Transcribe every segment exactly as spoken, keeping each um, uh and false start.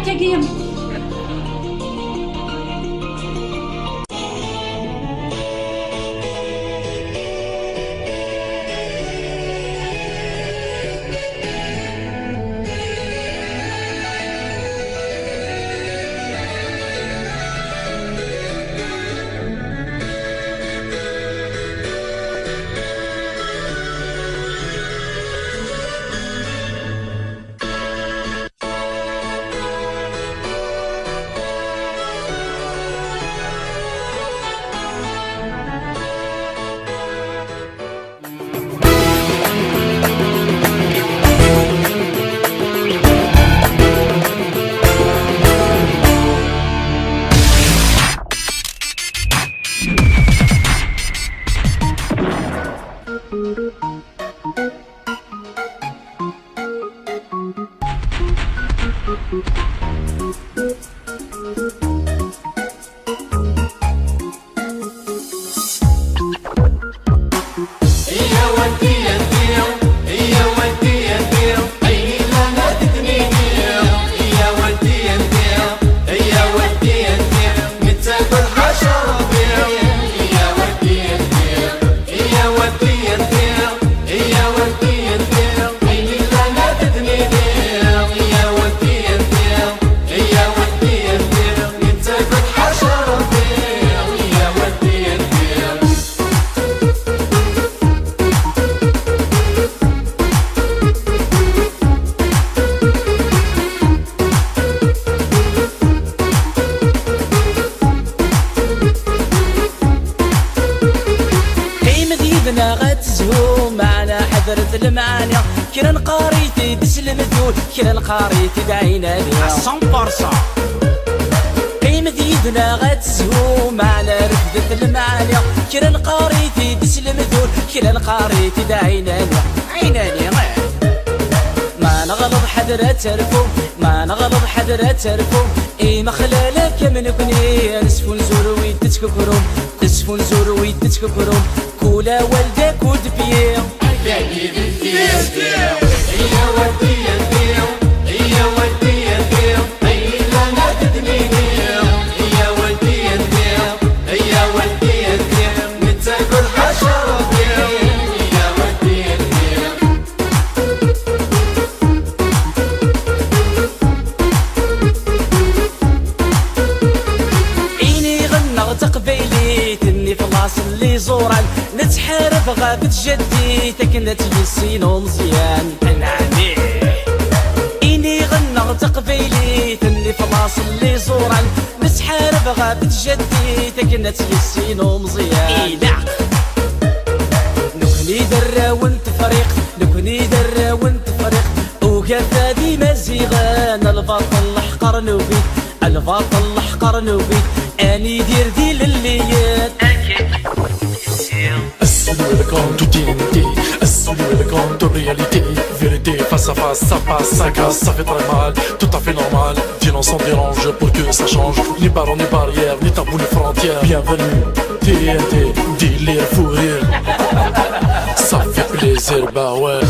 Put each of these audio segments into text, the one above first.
Kagi. Qqimet yid-neɣ ad tezhum, meɛna ḥadret lemɛani. Kra nqari-t-id s lemdud, kra nqari-t-id ɛinani. Cent pour cent. Qqimet yid-neɣ ad tezhum, meɛna refdet lemɛani. Kra nqari-t-id s lemdud, kra nqari-t-id ɛinani. Ɛinani, eh. Ma neɣleḍ ḥader ad terfum, ma neɣleḍ ḥader ad terfum. Imexlal akka am nekni, nesfunzur wid tettkukrum, nesfunzur wid tettkukrum. Kul awal d akud byi. Iniɣ-nneɣ d taqbaylit, nnif laṣel iẓuran, nettḥareb ɣef tjaddit akken ad tt-yissin umeẓyan. Anɛam ih! Iniɣ-nneɣ d taqbaylit, nnif laṣel iẓuran, nettḥareb ɣef tjaddit akken ad tt-yissin umeẓyan. Ilaq! Nekni d arraw n Tefriqt, nekni d arraw n Tefriqt, ugafa d Imaziɣen, lbaṭel leḥqer nugi-t, lbaṭel leḥqer nugi-t, ad nidir di lelliyet. Ass-a welcome to T N T, ass-a welcome to reality, vérité face à face, ça passe, ça casse, ça fait très mal, tout à fait normal, viens on s'en dérange pour que ça change, ni barreaux ni barrières, ni tabous ni frontières, bienvenue. T N T, délire, fou rire. Ça fait plaisir, bah ouais.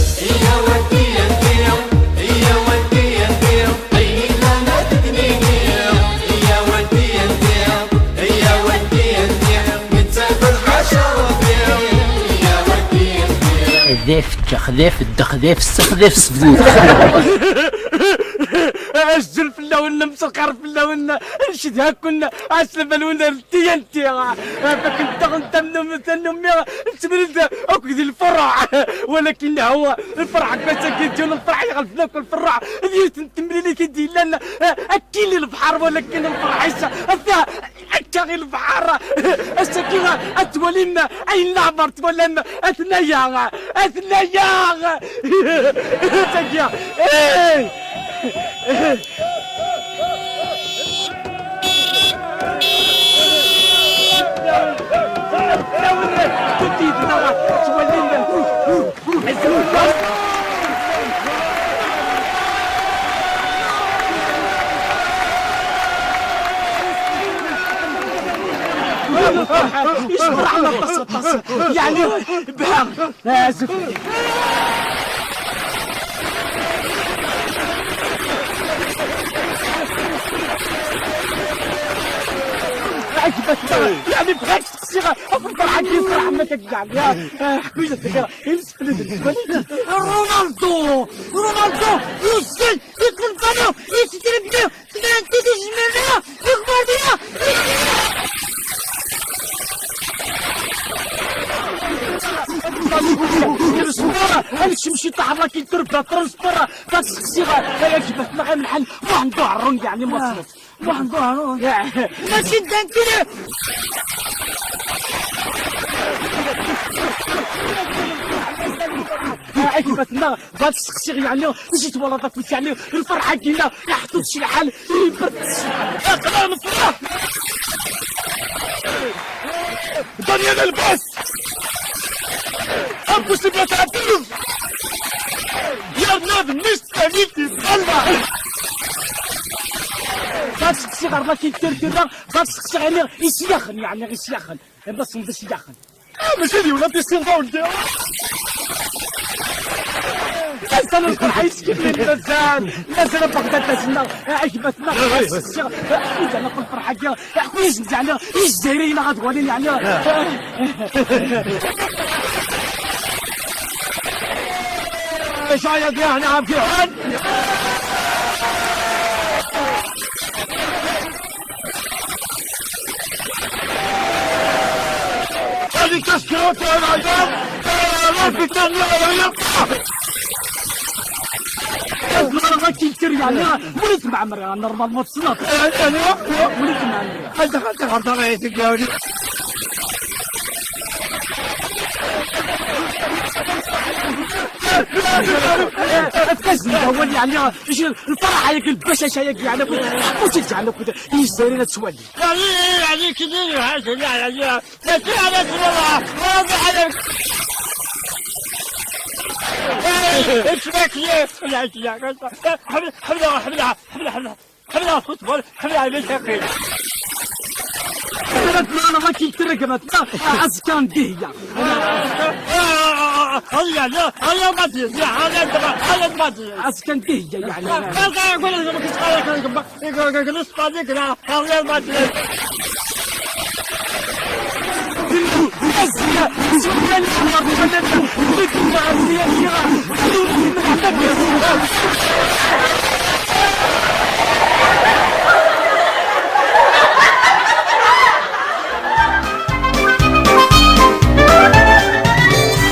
Xdef, xdef, xdef, sexdef, sexdef. Azul fell-awen, nemseqar fell-awen, ncedha-ken, ɛeslama-nwen. T N T, fakken daɣen tannum-, tannumi, nettemlil akk di lferḥ. Walakin hwa, lferḥ n wass-agi, d yiwen lferḥ iɣelben akk lferḥ. D yiwet n temlilit i d-yellan, akkin i lebḥer, walakin lferḥ-is ata akka i lebḥer. Ass-agi, ad twalim ayen leɛmer twalam, atnaya, atnaya. Tagi, eh! Yecbeḥ aṭas, aṭas. Yeɛni, bha. Azul. عجبتنا. يعني بغيت تسقسي غير في الفرحة كي يفرح عمك يعني. آه، آه، حكوية الذكرى. يمسك لي بالنسبة لي. رونالدو، رونالدو، يسجل، يدخل البالون، يستلم بيه، ثمان تيتي جميلة، يكبر بيها. غنمشي نمشي طاح الله كيدير بها ترونسبور. غتسقسي غير. عجبتنا غير من حل. واحد ظهرهم يعني مصروف. واحد ظهرهم. ماشي دانتي. عجبتنا. بغات تسقسي يعني، جيت ولا ضاك يعني، الفرحة كاينة، يحطوا شي حال، يبرد. اقرا الفرح. دانيال الباس. امبوسيبل تعدل. يا بنادم، مش تساليتي، تسلى. بغات تسقسي غير ما كاين كثير كذا، بغات تسقسي يعني، يسيخن يعني، يسيخن. بس ما يسيخن. آه، ماشي اليوم، لا تيسير داون ديالو. مازال الفرحة يسكت لي، مازال، مازال بغداد تسنى. آه، عجبتنا. لا، لا، لا. الشيخ، آه، حكيت على كل فرحة كاع. آه، حكيت على الجزائريين غتولي يعني. آه، شايف يا هنا في حد. هذه تسكرة يا رجال. لا، لا، في الثانية ولا يبقى. المرة كي يتكر يعني، وليت معمر، نورمال ما تصنف. يعني، وليت معمر. هذا، هذا، هذا، هذا، هذا، التزم هو اللي يعني، شي الفرح هيك، البشاشة هيك يعني، كنت حبوسك يعني، كنت يجري لتسوالي. يعني، يعني، كثير حاجة، يعني، يعني، كثير على والله، والله عليك. إيش بك ليه؟ حبلها، حبلها، حبلها، حبلها، حبلها، حبلها، فوتبول، حبلها، ليش هكي؟ أنا ما كنت رقبت، أزكان دهية. هيا، لا، هيا ما تجي، لا، هيا ما تجي. أزكان دهية يعني. لا، لا، يقول لك، يقول لك، يقول لك، يقول لك، يقول لك، يقول لك، يقول لك، يقول لك، يقول لك،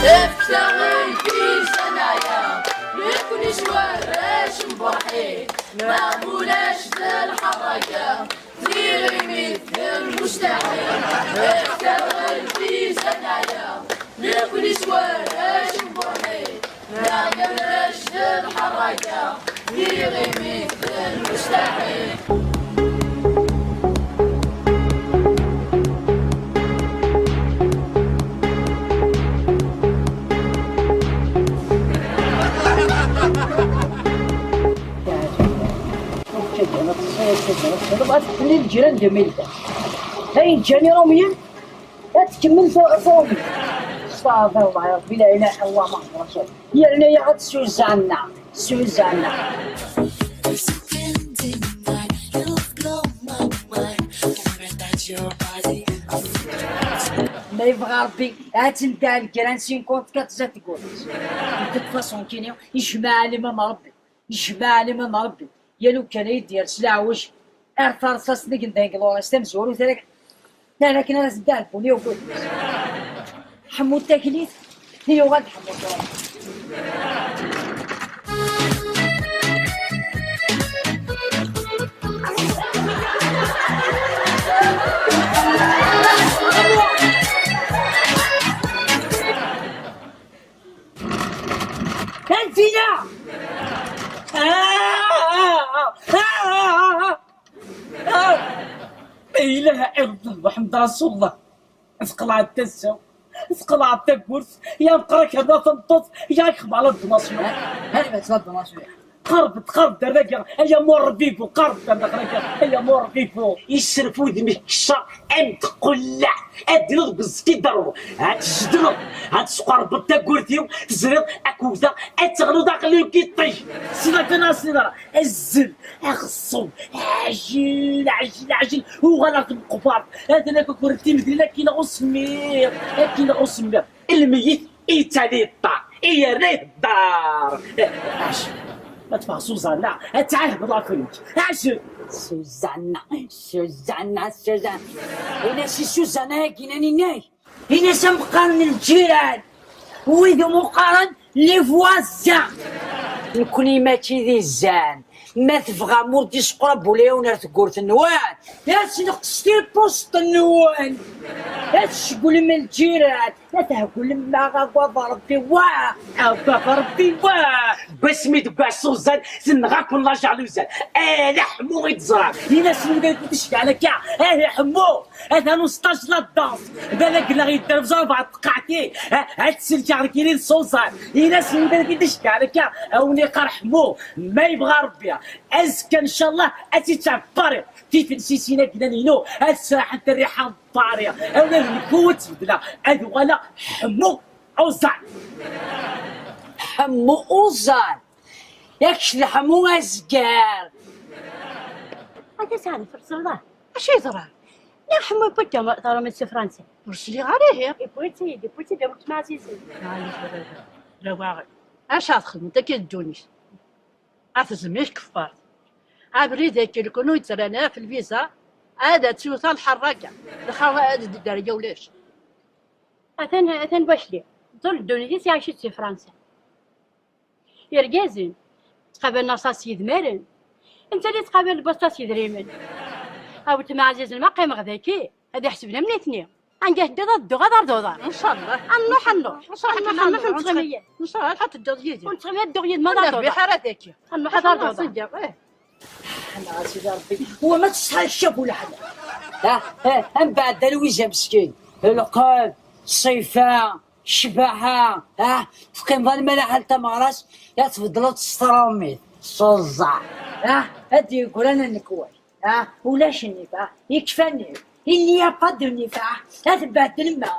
افتغي في سنايا، ما يكونش وراش مبرحين، ما مولاش ذا الحركة. ديري مثل المستحيل، اكثر الفيزا نعيا، ناكل شوارع شمبرني، نعمل رشد الحركة، ديري مثل المستحيل. تجرب، تجرب، تجرب، غتخلي الجيران جميل. هاي جاني روميا، غتكمل فو-، فوقي. استغفر الله يا ربي، لا إله إلا الله محمد رسول الله. يا رنا يا غد سوزانا، سوزانا. ما يبغى ربي، هات نتاع الكران سينكونت كات زاد تقول. كنت فاصون كينيو، يجمع لي من ربي. يجمع لي من ربي، يا لو كان يدير سلاوج، ارفع رصاص نقن دايق لوريس تمزورو تلك. لا، لكن انا زدان بوني وكل. حمو التكليف، هي وغاد حمو التكليف. كان فينا. آه، آه، آه، آه، آه، آه. لا إله إلا الله محمد رسول الله. ثقلعت التسو، ثقلعت التقورت، يا مقرك هذا تنطط، يا يخبع على الدناسيون. هذه بس الدناسيون. Qerb-d, qerb-d ar dagi, ay amur Rebbi-bu, qerb-d ar daxel akka, ay amur Rebbi-bu. Yesserf wudem-ik ccer am tqellaɛt, ad d-tiniḍ deg uẓekki d rru, ad tjeddleḍ, ad tesqerbeḍ tagurt-iw, teẓriḍ, ad k-wteɣ, ad teɣleḍ aqli-w k-iṭij. Sida kan a sida, azzel, aɣeṣṣub, ɛjil, ɛjil, ɛjil, uɣaleɣ temqbart, atan akk ur timdin, akken ɣ usemmiḍ, akken ɣ usemmiḍ. Lmeyyet yettali yeṭṭar, yerna ihedder. Acu? Ma teffeɣ Suzanna, ad tɛahdeḍ ɣef wemk. Acu? Suzanna, Suzanna, Suzanna. Ini-as i Suzanna-agi, nani-nni. Ini-as am qqaren lǧiran, wid umi qqaren les voisins. Nekkni mačči d izan. Ma tebɣam ur d-iseqqrab ula yiwen ar tewwurt-nwen, ad tneqset tipuṣt-nwen, ad tcewwlem lǧiran, ad thewwlem ma agad Rebbi, wa, agad Rebbi, wa. Deg wasmi d-tewweḍ Suzan, tenɣa-ken la jalousie. Ala Ḥemmu i d-ẓran. Ini-as win ay ken-icegɛen akka, ah Ḥemmu, atan usṭaj la danse, balak la yedder bẓar bɛed tqaɛti, ad tselkeɣ deg yiri n Suzan. Ini-as win ay ken-icegɛen akka, a wen-iqqar Ḥemmu, ma yebɣa Rebbi. Azekka, ncallah, ad tt-id-tɛebbariḍ. Tifelsisin-agi-nni-inu, ad sraḥent rriḥa n Paris. Ula d nekk ur ttbeddleɣ, ad uɣaleɣ Ḥemmu Uẓan. Ḥemmu Uẓan. Yak d Ḥemmu azgar. Anta sɛan tfeṛseḍ? Acu yeḍran? Nniɣ Ḥemmu yewwi-d taṛumit si Fransa. Ur sliɣ ara ihi. Yewwi-tt-id, yewwi-tt-id am weltma ɛzizen. Maɛlic, d awaɣi. Acu ara txedmeḍ akka di ddunit? Ad tezmir tkeffart. Abrid-agi, lkunu yettran ɣef lviza, ad tt-iwet lḥerraga. Lxerra ad d-tedder ya ulac. Atan, atan Bacli. Ẓul ddunit-is iɛic-itt si Fransa. Irgazen, ttqabalen aṭas yidmaren. Netta ad yettqabal lbusṭa s yidrimen. A weltma ɛzizen, ma qqimeɣ daki, ad iḥesben am nitni. Anga teddiḍ ad dduɣ, ad arduḍ. Ncallah. A nnuḥ, a nnuḥ. Ncallah. A nnuḥ, a nnuḥ, ur nettɣimi. Ncallah ad tedduḍ yid-i. Ur nettɣimi ad dduɣ yid-m, ad arduḍ. Ur nerbiḥ ara daki. A nnuḥ, ad arduḍ. Ncallah. Eh. Ḥna a Sidi Rebbi. Wa ma tesɛa ccab wala ḥaǧa. Ha, ha, mbeɛd a Lwiza meskin. Lqed, ṣṣifa, ccbaḥa, ha, teqqimeḍ alma la ḥal tameɣra-s, ya tbeddleḍ s tṛumit, s uẓar. Ha, ad d-yeggran anekwa. Ah, ulac nnif, ah, yekfa nnif. Il n'y a pas de nnif, ah, ad tbehdel ma.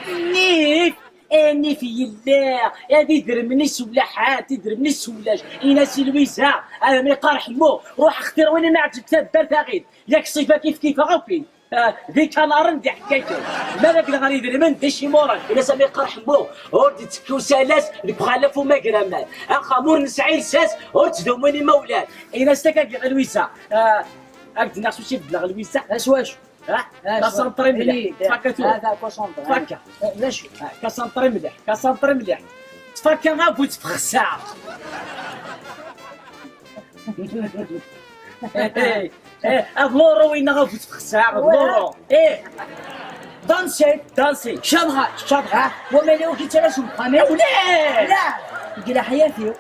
Nnif, eh, nnif yella, ad idrem-nni s ulaḥat, idrem-nni s ulac. Ini-as i Lwiza, ah, mi qqar Ḥemmu, ruḥ xtir win i m-iɛǧeb taddart aɣ-id. Yak ṣṣifa kif kif aɣ-ukin. Ah, d ikanaren d iḥekkaken. Ma d agleɣ ar idrimen d icimuren. Ini-as a mi qqar Ḥemmu, ur d-ittekki usalas deg uxalaf umagraman. Axxam ur nesɛi lsas, ur ttdumun imawlan. Ini-as takagi a Lwiza. Ah, Ad k-d-nniɣ s wacu i beddleɣ lwiza. Acu, acu? Ha? Acu? Tasanṭri mliḥ. Ini-d. Tfakka tura. Hada concentré. Tfakka. Eh, d acu? Ah, tasanṭri mliḥ. Tasanṭri mliḥ. Tfakka a bu tfexsa. Eh, eh, eh, ad loro winna a bu tfexsa, ad loro. Eh. Dansi. Dansi. Caḍha. Caḍha. Wa ma yella ur k-yettara s uxxam-iw? Ula! La! Deg leḥyat-iw,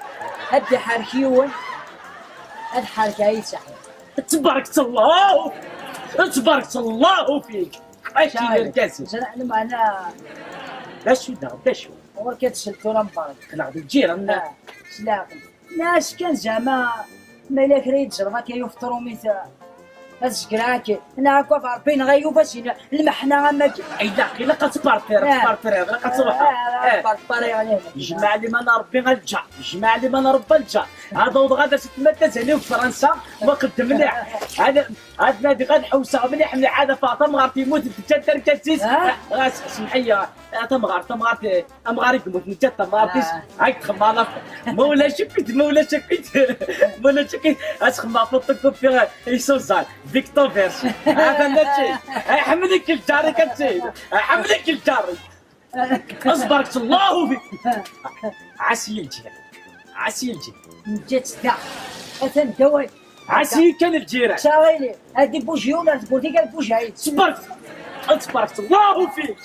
ad d-iḥerk yiwen, ad ḥerkeɣ i tsaḥit. Tbarek Llah! Tbarek Llah fik! Acu n yergazen! Ẓriɣ lmeɛna. D acu daɣ, d acu? Ɣur-k ad tsel tura mbarek. Qqleɣ d lǧiran. Ah, s leɛqel. Nas kan zeɛma ma yella kra i d-ẓreɣ akka yuf trumit, ah, ad zegreɣ akka. Neɣ akka ɣef Ṛebbi neɣ ayub ad s-yini lmeḥna am akka. Ilaq, ilaq ad tparpir, ah, tparpir, ilaq ad truḥ. Ah, ah, eh. Parpariɣ. Jmeɛ liman Ṛebbi a lǧar, jmeɛ liman Ṛebbi a lǧar. Ad awḍeɣ ad as-tmad tazali n Fransa, waqed mliḥ. Ad, ad nadiɣ ad ḥewseɣ mliḥ, mliḥ, ad afeɣ tamɣart yemmut, teǧǧa-d argaz-is. Ah. Ah, s-, semḥ-iyi, ah, tamɣart, tamɣart, eh, amɣar i yemmut, neǧǧa-d tamɣart-is, ah, ay txemmalaḍ. Ma ulac akkit, ma ulac akkit, ma ulac akkit, ad txemmem photocopie i Suzanne, Victor Verge. Hada mačči. Iḥemmel-ik lǧar-ik a ttid. Iḥemmel-ik lǧar-ik. Tbarek Llah fik. Ɛas yelǧi. Ɛas yelǧi. Neǧǧa-tt da. Atan dawal. Ɛas-iyi kan lǧiran. Ttawili. Ad ibuj yiwen ar tewwurt-ik ad ibuj ɛid. Tbarek. Tbarek Llah fik.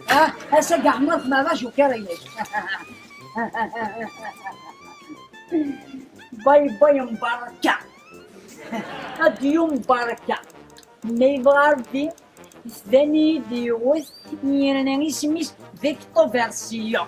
Ah, ass-a deg Ɛmer tmeɛrac ukaray-ik. Bay bay mbaraka. Adiyu mbaraka. Ma yebɣa Ṛebbi, yesdan-iyi-d yiwet, yerna isem-is Victor Version.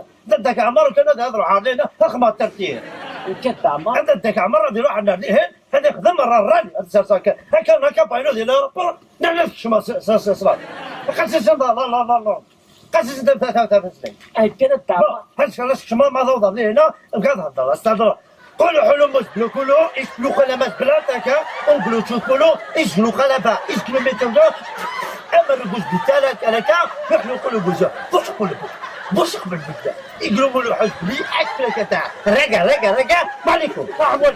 Dadda-k Ɛmer kan ad iruḥ ar lehna, axma tertiḥ. Dadda-k Ɛmer ad iruḥ ar lehna, ad ixdem rran, ad sers akka. Akka, akka, baynu di l'aéroport, nana tekcem s, s, s, s, la. Qas isin la, la, la, la, la. Qas isin ta, ta, ta, ta, ta. Akka, dadda. Bon, ḥaca la tekcem ma tawḍeḍ lehna, ad theddreḍ, ad s-tehder. Kulu ḥulu mos blu kulu, is blu kala mas bla taka, un blu tsu kulu, is blu kala ba, is blu metu do, ama le bus bitala, ala ka, blu kulu bus, bus kulu bus, bus kulu bus. Iglu mulu ḥus bli, akla kata. Raga, raga, raga, malikum. Rahmon.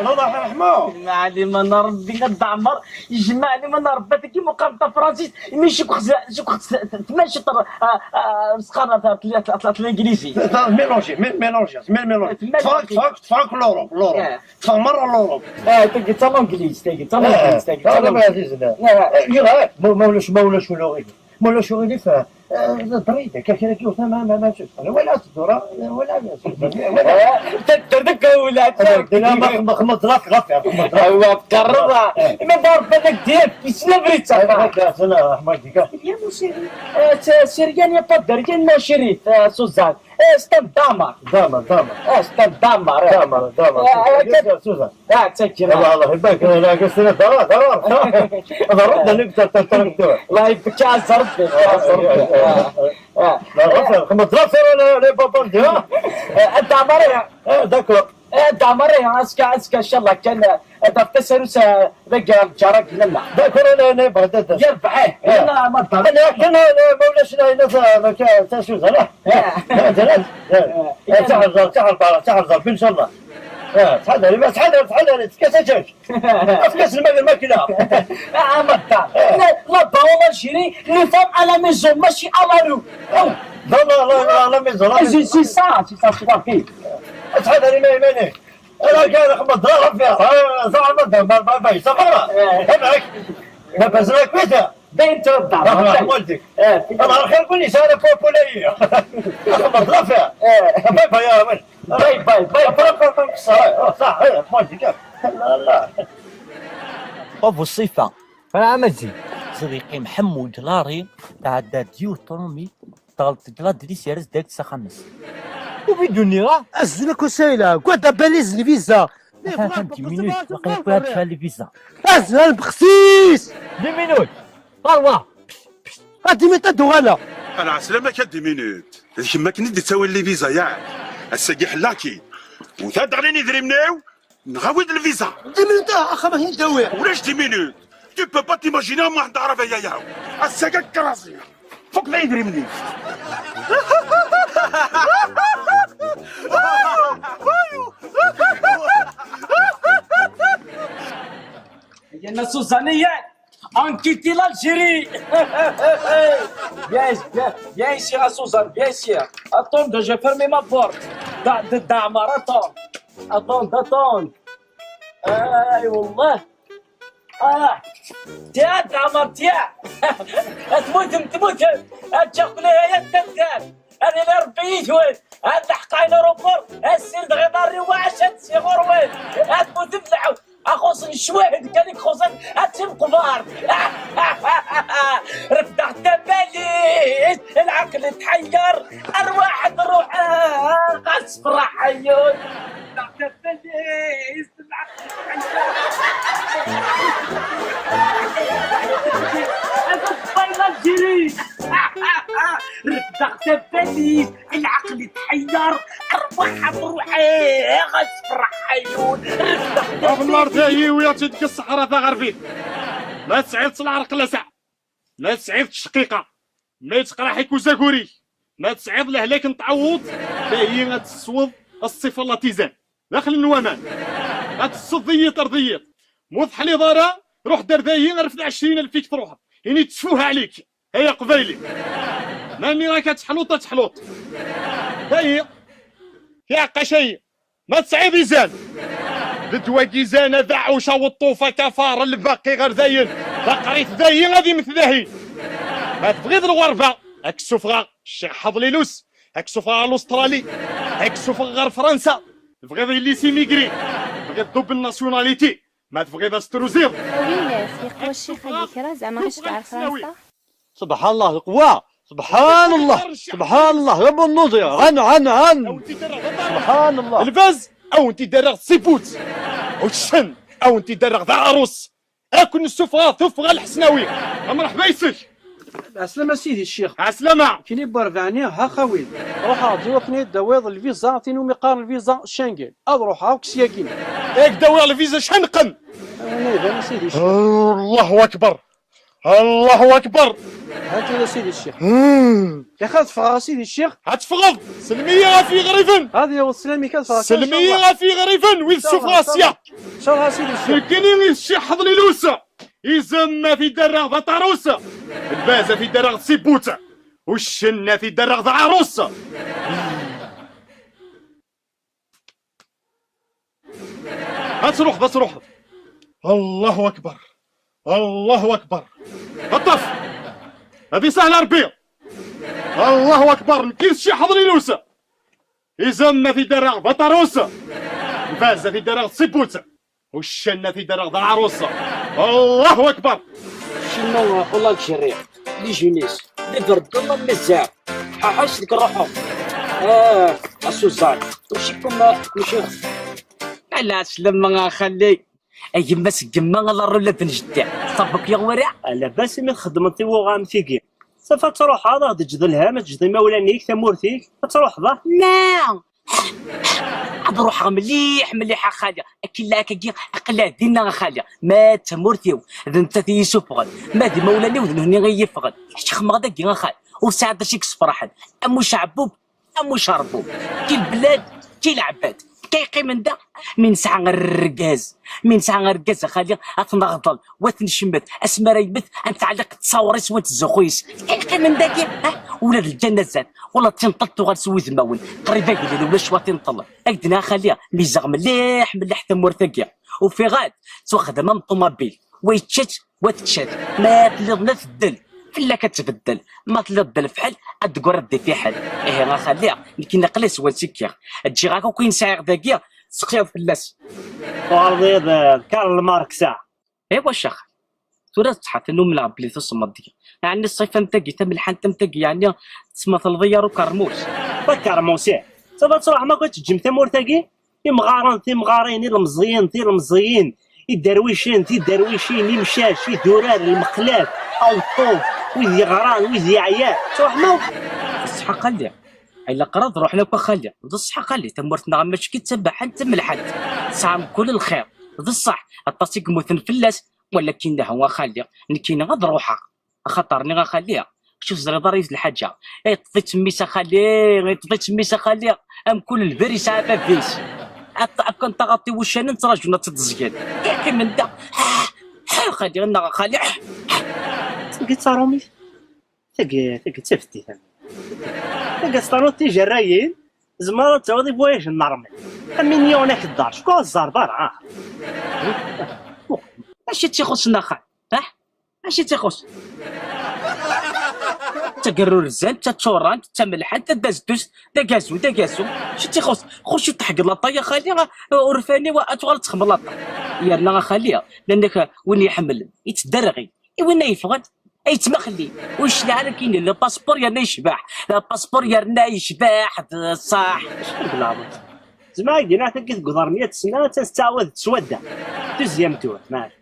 Allah rahmo. Mali ma narbi gad amar, ijma ali ma narbi tiki muqam ta Francis, mi shuk khza, shuk khza, tma shuk tar, ah, ah, sqana ta, ta, ta, ta, ta, l'Inglizi. Mélangé, mé-, mélangé, mé-, mélangé. Mélangé. Tfaq, tfaq, tfaq l'Europe, l'Europe. Eh. Tfaq merra l'Europe. Eh, tagi d talanglizt, tagi d talanglizt, tagi d talanglizt. Eh, eh, eh, ma, ma ulac, ma ulac ula ɣilif. Ma ulac ɣilif, eh, eh, brida, kra, kra, kra, ma, ma, ma, wala tdura, wala, wala. Eh, tedder deg wula, la, ma, ma, ma, ضرب، ضرب، ضرب. Awa, tqerreb. Eh. Ma ضرب هذاك ديالك، يسلم ريتك. Eh, هذاك، سلام، رحمة الله. Bien, mon chéri. Eh, c'est, c'est rien, y a pas de rien, mon chéri, eh, Suzanne. Eh, c'est un damar. Damar, damar. Eh, c'est un damar, eh. Damar, damar. Eh, eh, Suzanne. Suzanne. Ah, thank you. الله، الله يبارك. لا، قلت لنا دار، دار. هذا رد عليك، تر-، تر-، تر-، تر-. الله يبارك، يا زربي، يا زربي. آه، آه، آه. آه. لا، غفر، خمس غفر ولا، ولا بابا ندير، ها؟ آه، أنت عمري. آه، داكور. آه، أنت عمري، اسكا، اسكا، إن شاء الله كان، آه، هذا في تسعة وتسعين، ذاك الجرك لنا. داكور، أنا، أنا بعد هذا. يا ربحي، آه. أنا ما ضربت. أنا كان، أنا ما ولاش، لا، لا، لا، لا، لا، شو زعما؟ آه. لا، لا، لا. آه. آه، تعال، تعال، تعال، تعال، إن شاء الله. اه، تحضري، ما تحضر، تحضري، تكاسجاش. تكاس الماء، الماكلة. آه، ما تضر. لا، لا، با، والله شيري، les femmes à la maison، ماشي à la rue. أو. لا، لا، لا، لا، لا، ميزو، لا، ميزو. C'est ça، c'est ça، c'est ça. تحضري، ما يماني. أنا كان خمس دراهم فيها. آه، زعما ما دار، ما، ما، ما، صافا. آه. هبعك. ما بزرك بيتها. باين ترضع. آه، والديك. آه، في الله خير، قول لي سهلة بوبولية. أخبر ضافية. آه. باي باي يا ولد. باي باي، باي. أفرق، أفرق، صح، صح، إيه، والديك. لا، لا. Ɣef ṣṣifa. Fran Amazzi. Ẓriqi Mḥemmu Ǧlari, tɛedda-d yiwet tṛumi, tɣelṭ deg ladlis, yerra-s-d s axxam-is. Ur bi-d-nniɣ ara. Azul akk a Sayla, quoi, d abaliz lviza. Atan dix minutes, waqila tura ad tfal lviza. Azul bexsis. Dix minutes. Arwa. A dix minutes ad d-uɣaleɣ. Ala, ɛeslama-k a dix minutes. D kemm akken i d-ittawin lviza, yaɛ? Ass-agi ḥellaɣ-k-id. Uta-d ɣlin idrimen-iw, nɣawi-d lviza. Dix minutes, ah, axxam ad yi-d-awiɣ. Ulac dix minutes. Tu peux pas t'imaginer ma ḥedd aɛrab ay ayaw. Ass-agi ad k-raẓiɣ. Fukk d idrimen-ik. Yenna Suzanne, en quitter l'Algérie. Viens, viens, viens ici, à Suzanne, viens ici. Attends, je ferme ma porte. Da, da, da, Amar, attends. Attends, attends. Ay, والله. Ah, tiens, Amar, tiens. Tmutem, tmutem. Ad taqbel aya taddart. Ad yili Rebbi yid-wen. Ad leḥqeɣ i l'aéroport. Asil dɣi ḍarri waɛc ad siɣ ɣur-wen. Ad tmutem lɛu. Axuṣ n ccwahd kan i ixuṣen ad timqbar. Refdeɣ tamalizt, lɛeql tḥeyyer, arwaḥ ad ruḥeɣ, ɣas ferraḥ ayyur. Refdeɣ tamalizt, lɛeql العقل يتحير، ارواح تروح، ايه، غتفرح عيون. Abelard, tayi, ويعطيك الصحراء تاع غربيت. ما تسعيد العرق لا ساعة. ما تسعيد الشقيقة. ما يتقرا حيكو زاكوري. ما تسعيد لهلاك نتعوض. Tayi غتسوض الصفة لا تيزان. داخل النوامان. غتسوض ضيط ارضيط. موضح لي ضارة، روح دار ذاي، رفد عشرين ألف فيك تروح. يعني تسفوها عليك. هيا قبايلي. ماني راك تحلوط، تحلوط. هيا. يا عقا شيء. ما تسعيد يزان. ذدوى جيزان، ذا عوشة والطوفة كفار الباقي غير زين. ذا قريت زين غادي مثلاهي. ما تبغيض الغربة. هاك السفرة، الشيخ حظ ليلوس. هاك السفرة على الأسترالي. هاك السفرة غير فرنسا. تبغيض يلي سيميغري. تبغيض دوبل ناسيوناليتي. ما تبغيض استروزيض. وين يقوى الشيخ هذيك راه زعما غير شكار فرنسا؟ سبحان الله القوة. سبحان الله، سبحان الله يا بنوضي، غن غن غن. سبحان الله. الباز او انت درغ سيبوت، والشن او انت درغ ذا عروس. اكن السفرة ثفرة الحسناوي. مرحبا يسك. عسلامة سيدي الشيخ. عسلامة. كيني باربعني ها خاوي. روح عاودي وكني داويض الفيزا، تينو ميقار الفيزا شنغن. اض روح هاوك سياكين. ايك داوي الفيزا شنقن. انا اذا سيدي الشيخ. الله اكبر. الله اكبر. هاتي يا سيدي الشيخ. مم. يا خي تفغر سيدي الشيخ. هتفغض. سلمية في غريفن. هذه هو السلامي كتفغر. سلمية في غريفن. وين السفرة سيا؟ ان شاء الله سيدي الشيخ. سكني الشيخ حضلي لوسا. يزم في درغ ضطروسا. البازة في درغ سيبوتا. والشنة في درغ ضعروسا. هتروح، هتروح. الله اكبر. الله اكبر. الطف. هذه سهله ربي. الله اكبر، ما كاينش شي حضر يلوسه. يزم في درغ بطروسه. فاز في درغ سبوته. والشنه في درغ ضعروسه. الله اكبر. شنو والله الجرير. لي جينيس. لي ضرب الله مزال. حاحاش لك روحو. اه. اسوزان. وشكم مشيخ. علاش لما خلي. ايما سقما على الرولة بن جدي. صبك يا غوري. لاباس من خدمتي وغام تيقي. صافا تروح هذا تجد الهام تجد مولانيك ثمورتيك. تروح ذا. لا. اض روح مليح مليح خالي. اكي لا كي اقلا دينا خالي. ما تمورتيو. ذنت في يسوفغن. ما دي مولاني وذنوني غيفغن. شيخ ما غدا كي خال. وساعد شيك سفرحن. امو شعبوب. أم شربو. كي البلاد، كي العباد. كي يقيم من دا، من ساعة غير الرقاز. من ساعة غير الرقاز، خالي، أتنغضل، وتنشمت، أسمر يمت، أنت عليك تصوريس وأنت الزخويس. كي يقيم من دا كي، ها؟ ولاد الجنازات، ولا تنطلتو غير سوي ذماون. قريبة قليل ولا شوا تنطل. أكدنا خالي، ميزاغ مليح، مليح تمورتاكيا. وفي غاد، تواخد أمام طوموبيل. ويتشت وتتشت، ما تليض لا تدل، فلا كتبدل، ما تليض الفحل، اتقول ردي في حل. ايه، غا خليها، نكي نقلس ونسكيها. تجي غاكا كوين سايغ داكيا، سقيض فلاس. وارضي كارل ماركس. ايوا شيخ. ثورة صحة نملة بلي تصمد دي. يعني الصيف متاقي، تملحان تمتاقي، يعني تسمى تلضية رو كرموس. با كرموس، ايه. صافا تروح ما كنتش تجم ثمورتاقي؟ Imɣaren, timɣarin, ilemẓiyen, tilemẓiyin, iderwicen, tiderwicin, imcac, idurar, lmeqlal, awṭṭuf, wid yeɣran, wid yeɛyan. Ttwaḥmaw. D ṣṣeḥ a xali. Ilaq ara ad ruḥen akk a xali. D ṣṣeḥ a xali. Tamurt-nneɣ mačči d tabaḥant d tamelḥant. Tesɛa mkul lxir. D ṣṣeḥ. Aṭas i yemmuten fell-as. Walakin dahu a xali. Nekkini ad ruḥeɣ. Axaṭer nniɣ a xali, kečč ur teẓriḍ ara yiwet lḥaǧa. Yeṭṭef-itt mmi-s a xali, yeṭṭef-itt mmi-s a xali. Amkul lbir yesɛa bab-is. At-, akken taɣaṭ i wuccanen ttraǧun ad tt-id-ẓgen. Yeqqimen da. Ḥa, ḥa, xali, neɣ a xali. Tagi d taṛumit. Tagi, tagi d taftit. Tagi ad teṭṭanuḍ tijerrayin. Tzemreḍ ad tawiḍ i voyage n ṛṛmel. Am win yuɣen ak-ddar. Cku tzerb ara. Acu i tt-ixuṣṣen a xali? Ḥa? Acu i tt-ixuṣṣ? D tagerrurzant, d taččurant, d tamelḥant, d tazdust, d agazu, d agazu. Acu i tt-ixuṣṣ? Xu ciṭṭaḥ deg laṭay a xali, urfan-iw ad tuɣal d txemlaṭ. Yerna a xali, llan-ak win iḥemmlen, yettderɣil. I winna yeffɣen, ay yettmaxli. Ur yecliɛ ara akken le passeport yerna yecbeḥ. Le passeport yerna yecbeḥ, d ṣṣeḥ. Acḥal d leɛmer? Zemreɣ ad k-d-iniɣ tagi deg uḍar meyya tesna, ad tettɛawad d swadda. Deuxième tour, maɛna.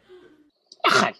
A xali,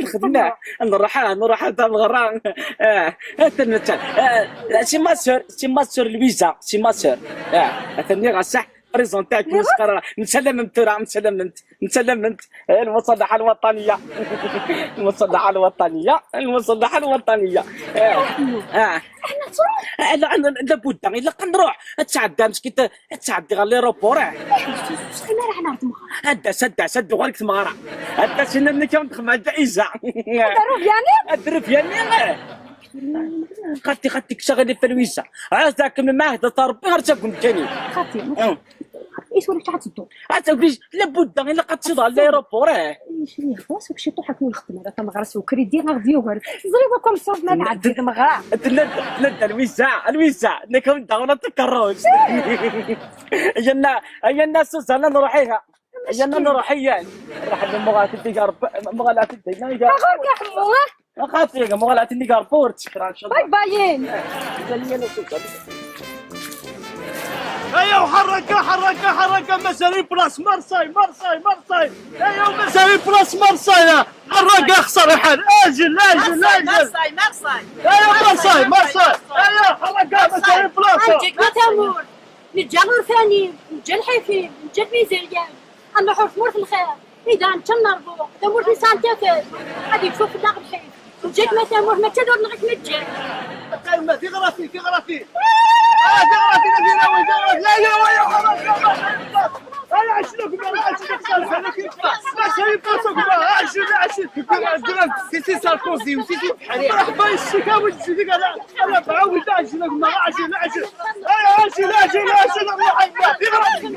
ad nxedmeɣ. Nruḥ, ah, nruḥ ad nɣer. Ah, atan nettan. Ah, c'est ma sœur, c'est ma sœur Louisa, c'est ma sœur. Ah, atan nniɣ-as, ah, présenter-ak Miss Qara. Msalamemt tura, msalamemt, msalamemt. Eh, المصلحة الوطنية. المصلحة الوطنية، المصلحة الوطنية. Ah, ah. Ala, ala, labudda, ilaq ad nruḥ. Ad tɛeddi, meskint, ad tɛeddi ɣer l'aéroport, ah. Ur ttɣimi ara ɣer tmeɣra. Ad d-tas, ad d-tas, ad d-uɣal deg tmeɣra. Ad d-tas, inna-, nekk ad nexdem lǧaiza. Ad d-aruɣ yani? Ad d-aruɣ yani, ah. Xati, xati, kkes aɣilif a Lwiza. Ɛazakem lmeɛda Rebbi ɣer tagumkani. Xati, ah. I tura ad tedduḍ? Ad tawis, labudda, ilaq ad tedduḍ ɣer l'aéroport, eh. Ih, ih, xlaṣ, ur k-ciṭuḥ akken ur xeddem ara tameɣra s ukridi, ad ɣ-d-yugar. Teẓriḍ akk amsaḍ ma nɛeddi tmeɣra. Tnedda, tnedda Lwiza, Lwiza, nekk ad d-aɣeɣ takerrust. Ayanna, ayanna Suzana nruḥ iha. Ayanna nruḥ iyan. Nruḥ ad muɣal teddi gar, muɣal teddi. Ɣur-k a ḥemmu, ah. Xaṭi, muɣal ad teddi gar port, kra, inchallah. Bye bye. Aya وحركة، حركة، حركة، مازال بلاص مرساي، مرساي، مرساي. aya مازال بلاص مرساي. حركة خسر الحال. اجل، اجل، اجل. مرساي، مرساي. aya مرساي، مرساي. aya حركة مازال بلاص. نجيك ما تمور. نجا غرفاني، نجا الحفيم، نجا الميزيريان. نروحو لتمورت الخير. إذا نتشنربو، تمورت نسان تافل. غادي تشوف في داخل الحيط. نجيك ما تمورت، ما تدور لغيك ما تجي. قال ما في غرافي، في غرافي. آه، في غرافي، في غرافي، في غرافي. لا، لا، لا، لا، خلاص، خلاص، خلاص. Sisi Sarkozy, sisi. مرحبا الشيك، هاود الشيك، انا انا بعاود عجل، ما عجل عجل. انا عجل عجل عجل، الله يبارك. عجل، عجل،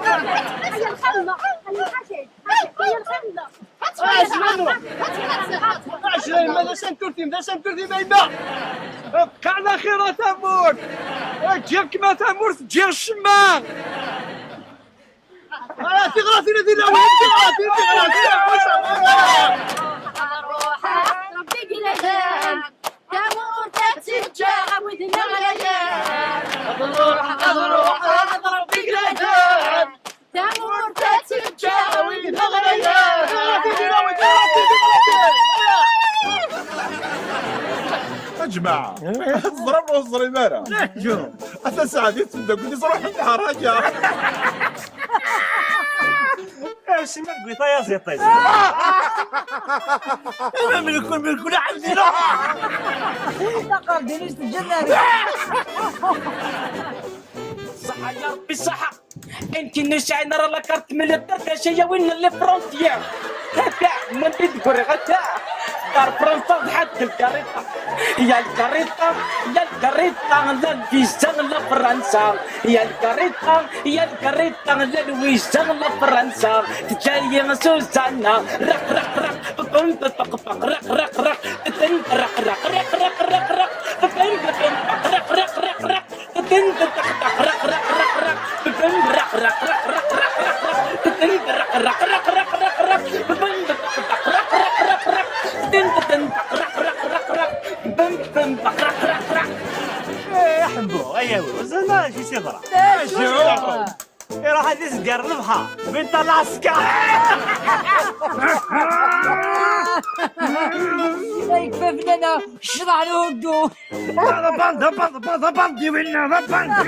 عجل، عجل، ما داش انتورتي، ما داش انتورتي، ما يبان. بقى على خير تمور. جير كما تمور، جير الشمال. آه، تغراتي، تغراتي، تغراتي، تغراتي. ربي قلقان، تمور تتجا ودنا غليان. هاد الروح، هاد الروح، هاد ربي قلقان. تمور تتجا ودنا غليان. تغراتي، تغراتي، تغراتي. يا جماعة، الزرب والزريمانة. شو؟ أنا سعديت تبدا قلت لي روح النهار هكا. ايش ما تقول يا زيطي؟ انا من كل من كل عندي. لا قردينيش الجنة. صحة يا ربي، صحة. يمكن نسعي نرى لاكارت من الدردشة يا وين لي فرونتيير. هذا من بيت غرغتا. دار فرنسا ضحت الكاريطة. يا الكاريطة، يا الكاريطة، لا الفيزا لا فرنسا. يا الكاريطة، يا الكاريطة، لا الفيزا لا فرنسا. تجاي سوزانا، رق، رق، رق، بقم، بقم، بقم، رق، رق، رق، تتن، رق، رق، رق، رق، رق، رق، بقم، بقم، بق، رق، رق، رق، رق. ايه يا حبو، ايوا زعما شي شي ضرا. شو؟ يروح هذه سكر البحر بنت العسكر. يكفى بنانا، شرع له ودو. La bande, la bande, la bande, la bande, la bande.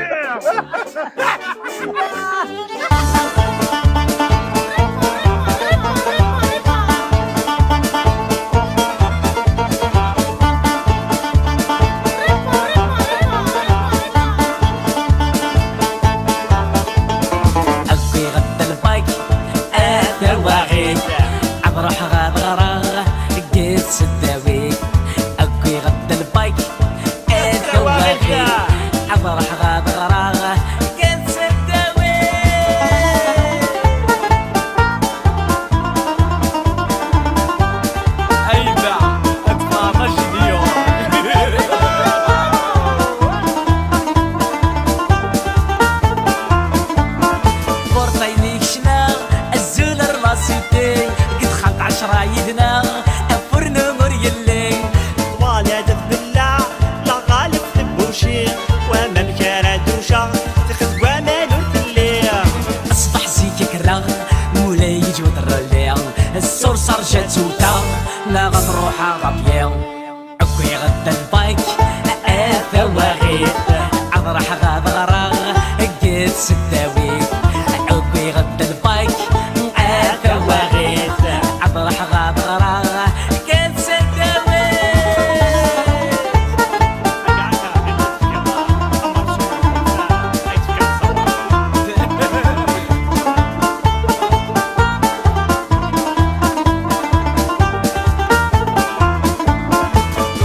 أكو يغدى الباك، أثواغيت. أبرح غاد غراغ، قيت سداوي. أكو يغدى الباك، أثواغيت. أبرح غاد غراغ، قيت سداوي. هيبة، أطفال مجديون. بورطايني كشنا، الزول الراسيتي، قد خلق عشرة يدنا، أفرنو مور يلي. طوالة تبلع، لا غالب تبوشي، وما مكارا دوشة، تخذ وما نور تلي. الصبح زيك كرا، مولاي يجي وضرلي، الصور صار جات وتا، لا غتروح غابيا. أكو يغدى البايك، أثواغيت. أضرح غاد غراغ، قيت سداويت. أكو يغدى البايك، أثواغيت. أضرح غاد غراغ، قيت سداويت.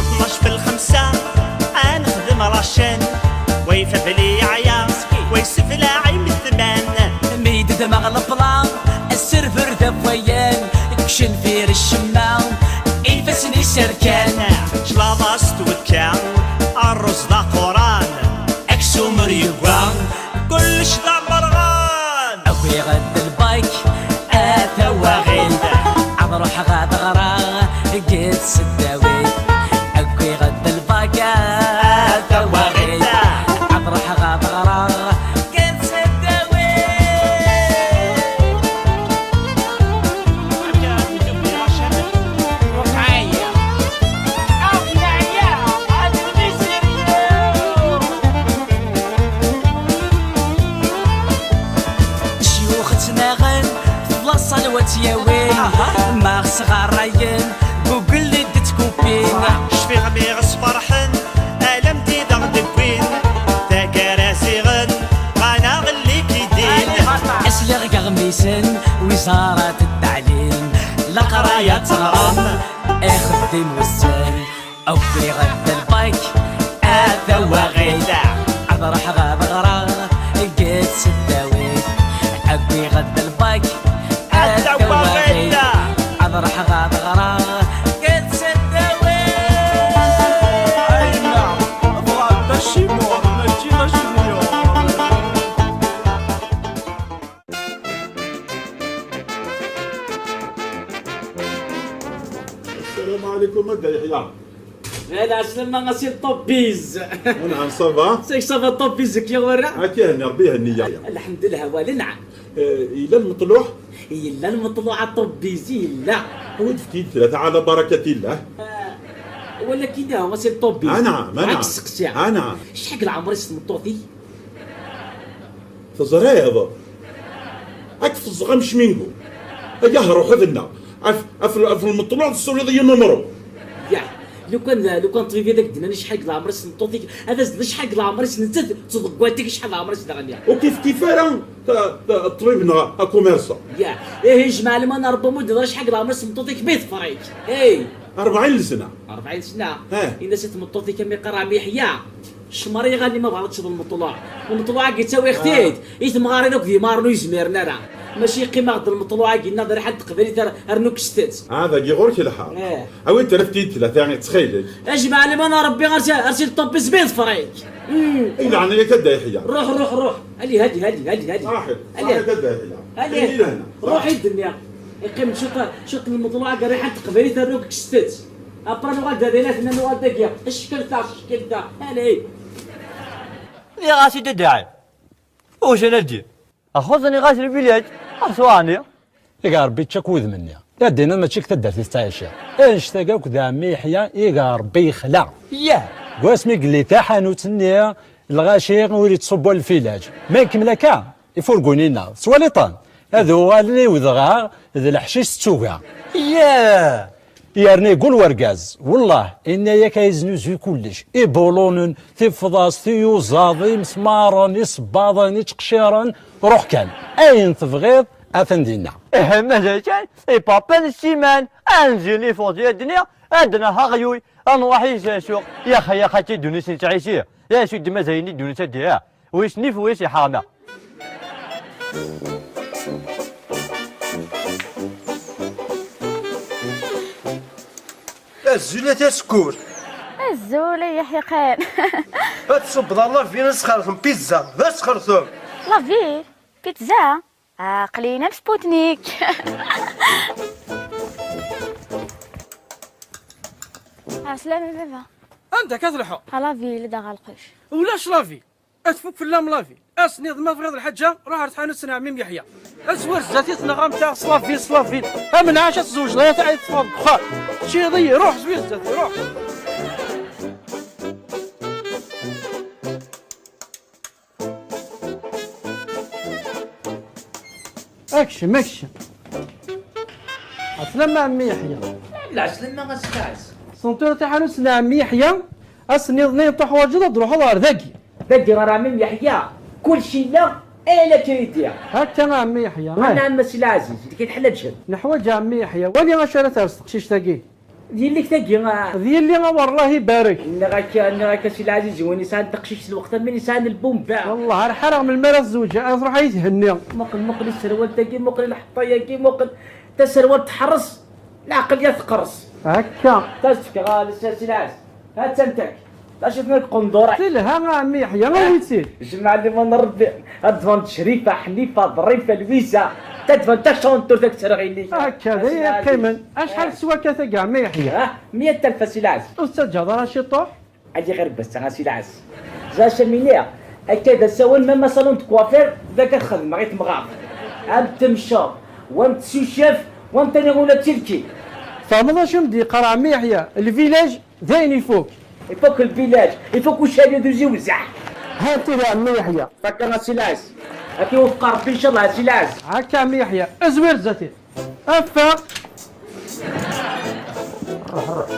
اثناش في الخمسة، أنخدم راشن، ويفبلي عيا، ويسفلى عيم الثمان. ميد دماغ البلا، السيرفر ذا فويان، كشن في الشمة، إيفاسني سركان. شلاضة ستوكا، الرز ذا قران، أكسوم ريوان، كلش ذا مرغان. أكو يغد البايك، أثواغيت. أضرح غاد غراغ، قيت سداويت. أكو يغد البايك، أثواغيت. أضرح غاد غراغ، قيت سداويت. شيوخ تناغن، في بلاصة الوقت ياوين. ما خص غراين، قوقل لي دتكوبين. شفيغ ميغ صبرحن، ألم دي دغ دبوين. تاكارا سيغن، غانا غلي كيدين. أسلغ غميسن، وزارة التعليم. لا قراية تغرم، Ixeddim wussan, wwiɣ-d lbak, a tawaɣit. Ad ruḥeɣ ad ɣreɣ deg tesdawit. Wwiɣ-d lbak, a tawaɣit. Ad ruḥeɣ ad ɣreɣ deg tesdawit. Ayna, bɣan d acimur, mačči d acimyur. السلام عليكم، ماذا يحيى؟ Ala, aslama a si Ṭubbiz. Nɛam, ça va? C'est que ça va, Ṭubbiz, kya wara? Akka, Rebbi ihenni-ya. Alḥemdulillah, wala nɛam. Eh, yella lmeṭluɛ? Yella lmeṭluɛ a Ṭubbiz, yella. Awi-d efk-iyi-d tlata, ɛla barakat illah. Eh, wala kida, a si Ṭubbiz. Anɛam, anɛam. Ɛad seqsiɣ. Anɛam. Acḥal n leɛmer-is tmeṭṭut-ik? Teẓriḍ? Ad k-teẓẓeɣ am cmingu. Aya ruḥ ad nna. Af, af, af lmeṭluɛ tessawleḍ-iyi numru. Ya, lukan, lukan ṭṭbib ad ak-d-nnan acḥal deg leɛmer-is tmeṭṭut-ik, ad as-d acḥal deg leɛmer-is nettat, d tḍeggalt-ik acḥal leɛmer-is daɣen ya. Ur kif kif ara ta, ta, ṭṭbib neɣ akumirsa. Ya, ihi jmeɛ lman a Rebbi, ma d-iḍra acḥal deg leɛmer-is tmeṭṭut-ik, mi teḍfer-ik. Hey! Rebɛin sna. Rebɛin sna. Heh. Ini-as i tmeṭṭut-ik a mi qqar ɛemmi Yeḥya. Cmer iɣallen ma bɣa ad teččeḍ lmeṭluɛ. Lmeṭluɛ-agi ttawiɣ-t-id i temɣarin akked yimɣaren ur yezmiren ara. Mačči yeqqim-aɣ-d lmeṭluɛ-agi nneɣ d rriḥa n teqbaylit ar-, rnu kkset-tt. Ah, dagi ɣur-k lḥeqq. Eh. Awi-d tlata, ttxil-k. Ajmaɛ liman a Rebbi, ar si, ar si lṭubbiz mi yeḍfer-ik. Mm. Ay leɛnaya-k a Dda Yeḥya. Ruḥ, ruḥ, ruḥ. Ali, ali, ali, ali, ali. Raḥet, ali, raḥet a Dda Yeḥya. Ali, ali. Lehna. Ruḥ i ddnniya. Iqqim ciṭ, ciṭ n lmeṭluɛ, rriḥa n teqbaylit ar-, rnu kkset-tt. Après nuɣal d adaylat-nni, nuɣal dagi. Cckelta, cckelta. Ali. Nniɣ-as i Dda Ɛid. Ucan ad d-yir. Axuẓ nniɣ-as lbilaj. Aṣwaɛni. Iga Rebbi yečča-k wudem-nni. Ad d-iniḍ mačči deg taddart i tettɛiciḍ. Annect-agi akk d ɛemmi Yeḥya, iga Rebbi yexla. Yah! Deg wasmi yelli taḥanut-nni, lɣaci ur yettṣubbu lfilaj. Ma nkemmel akka, ifurgunin-a, tettwaliḍ-ten? Ad uɣalen i wedɣaɣ d leḥcic s tuga. Yah! Yerna yeggul wergaz, wellah, inna-yak a yeznuzuy kullec, ibulunen, tifḍas, tiyuzaḍ, imesmaren, isebbaḍen, ittqeciren, ruḥ kan, ayen tebɣiḍ, atan dinna. Ihi mazal kan, i papa n ssiman, anzi n ifuḍ yadni, ad neh aɣyuy, ad nruḥ i ssuq, yax, yax, akka i ddunit nettɛici, d acu i d-mazal-ini ddunit ad d-iha, wis nnif, wis iḥerma. Azul a tasekkurt. Azul a Yeḥya Xan. Ad tṣubbeḍ ɣer la ville ad tesxertem pizza. D asxertem. La ville? Pizza? Aql-in am Sputnik. Ɛeslama a baba. Anda akka tleḥḥu? A la ville da ɣer lqec. Ulac la ville. Ad tfuk fell-am la vie. Ass-nniḍen ma tebɣiḍ lḥaǧa, ruḥ ar tḥanut n ɛemmi Yeḥya. Ad zwir zdat-i tneɣ am ta s la vie, s la vie. Am nɛac ad tzewǧeḍ ay at ɛid teffɣeḍ deg uxxam. Teččiḍ-iyi, ruḥ zwir zdat-i, ruḥ. Akcem, akcem. Ɛeslama a ɛemmi Yeḥya. Ɛeslama a Ssi Ɛaz. Sentura taḥanut n ɛemmi Yeḥya, ass-nniḍen i teḥwaǧeḍ ad d-truḥeḍ ɣer dagi. Dagi ɣer ɛemmi Yeḥya, kullec yella, ala kridi. Akka a ɛemmi Yeḥya. Anɛam a Si Lɛaziz, d-k i teḥlaǧem. Neḥwaǧ a ɛemmi Yeḥya, wali acu ara ters teqcict-agi. D yelli-k tagi, ah. D yelli, a wellah ibarek. Nniɣ-ak, nniɣ-ak a Si Lɛaziz, win yesɛan taqcict s lweqt am win yesɛan lbumba. Wellah, ar ḥareɣ melmi ara tzewǧ, ara truḥ ay thenni. Muqel, muqel iserwal-tagi, muqel lḥeṭṭa-yagi, muqel taserwalt tḥerres, lɛeqliya tqerres. Akka. Ta s-d-fkeɣ a Si Lɛaziz. Ha-tt-an tak. D acu tenna deg qendur? Telha a ɛemmi Yeḥya, awi-tt-id. Jmeɛ liman n Rebbi. Ad d-tban Crifa, Ḥnifa, Ḍrifa, Lwiza. Ta d-tban tacanturt deg tserɣin-ik. Akka, d aya yeqqimen. Acḥal teswa akka tagi a ɛemmi Yeḥya? Ah, meyya alef a Si Lɛaziz. Ur tettaǧǧaḍ ara ciṭuḥ? Ali ɣer bassa a Si Lɛaziz. Ẓer acu am iniɣ. Akka d asawen, même asalon de coiffure, d akka xedmeɣ i temɣart. Am temceḍ, wa am tsucaf, wa am tani ula d tilki. Tfehmeḍ acu i m-d-yeqqar ɛemmi Yeḥya? Lvilaj D ayen ifuk. Ifuk lbilaj, ifuk ucali d uziwzeɛ. Ha-t-id a ɛemmi Yeḥya. Fakka a Si Lɛaziz. Ad k-iwefeq Rebbi ncallah a Si Lɛaziz. Akka a ɛemmi Yeḥya, zwir zdat-i. Affa. Ruḥ, ruḥ.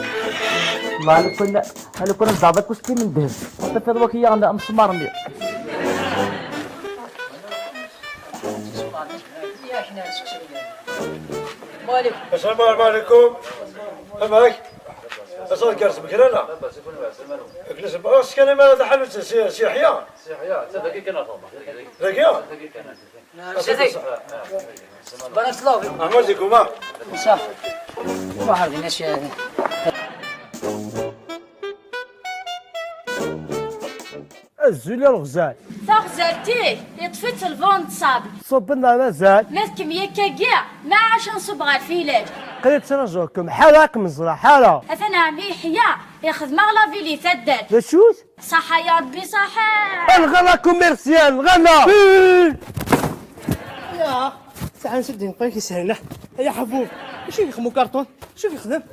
Ma lukan, ma lukan ad zeɛḍ akustim n ddheb. Tafiḍ waki yaɣ amesmar-nni. السلام عليكم. Amek? Aẓar gar tmekrana. Akken bɣiɣ s kan amara taḥanut si, si Yeḥya. Dagi? Barakallahu fikum. Aḥmed di guma. Sax. Waḥed n aci. Azul a lɣzal. Taɣzalt-ik yeṭṭef-itt lvent ṣṣab. Ṣubben neɣ mazal? Ma tkemmel akkagi, ma ɛac ad nṣubb ɣer filal. Qrib ttnaẓuɣ-kem, ḥala ad kem-ẓreɣ, ḥala. Atan ɛemmi Yeḥya ixdem-aɣ la ville i taddart. D acu-t? Ṣaḥa ya Rebbi, ṣaḥa. Lɣella commerciale, lɣella! Ya, sɛan sedd yenqan ki sehna. Ay aḥbub, acu yexdem ukarṭun? Acu yexdem?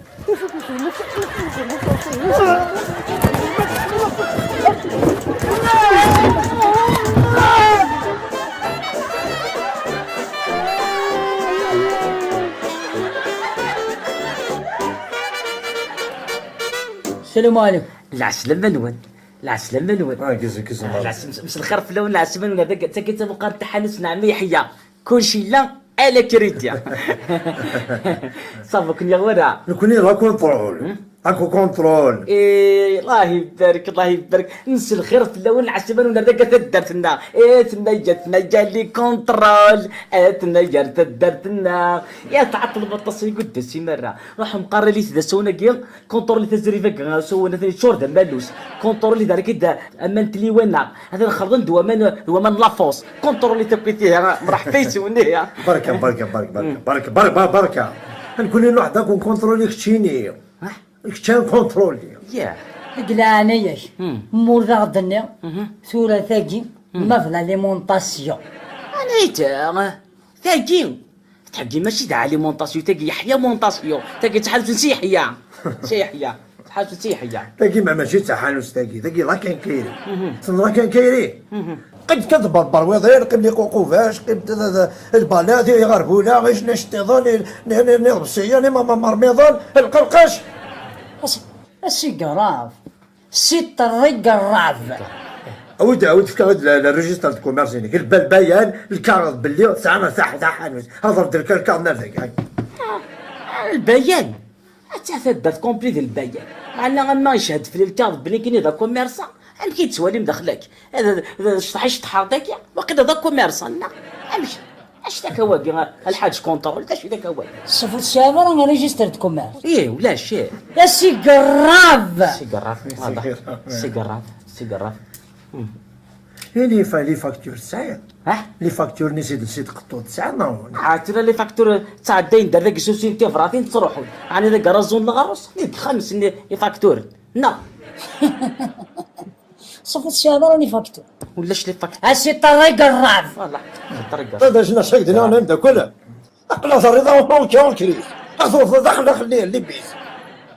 السلام عليكم. العسلامة نون. العسلامة نون. آه، كيزو، كيزو، آه، العسلامة. مس-، مساء الخير فلاون، العسلامة نون. هذاك تاكي تبقى التحانوس نعم يحيى. كلشي لا على كريديا. صافي، كن يا غورا. نكوني لا كونترول. هم؟ اكو كونترول. إيه، الله يبارك، الله يبارك. مساء الخير فلاون، العسلامة نون. هذاك تدرتنا. إيه، تنجا، تنجا لي كونترول. إيه، تنجا تدرتنا. يا تعطل بطس يقول دسي مرة. روح مقاري لي تدسونا كي كونترولي تزريفك، سوينا ثاني تشور دم بالوس. كونترولي ذلك يدا، اما انت لي وين؟ هذا الخرطوم دو امان، دو امان لافوس. كونترولي تبقي فيها، مرحبا يسوني يا. بركة، بركة، بركة، بركة، بركة، بركة، بركة. نكون نروح داك ونكونترولي كتشيني. ها؟ كتشان كونترولي. يا. قلعانيك. مم. مور ذا غدني. مهم. ثورة ثاقي. مم. ما فلا ليمونطاسيون. انا ايتا. تاكي. تحكي ماشي دعا لي مونطاسيو، تاكي يحيى مونطاسيو، تاكي تحالف سي يحيى. سي يحيى. تحالف سي يحيى. تاكي ما ماشي تحالف تاكي، تاكي لا كان كيري. تن لا كان كيري. قد كتبربر ويضير، قد لي قوقوفاش، قد ذا-، ذا-، البالات، يغربولا، غيش نشتي ظل، ن-، ن-، نضبسي، يعني ما، ما، مرميضان، القرقاش. أس-، أسي قراف. سي طريق الرعب. عاود، عاود فك هاد ال-، الريجيستر دو كوميرس هنا. قال بال-، بيان الكارت باللي ساعة تاع، تاع حانوت. هضر درك الكارت نافذك. هاي. البيان. حتى هذا دات كومبلي ديال البيان. معنا غما يشهد في الكارت بلي كاين هذا كوميرسا. عم كيتسوالي مداخلك. هذا، هذا شطح، شطح حاطك. واقيلا هذا كوميرسا. لا. عم اش ذاك هو كي الحاج كونترول، اش ذاك هو؟ الصفر السابع راه ريجيستر دو كوميرس. ايه، ولاش، ايه. يا سي قراف. سي قراف، واضح. سي قراف، سي قراف. مم. ايه لي فا-، لي فاكتور تسعة. ها؟ لي فاكتور نسيت، نسيت قطو تسعة، نو. عرفت لي فاكتور تاع الدين دار لك سوسي انت فراتين تروحوا. انا ذاك رزون الغرس، ليك خمس لي، لي فاكتور. نا. صافي السي هذا راني فاكتور. ولاش لي فاكتور؟ اسي طريق الرعب. فوالا، طريق الرعب. هذا شنو شاك دنا نبدا كله. اقلا الرضا وكون كريس. اخذ داخل داخل ليه اللي بيس.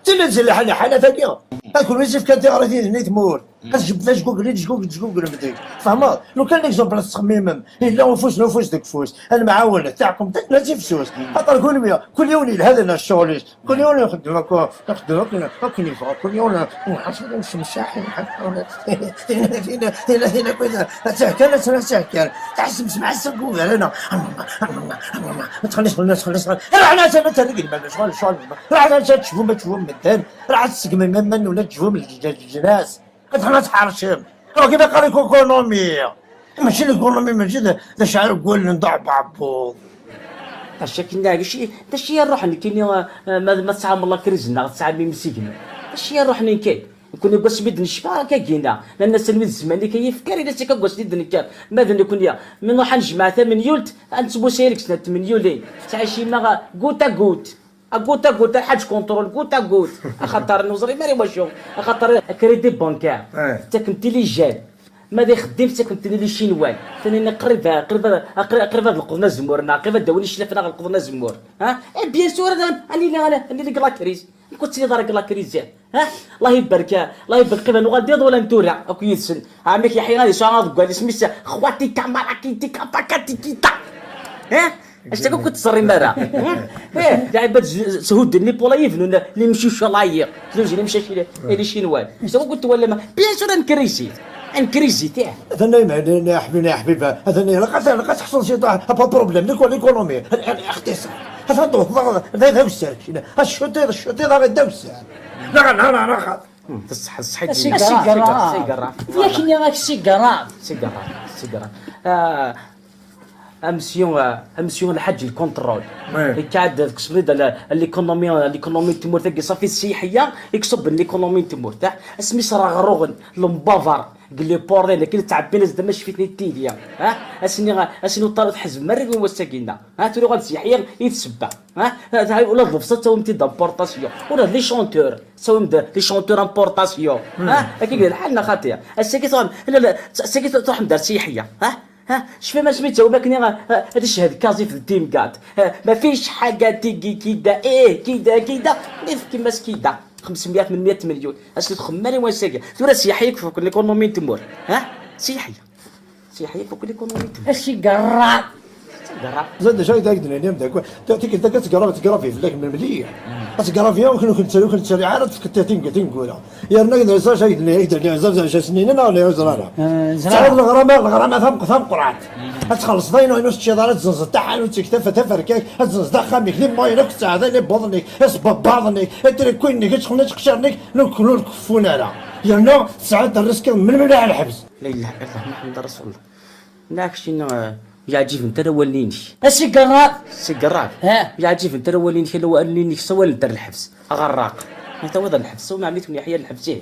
تنزل حالة حالة ثانية. اكل وزيف كان تغري فيه نيت مور. قد جبت لك جوجل، جوجل، جوجل بديك. فهمت؟ لو كان ليكزومبل تخميمم، الا نفوس، نفوس ديك فوس. المعاونة تاعكم تاع ناس فسوس. خاطر كل يوم، كل يوم هذا الشغل. كل يوم نخدم هكا، نخدم هكا، هكا نبغى كل يوم نحصل نمشي نشاحن، نحصل هنا، هنا، هنا، هنا، هنا، كذا. تحكي، لا، لا، تحكي. تحس بسمع السقوف هنا. ما تخليش الناس، خليش، خليش. راه انا زعما ترقد ما شغل، شغل. راه انا تشوفوا، ما تشوفوا مدن. راه تسقم من من ولا تشوفوا من الج-، الج-، الجناس. تحنا تحرشم. راه كيما قال لك ايكونومي. ماشي ليكونومي، ماشي ذا، ذا شعر يقول لي نضع بعبوط. اش كنا شي، دا شي نروح نكيني، آه، ما، ما تسعى الله كريزنا، تسعى من مسيكنا. دا شي نروح نكي. نكون يقص بيد نشفى كاكينا. لان سنوي الزمان اللي كيفكر الى سيكا قص بيد نكار. ماذا نكون يا؟ من نروح نجمع ثمن يولت، انت بوسيلك سنة ثمن يولي. تعيشي ما غا-، غوت ا غوت. غوت ا غوت، الحاج كونترول، غوت ا غوت. اخاطر نوزري ماري واشو. اخاطر كريدي بانكير. تاكم تيلي جان. ما ذي خدمتك كنت لي شينوان. ثاني قريب، قريب، قريب، قريب هاد القرن زمورنا، قريب هاد داوني شلفنا على القرن زمور. ها؟ اي بيان سور، انا، انا اللي، انا، انا اللي قلا كريز. كنت سيدي دارك لا كريز. ها؟ الله يبارك، الله يبارك. قريب نوغا ديض ولا نتورا. اكو يدسن. عمك يحيى غادي شو غادي قال اسمي سا خواتي كاماراكيتي كاباكاتي كيتا. ها؟ اش تقول كنت تصري مرة؟ ها؟ ايه، لعبة ز-، سهود النيبولا يفنون اللي مشيو شلايق. زوج اللي مشى شي، اللي شينوان. اش تقول كنت ولا ما؟ بيان سور نكريسي. Une crise, tiens. Atan ay mehlen, ya ḥbibi, ya ḥbibi. Atan ay lqat, lqat ḥṣel si ṭaḥ. Apa problème, l'éco-, l'économie. Al-, al-, اقتصاد. Atan tewteḍ, d, d awessar, keččini. Acuṭiḍ, acuṭiḍ, aɣ-d awessar. Neɣ, neɣ, neɣ, neɣ. Hmm, teṣṣeḥ, teṣṣeḥ. Asigara. Asigara. Asigara. Yak nniɣ-ak sigara. Sigara, sigara. Ah, Amsyu, ah, amsyu Lḥaǧ lkunṭrul. Oui. Ikɛed deg sbrid, la, l'économie, l'économie n tmurt-agi, ṣafi ssiḥiya i iṣubben l'économie n tmurt, ah. Asmi sraɣruɣen, lembavar, deg les ports, akken ttɛebbin as-d amacfit n tili, ah. Asni, asni uṭṭar ur tḥezbem ara i wass-agi-nna. Ah, tura uɣal ssiḥiya i d ssebba, ah. Ula d lebṣel ttawim-t-id d'importation, ula d les chanteurs ttawim-d les chanteurs importation, ah. Akka i d lḥal neɣ xaṭi? Ass-agi truḥem, la, la, ass-agi truḥem-d ar ssiḥiya, ah. Ha, cfam asmi d-tawim akken i, ha, ad iched Kazif d Timgad. Ha, ma fic ḥaga tigi kida, eh, kida, kida, nefk mas kida. Xemsemya, tmenmya milyun. Asli txemmar i wass-agi. Tura syaḥi yakk fuk l'économie n tmurt. Ha? Syaḥi. Syaḥi yakk fuk l'économie n tmurt. Asigara. Asigara. Zad d acu ay d-ak-d-nini amdakkel? Ta-, tikkelt akka tgravi, tgravi fell-ak mliḥ. Ad tgravi yakk, ur ken-ttari, ur ken-ttari ara, tfekkeḍ tin-, tineggura. Yerna d acu ay d-nniɣ, d acu ay d-nniɣ, neɣ ur yeẓri ara. Eh, ẓriɣ. Tesɛiḍ leɣrama, leɣrama tam-, tameqqrant. Ad txellṣeḍ ayen ur teccid ara, ad tzenzeḍ taḥanut-ik, tafa-, taferka-k, ad tzenzeḍ axxam-ik, les moyens akk tesɛiḍ, les bobs-nnek, isbabbaḍen-nnek, itriku-nnek, iceqlen, iqecren-nnek, ur k-, ur k-keffun ara. Yerna tesɛiḍ rrisque melmi ara lḥebs. La ilaha illallah Muḥemmed Rasulullah. Neɣ keččini, eh, ur yeɛǧibent ara wallen-inek. Asigara. Asigara. Ha. Ur yeɛǧibent ara wallen-inek, ala wallen-inek ssawalent ar lḥebs. Aɣerraq. Ma tawiḍ ar lḥebs, ssawal ɛemmi-twen Yeḥya ar lḥebs, ih.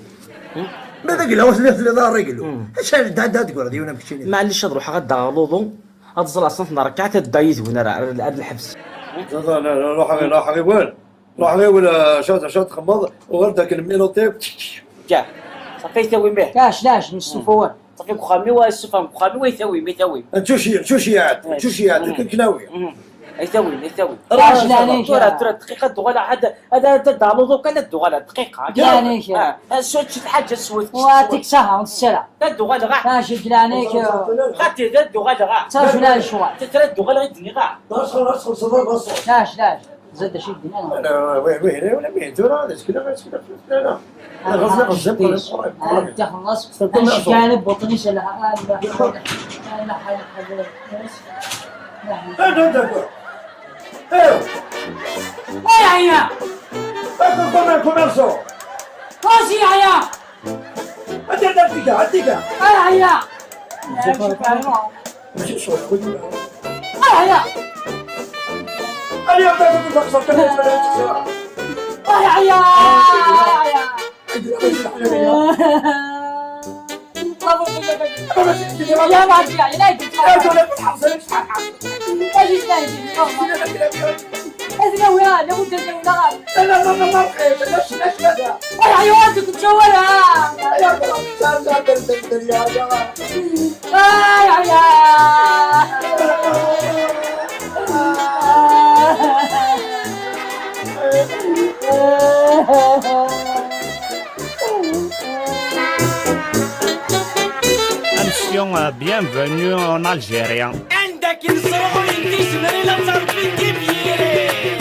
Hmm? Ma d agla ur telliḍ, telliḍ ara aglu. Hmm. Acu ara d-, d-, d-tegreḍ yiwen am keččini? Maɛlic, ad ruḥeɣ ad d-aɣeɣ luḍu, ad ẓẓleɣ snat n rrkaɛat, ad ddaɣ yid-wen ar, ar, ar lḥebs. Ruḥeɣ, ruḥeɣ i wal. Ruḥ ɣiwel, eh, cad, cad xemmeḍ, uɣal-d akken mminuṭi. Ǧa. Ṣafi, ay tawim ih. Lac, lac, nestufa wan. Ṣafi, deg uxxam-iw, ssufɣen deg uxxam-iw, ay tawim, ay tawim. Ad tuci-, tuciɛet, eh, tuciɛet, mm, akken klawi. Mm. Ay tawim, ay tawim. Lac, lac, lac. Tura, tura, dqiqa, ad d-uɣaleɣ, ad, ad, ad, ad d-aɣluḍ ukan, ad d-uɣaleɣ, dqiqa. Lac, lac. Ah, ah, swet lḥaǧa, swet. Wa, tik saha, ur tessara. Ad d-uɣaleɣ, ah. Lac, lac, lac. Xaṭi, ad d-uɣaleɣ, ah. Tura, tura, ad d-uɣaleɣ, i d-nniɣ, ah. Lac, lac. Zad acu i d-nnan. Wi, wi, wi, wi, tura, d asekla, d asekla, d asekla. Ah, ɣeẓẓi, ɣeẓẓi, qqel, qqel, qqel. Ah, d-ixelleṣ. Ssebba aceggan n buṭni s lḥal. Anda, anda, anda? Eh! Ay, ɛya! Ay, kum, kum, kum, kum. Ay, ɛya! Ay, ɛya! Ay, ɛya! Ay, ɛya! يا ما تجي علي، لا يجي. أنا وياه، لابد أن نلعب. لا، لا، لا، لا، ما بقيت. لا، لا، لا، لا. أي حيوانات كنت جوالها. لا، لا، لا، لا، لا، لا، لا، لا. آي، آي، آي. Amsyu, euh, bienvenue en Algérie. Anda akken sruḥuyent tizemrin ad terfed tibyirin.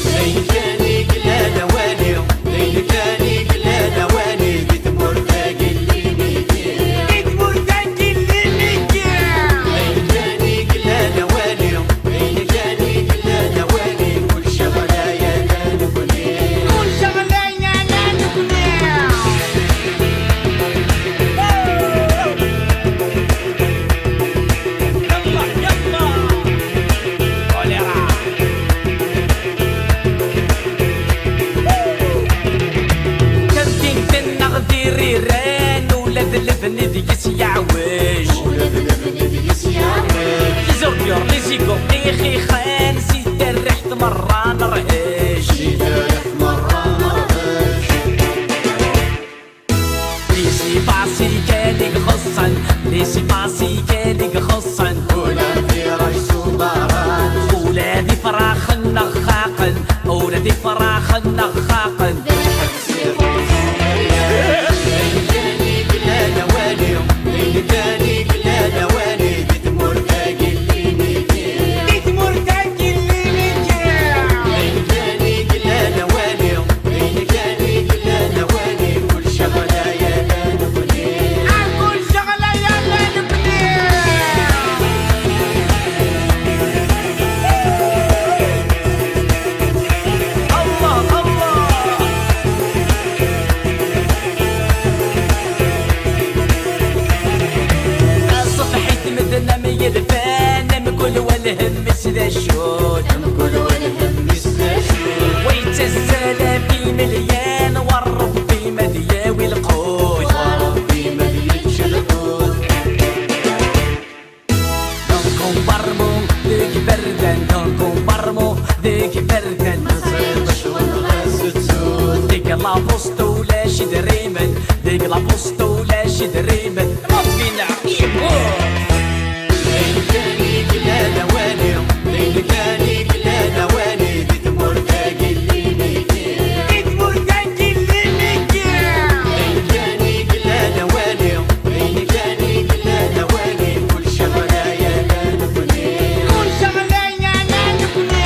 D ayen kan i yellan awali, d ayen kan i yellan awali, di tmurt-agi n limiki. Di tmurt-agi n limiki. D ayen kan i yellan awali, d ayen kan i yellan awali, kullec ɣlay ala nekni. Kullec ɣlay ala nekni. يلا، يلا. كوليرا. Tamdint-nneɣ d iriran, ula d lebni deg-s yeɛwej. Ula d lebni deg-s yeɛwej. Les ordures, les égouts, ixixan, si terriḥt merra nerhej. Si terriḥt merra nerhej. Laissez-passer kan i ixuṣṣen, laissez-passer kan i ixuṣṣen. Ula d tiraj s ubarat. Ula d ifraxen nneɣ xaqen, ula d ifraxen nneɣ xaqen. D lḥebs ixuṣṣen. Ayen kan i yellan awali, Ardan. Deg la poste ulac idrimen, deg la poste ulac idrimen. Ṛebbi neɣ ibu. D ayen kan i yellan awali, d ayen kan i yellan awali, di tmurt-agi n limiki. Di tmurt-agi n limiki. D ayen kan i yellan awali, d ayen kan i yellan awali, kullec ɣlay ala nekni. Kullec ɣlay ala nekni.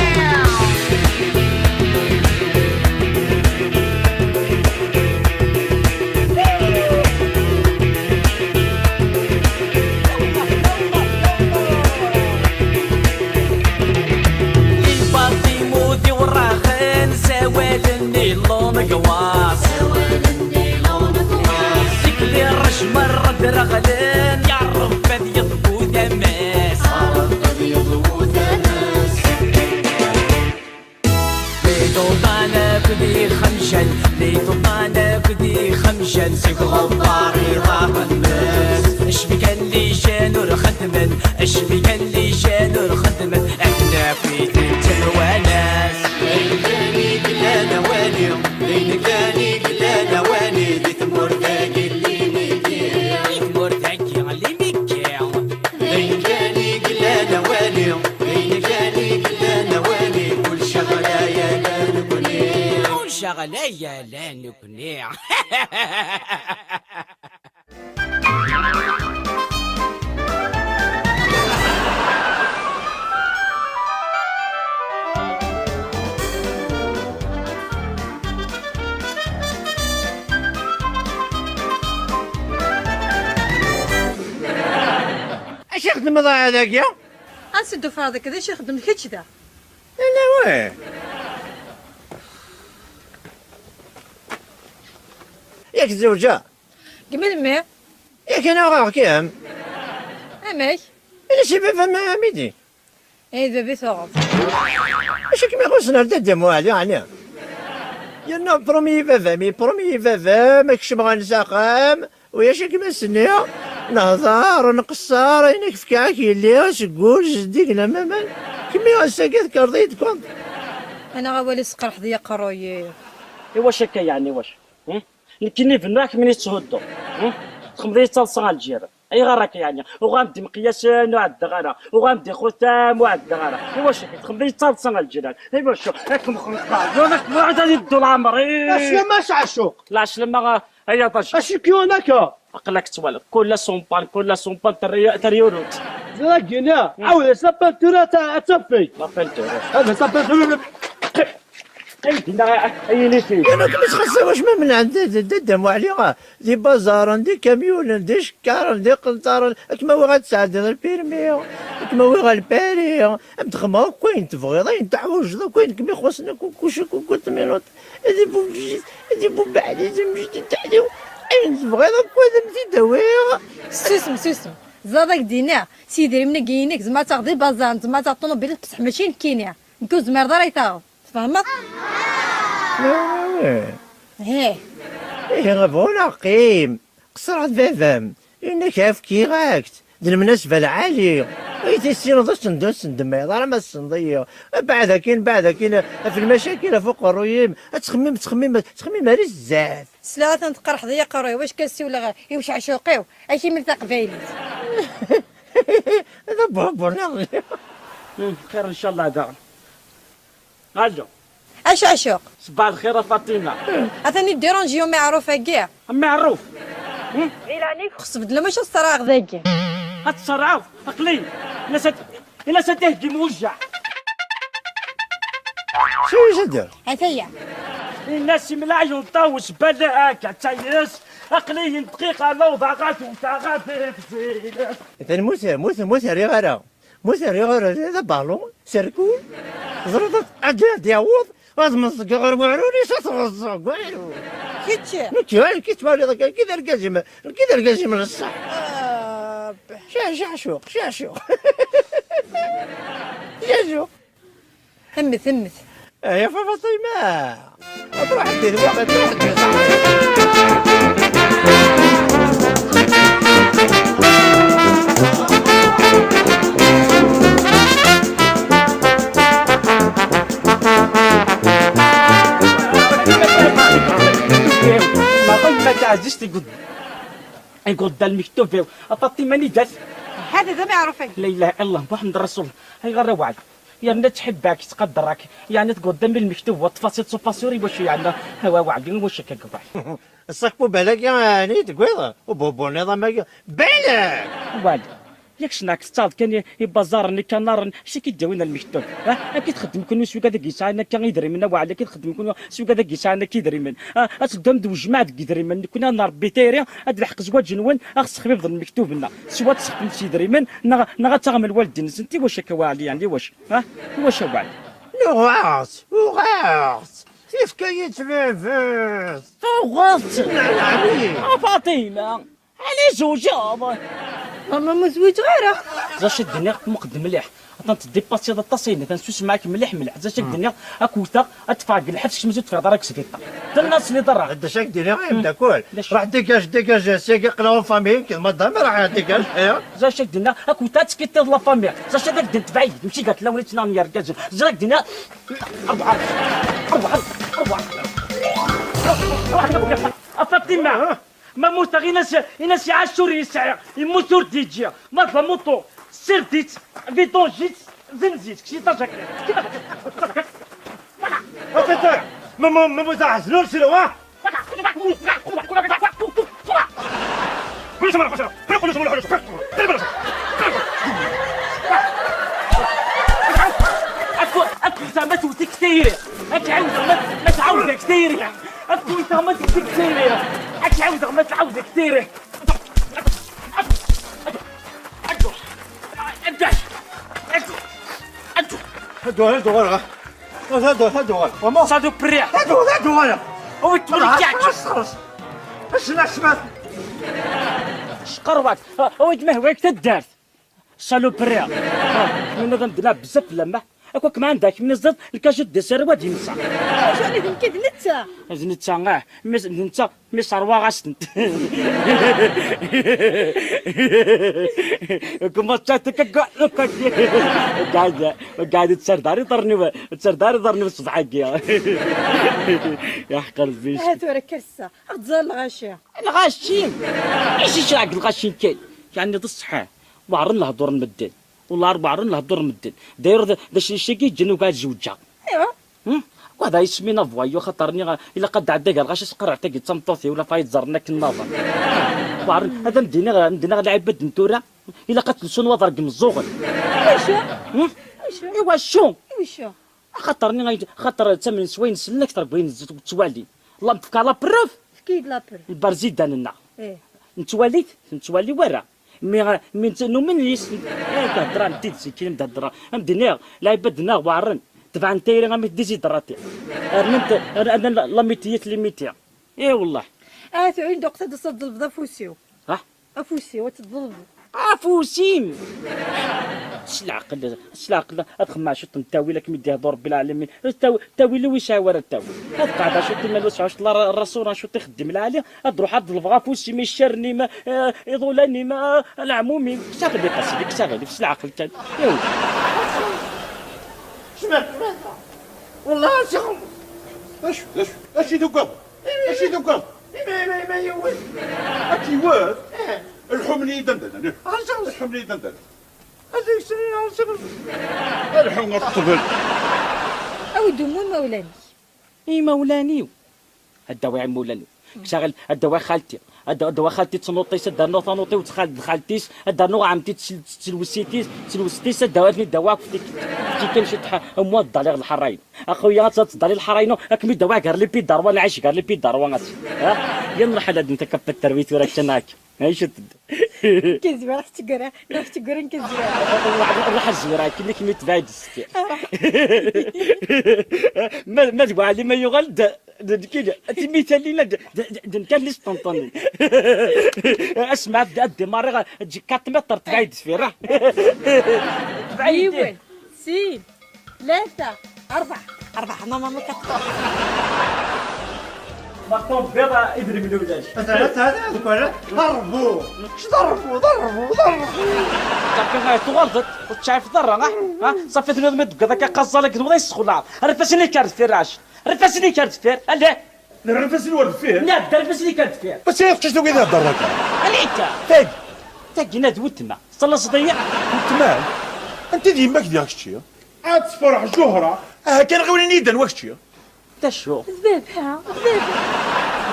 Lbaṭimut iwraɣen, sawalen i Lungwas. Tikli rrejmer d-reɣlen, ya Ṛebbi ad yeḍbu tamas. Lṭuṭan akked ixemjan, lṭuṭan akked ixemjan, seg uɣebbar iḍarren-nnes. Acbi kan lijan ur xeddmen, acbi kan lijan ur xeddmen, ad naf-iten ttemwanas. D ayen kan i yellan awali, d ayen kan i yellan awali, di tmurt-agi n limiki. Di tmurt-agi n limiki. D ayen kan i yellan awali, d ayen kan i yellan awali, kullec ɣlay ala nekni. Kullec ɣlay ala nekni. Acu i xedmeḍ dagi? Ansi d-tufiḍ akka d acu ixeddem kečč da? Ala wah. Yak tzewǧeḍ? Deg melmi? Yak anaɣeɣ-kem. Amek? Ala si baba-m a midi. Ay d baba-m tuɣeḍ. Acu kem-ixuṣṣen ar Dda Muɛli, ɛni? Yerna premier baba-m, premier baba-m, ad kecmeɣ s axxam. Ulac akken ma s-nniɣ, nehḍer, nqeṣṣer, ayen i k-fkiɣ ad k-yelli, seg wul, zeddigen am aman. Kemmi ass-agi tkerḍ-iyi-d kont. Anaɣ awal-is qerḥed i aqerruy-iw. Iwacu akka yeɛni, iwacu? Hm? Nekkini bennuɣ, kemmini tetthudduḍ. Hm? Txemmeḍ-iyi d taḍsa ɣer lǧiran. Ayɣer akka yeɛni? Uɣalen-d imeqyasen ur ɛeddaɣ ara. Uɣalen-d ixutam ur ɛeddaɣ ara. Iwacu akka txemmeḍ-iyi d taḍsa ɣer lǧiran? Iwacu? Ad kem-xemmeḍ. Ad yeddu leɛmer. Lɛeslama s ɛeccuq. Lɛeslama, ay aṭac. Acu k-yuɣen akka? Aql-ak twalaḍ, kul aṣumpan, kul aṣumpan terri-, terri urut. Ẓragina, ɛawed-as la peinture ad ta-, ad tafeg. La peinture. Hada la peinture. Qim, qim dinna, ay, ay inisi. Yerna kem-ttxaṣṣa wacma menɛen d, d, d, d Dda Muɛli, ah, d ibaẓaren, d ikamyunen, d icekkaren, d iqenṭaren, ad kem-awiɣ ad tesɛeddiḍ lpirmi, ad kem-awiɣ ɣer Lpari, ad m-d-xedmeɣ akk ayen tebɣiḍ, ayen teḥwaǧeḍ, akk ayen kem-ixuṣṣen, akk, kullec, akk, akk, d iminut. Ad ibubb jid, ad ibubb aḥdid, amjid taḥdiw. Ayen tebɣiḍ akk ad am-t-id-awiɣ. Susem, susem. Ẓad ak-d-iniɣ, s yidrimen-agi-inek, tzemreḍ ad taɣeḍ ibaẓan, tzemreḍ ad taɣeḍ ṭunubilat, bṣeḥ mačči nekkini. Nekk ur zemreḍ ara ad yi-taɣeḍ. Tfehmeḍ? Ih. Ih, a bɣu neɣ qqim. Qeṣṣreɣ d baba-m, yenna-k efkiɣ-ak-t, d lemnasba lɛali. Ay tissineḍ ad tend-, ad tendemmiḍ ara ma tessneḍ-iyi. Beɛd akin, beɛd akin, ɣef lmacakil, ɣef uqerruy-im, ad ttxemmim, ttxemmim, ttxemmim ar zdat. Sliɣ atan tqerḥeḍ-iyi aqerruy, wac kan ssiwleɣ i uceɛcuq-iw, akimel taqbaylit. D abuhebbu nniḍen. Hmm, xir ncallah daɣen. Alo. Acu, acu? Ṣbaḥ lxir a Faṭima. Atan iddiranji umiɛruf-agi. Ameɛruf? Hmm? Di leɛnaya-k, xsef-d lmuc ad tṣerɛeḍ dagi. Ad tṣerɛeḍ? Aql-i. Ila s ad, ila s ad iheggi mwejjaɛ. Acu i s-d-yerr? Ataya. Ini-as imlaɛ yunṭa usbal akka, ttayes. Aql-i n dqiqa lawḍa ɣad wteɣ ɣad. Atan mut, mut, mut rriɣ ara. Mut rriɣ ara d abalun, serkul. Teẓriḍ, ad, ad d-yaweḍ, ad meẓẓgeɣ ɣer weɛrur-is, ad t-ɣeẓẓeɣ deg weɛrur. Kečč? Nekk, ay, kečč twaliḍ akka, nekk d argaz-im, nekk d argaz-im n ṣṣeḥ. Ah, b-, Ca-, ceɛcuq, ceɛcuq. Ceɛcuq. Mmet, mmet. Ah, ya Faṭima. Truḥ-d di lweqt, truḥ-d di lweqt. Juste يقول، يقول دا المكتوب. فاطمة نيدات. هذا ذا ما يعرفين. لا إله إلا الله محمد رسول الله. هاي غير واحد. يعني تحبك، تقدرك، يعني تقول دم المكتوب والتفاصيل سوباسيوري واش يعني. هو واحد واش هكاك واحد. الصك بوبالاك يعني تقويض وبوبو نظام. بالك. واحد. ياك شناك تصاد كان يبازار نكا نار شي كي داوينا المكتوب. ها، كي تخدم كون سوق هذاك يسعى انك يدري منا وعلى كي تخدم كون سوق هذاك يسعى انك يدري من. ها، اتدم دو جماعه يدري من كنا نار بيتيريا. هاد الحق زواج نون اخص خفيف ظن مكتوب لنا سوا تسخدم سي يدري من. نغا نغا تغم الوالدين سنتي واش هكا واعلي يعني واش. ها، واش واعلي. نغاص نغاص. كيف كيتنافس؟ طوغت. نعم عليك. فاطمه. على زوج يابا. ماما ما زويت غيره. زاش الدنيا مقدم مليح. انت ديباسي هذا التصين، تنسوس معاك مليح مليح. زاش الدنيا اكوتا اتفاق الحفش مزيد في هضرك سكيطه. تناس لي ضرر. هذا شاك ديري غير مداكول. ليش؟ راح ديكاج ديكاج سيكي قلاو فامي كي مدام راح ديكاج ايه. زاش الدنيا اكوتا تسكيطي لا فامي. زاش هذاك دنت بعيد مشي قالت لهم ريتنا يا رجال. زاش الدنيا. اربعه. اربعه. اربعه. افاطمه. ما موت غير ناس، ناس يعشر يسعى يموت ور ديجيا. ما ظلم موطو. سير ديت. فيتون جيت. زنزيت كشي طاجك. افاطمه. ما ما ما ما تحزنوش لو ها. كل شيء ما نخش. كل شيء ما نخش. اكو اكو زعما توتي كثير. اكو عاود ما تعاود كثير. اكو انت ما توتي كثير. اكو عاود ما تعاود كثير. هدو هدو غير. هدو هدو غير. وما صادو بريح. هدو هدو غير. هو يتولي خلاص، كاع. خلاص، خلاص. اش الناس مات؟ شقروات. هو يتمهويك تدارت. شالو بريح. من هذا مدنا بزاف لما. اكو كما عندك من الزد الكاش دي سير وادي مسا. اش عليك كيف نتا؟ نتا اه. مس نتا. مي صاروا غاسنت. كما تشاتك قاعد قاعد تسرداري ضرني تسرداري ضرني الصبح هكا. يا حق ربي. هاتو راه كرسه. اخذ زال الغاشيه. الغاشي. ايش يشرع الغاشي كاين؟ يعني ضد الصحه. وعرن له دور المدن. والله اربعه عرن له دور المدن. داير ذا الشيء كي جنو قاعد زوجها. ايوا. هم؟ وهذا يسمينا فوايو خاطرني غا-، الا قد عدى قال غاش سقر عتاك تمطوثي ولا فايت زرناك النظر. وعرن هذا مدينه غا-، مدينه غا لعيبه دنتورا. الا قد نسون وضر قمزوغل. ايش؟ هم؟ ايش؟ ايوا شو؟ ايش؟ خاطرني غايت-، خاطر ثمن سواين سلك تربين توالي. الله مفكا لا بروف. كيد لا بروف. البرزيدان لنا. ايه. نتواليت، نتوالي ورا. مي غا-، مي نت-، نومن ليس. ايه، تهدرا نتي تسكين تهدرا. ام دينيغ، لا يبدنا وارن. تبع نتيري غامي ديزيدراتي. ارننت، ارنن لا ميتيت لي ميتيا. ايه والله. اه، تعين دوقت هاد الصد البضا فوسيو. ها؟ افوسي وتضلب. افوسيم. اش العقل، اش العقل؟ هاد خما شوط نتاوي لك مدي هضور ربي العالمين. التاو-، التاويل ويش ورا التاويل؟ هاد قاعده شوط ما لوش عشط لا الرسول شوط يخدم العالي. هاد روح هاد الفغا فوسي ما يشرني ما، آه، يضولني ما، آه، العمومي. شغل لي قصدي، شغل لي، اش العقل كان؟ يا ولد. سمعت، سمعت. والله شغل. اش، اش، اش يدوق؟ اش يدوق؟ ايما، ايما، ايما يوز. اش يوز؟ ايه. الحمني دندن. اش يوز؟ الحمني دندن. اش يسري اش يوز؟ الحمني الطفل. أو دمون مولاني. اي مولاني. الدواعي مولاني. كشغل الدواعي خالتي. الد-، الدواعي خالتي تنوطي سد نوطا نوطي وتخالد خالتيس. الدار نوع عمتي تسل-، تسلوسيتيس، تسلوسيتيس الدواعي في الدواعي كفتك. كي كان شي تح-، اموال الضالي الحراين. اخويا تصدق الضالي الحراين. اكمي الدواعي قال لي بيدار وانا عايش قال لي بيدار وانا. ها؟ يا نروح على دنتك كبت الترويت وراك شناك. هاي شو تد-، كزوير راح تقرا، راح تقرا كزوير. روح، روح الزويرة، كي ليك ميت بعيد السكي. ما، ما تبغى علي ما يغل د-، د-، د-، كي د-، أنت مثال لينا د-، د-، د-، د-، كان ليش طنطوني. اسمع، د-، الديماري غا-، تجي أربعة متر تبعيد في راه. تبعيد. ايوه. سين. ثلاثة. أربعة. أربعة. ماما ما كتطلع. مكتوب بيضة إدري من ولاش. هذا، هذا، هذا، هذا، ضربوا. اش ضربوا؟ ضربوا، ضربوا. صافي، ما توغلطت. وتشايف ضرة، ها؟ ها؟ صافي، تنوض ما تبقى ذاك قصة لك، ولا يسخن العار. رفسني كارت في الراش. رفسني كارت في. ألا. Nerra ifassen-iw ar deffir. Nniɣ-d, err ifassen-ik ar deffir. Mačči d taqcict-agi i d-ihedder akka. Anita? Tagi. Tagi-nni d weltma. Tettalaseḍ-iyi? Weltma? Anta i d yemma-k diɣ kečči? Ad tefreḥ Ǧuhra. Aha kan ɣiwel ini-yi-d anwa kečči. D acu? D baba, d baba.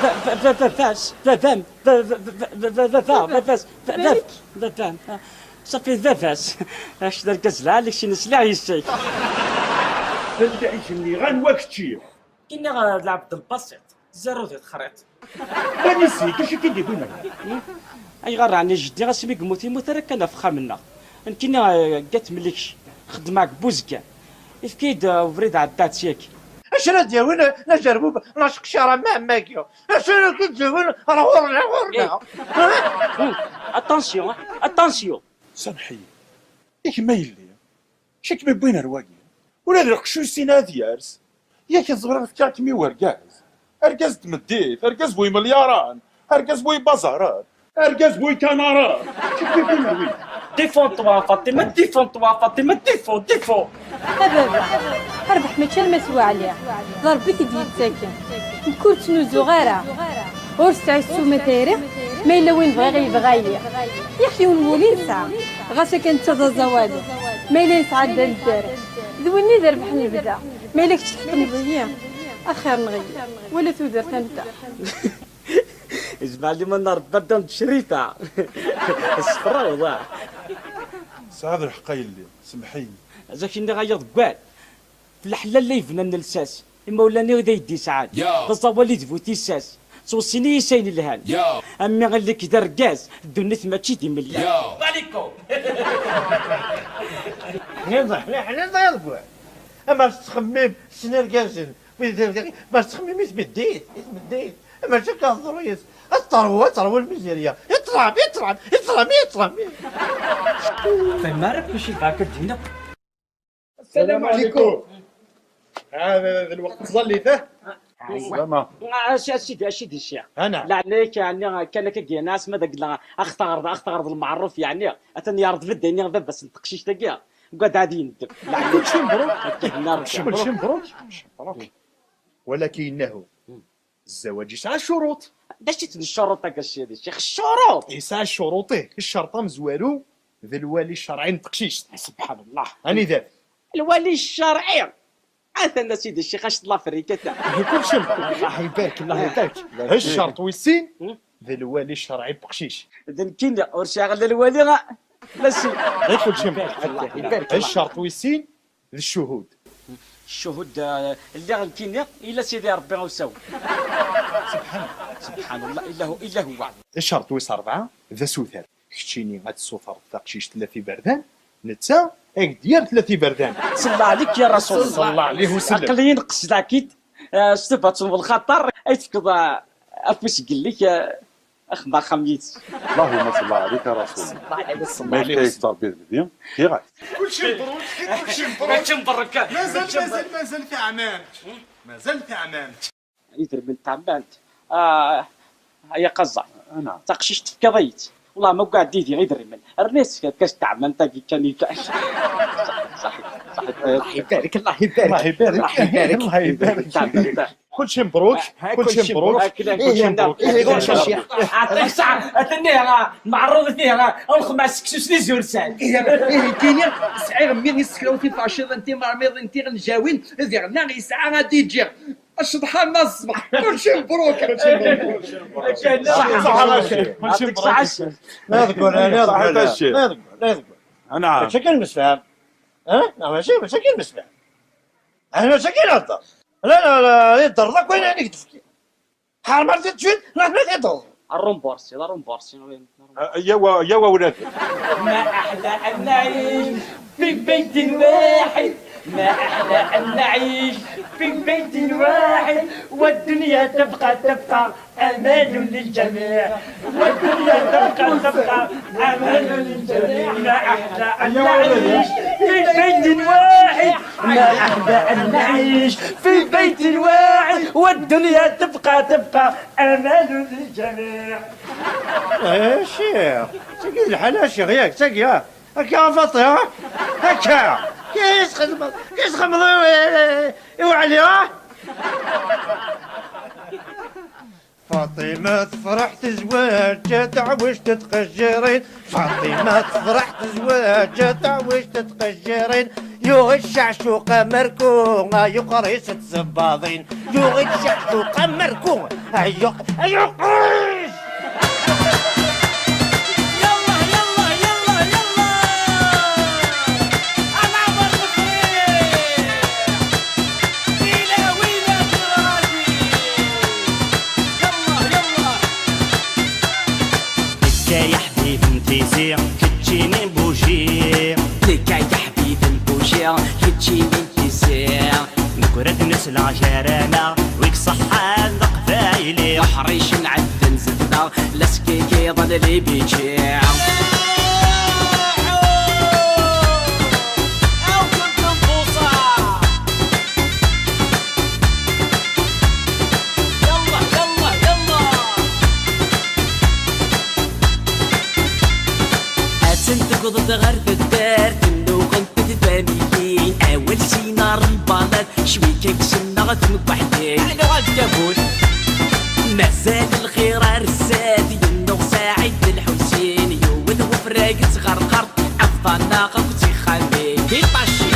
Ba-, ba-, ba-, baba-s, baba-m, ba-, ba-, ba-, ba-, baba, baba-s, ba-, baba-m. Safi d baba-s. Acu d argaz lɛali, keččini sliɣ yes-k. Anda i k-nniɣ anwa kečči? Kini, eh, d Lɛebdelbasit, zéro di texriṭ. Mani-s-ik, acu i k-id-iwwin? Ayɣer ɛni jeddi asmi yemmut, yemmut ara kan ɣef uxxam-nneɣ? Nekkini, eh, gat mlik, xeddmeɣ deg Buzgan. Efk-iyi-d, eh, ubrid ɛeddaɣ-t yagi. Acu ara d-yawin, eh, la jerbub, la ceqcar am, am wagi? Acu ara k-id-yawin ar ɣur-neɣ, ɣur-neɣ? Eh. Hmm. Attention, attention. Samḥ-iyi. I kemm a yelli? Acu i kem-iwwin ar wagi? Ula d lqecc ur yessin ad yers. Yak ẓriɣ fkiɣ-kem i urgaz. Argaz n tmeddit, argaz bu imelyaṛen, argaz bu ibaẓaṛen, argaz bu ikanaren. Acu i kem-iwwin ar wagi? Défends-toi, Fatima, défends-toi, Fatima, défends, défends. A baba, rrbeḥ mačči alamma s Waɛli, d Ṛebbi i t-id-yettaken. Nekk ur ttnuzuɣ ara. Ur sɛiɣ ssuma tayri, ma yella win bɣiɣ yebɣa-yi. Yak yiwen wul i nesɛa, ɣas akken netta d aẓawali. Ma yella yesɛa dda n ddarek, d winna i d rrbeḥ n lebda. Ma yella kečč tḥekmeḍ-iyi, axir-nneɣ-iyi. Wala tudert anta. Yezmer liman n Rebbi ad d-tecrita. Ṣṣefra, wa. Tesɛiḍ lḥeqq a yelli, semmeḥ-iyi. Zak i nniɣ aya deg wal. Leḥlal la yebnan lsas, imawlan-iw d ay d-isɛan. Yo. D aẓawal i d bu tissas, ttweṣṣin-iyi s ayen lhan. Yo. A mmi, ili-k d argaz, ddunit mačči d imelyan. Yo. Balikum. Ḥniḍ, ḥniḍ, ḥniḍ, ya ḍegger. Ama tettxemmim s nergazen, ma tettxemmim i tmeddit, i tmeddit. Ama akka teḍru-yas. Ad teṛwu, ad teṛwu lmizirya. Iṭṭlam, iṭṭlam, iṭṭlam, iṭṭlam. Fehmeɣ ara kulci bɣa akka d-iniɣ. Salam aleykum. Hada d lweqt n tẓallit, eh? Salama. Ah, a si-, a sidi, a sidi ccix. Ana. Leɛnaya-k, ɛni kan akka gina asma d agla, ax taɣreḍ, ax taɣreḍ lmeɛruf, yeɛni atan yerḍel-d ayen i baba-s n teqcict-agi. Gad ad yendem. Leɛnaya-k. Kulci mbruk. Akka hna rǧa. Kulci mbruk. Mbruk. Walakin innahu. Zzawaj yesɛa ccuruṭ. D acu-ten ccuruṭ-agi a sidi ccix? Ccuruṭ! Yesɛa ccuruṭ, ih. Ccerṭ amezwaru d lwali ccerɛi n teqcict. Subḥan Llah. Anida-t? Lwali ccerɛi! Atan a sidi ccix, acu n Lafrika ta. Kulci, Allah ibarek, Allah ibarek. Ccerṭ wis sin d lwali ccerɛi n teqcict. D nekkini ur sɛiɣ la lwali, la sidi. Kulci, Allah ibarek. Ccerṭ wis sin d ccuhud. Ccuhud, eh, lliɣ nekkini, illa Sidi Ṛebbi usawen. Subḥan-, subḥan Llah, illa hu-, illa huwa. Ccerṭ wis ṛebɛa d asuter. Keččini ad tessutreḍ taqcict tlata iberdan, netta ad ak-d-yerr tlata iberdan. Ṣella ɛlik ya Rasul. Ṣella ɛlih u sellem. Aql-iyi nqesdeɣ-k-id, eh, s tubat n lxaṭer, ay tefkeḍ, eh, afus gelli-k, eh, Axem axxam yid-s. Allahumma salli ɛleyka ya Rasul. Sallallahu ɛleyhi wa sallam. Ma yefka-yak Ṛebbi d lebdi, fkiɣ-ak. Kulci mbruk, kulci mbruk. Mačči mbruk. Mazal, mazal, mazal taɛmamt. Mazal taɛmamt. Idrimen n tɛemmamt. Ah, ay aqaẓay. Ana. Taqcict tefkiḍ-iyi-tt. Wellah ma gad idiɣ idrimen. Rniɣ-as taɛemmamt-agi kan i ta-, saḥit, saḥit, saḥit. Allah ibarek, Allah ibarek. Allah ibarek. Allah ibarek. Taɛemmamt. Kulci mbruk, ha, kulci mbruk. Akken, akken, kulci mbruk. Ihi, ihi, ihi, ihi. Ɛṭi-, sɛa-, atan ihi, ah, meɛruḍ ihi, ah, lxemɛa seksu s tizurzan. Ihi, ihi, kini, sɛiɣ mmi isekla-w tifaciḍin, timermiḍin, tiɣenjawin, diɣenna yesɛa ad d-iǧǧi. Acḍeḥ am ṣṣbeḥ. Kulci mbruk. Kulci mbruk. Akken, ṣaḥa, ṣaḥa, ṣaḥa. Kulci mbruk. Ṣaḥa, ṣaḥa. La tqul, la tqul, la tqul, la tqul. Anɛam. Mačči kan msefham. Ha? Neɣ mačči, mačči kan msefham. Ayen mačči kan ihedder. La, la, la, ihedder akk ayen i k-d-fkiɣ. Ḥerm ar tiṭ cwiṭ, la, la ihedder. Arumbursi, arumbursi. Ah, yawa, yawa, ولاد. ما أحلى أن نعيش في بيت واحد، ما أحلى أن نعيش في بيت واحد، والدنيا تبقى، تبقى أمان للجميع، والدنيا تبقى، تبقى أمان للجميع. ما أحلى أن نعيش في بيت واحد، ما أحلى أن نعيش في بيت واحد، والدنيا تبقى، تبقى أمان للجميع. Eh, ccix, tagi d lḥal, a ccix, yak, tagi, ha? Akka a Faṭi, ha? Akka! Kis txedmeḍ, kis txedmeḍ i, i, i Waɛli, ha? Faṭima tefreḥ tezweǧ, taɛwict tqejjirin. Faṭima tefreḥ tezweǧ, taɛwict tqejjirin. Yuɣ-itt ceɛcuq amerku, yuqer-itt tẓebbaḍin. Yuɣ-itt ceɛcuq amerku, ayuq-, ayuqer-itt. يلا، يلا، يلا، يلا. العمر الخير. ويلة، ويلة، راجي. يلا، يلا. لك يا حبيب انتيزي، كتشيني بوجي. لك يا حبيب بوجي، كتشيني انتيزي. نقرد نسلع جارانا، ويك صحة لقبايلي. وحريش نعد نزفنا، لا سكيكي ظل لي بيجي. أو كنت نفوصة. يلا، يلا، يلا. أتن تقضد غير في الدار، تنوغن تدبانيين. أول سينار البلد، شوي كيكسنا غتنبحتين. أنا غاد كابوس. مازال الخير رساد، ينو سعيد الحسين، يود وفراق تغرغر، أفضل ناقة كنت خامي. دي طاشي.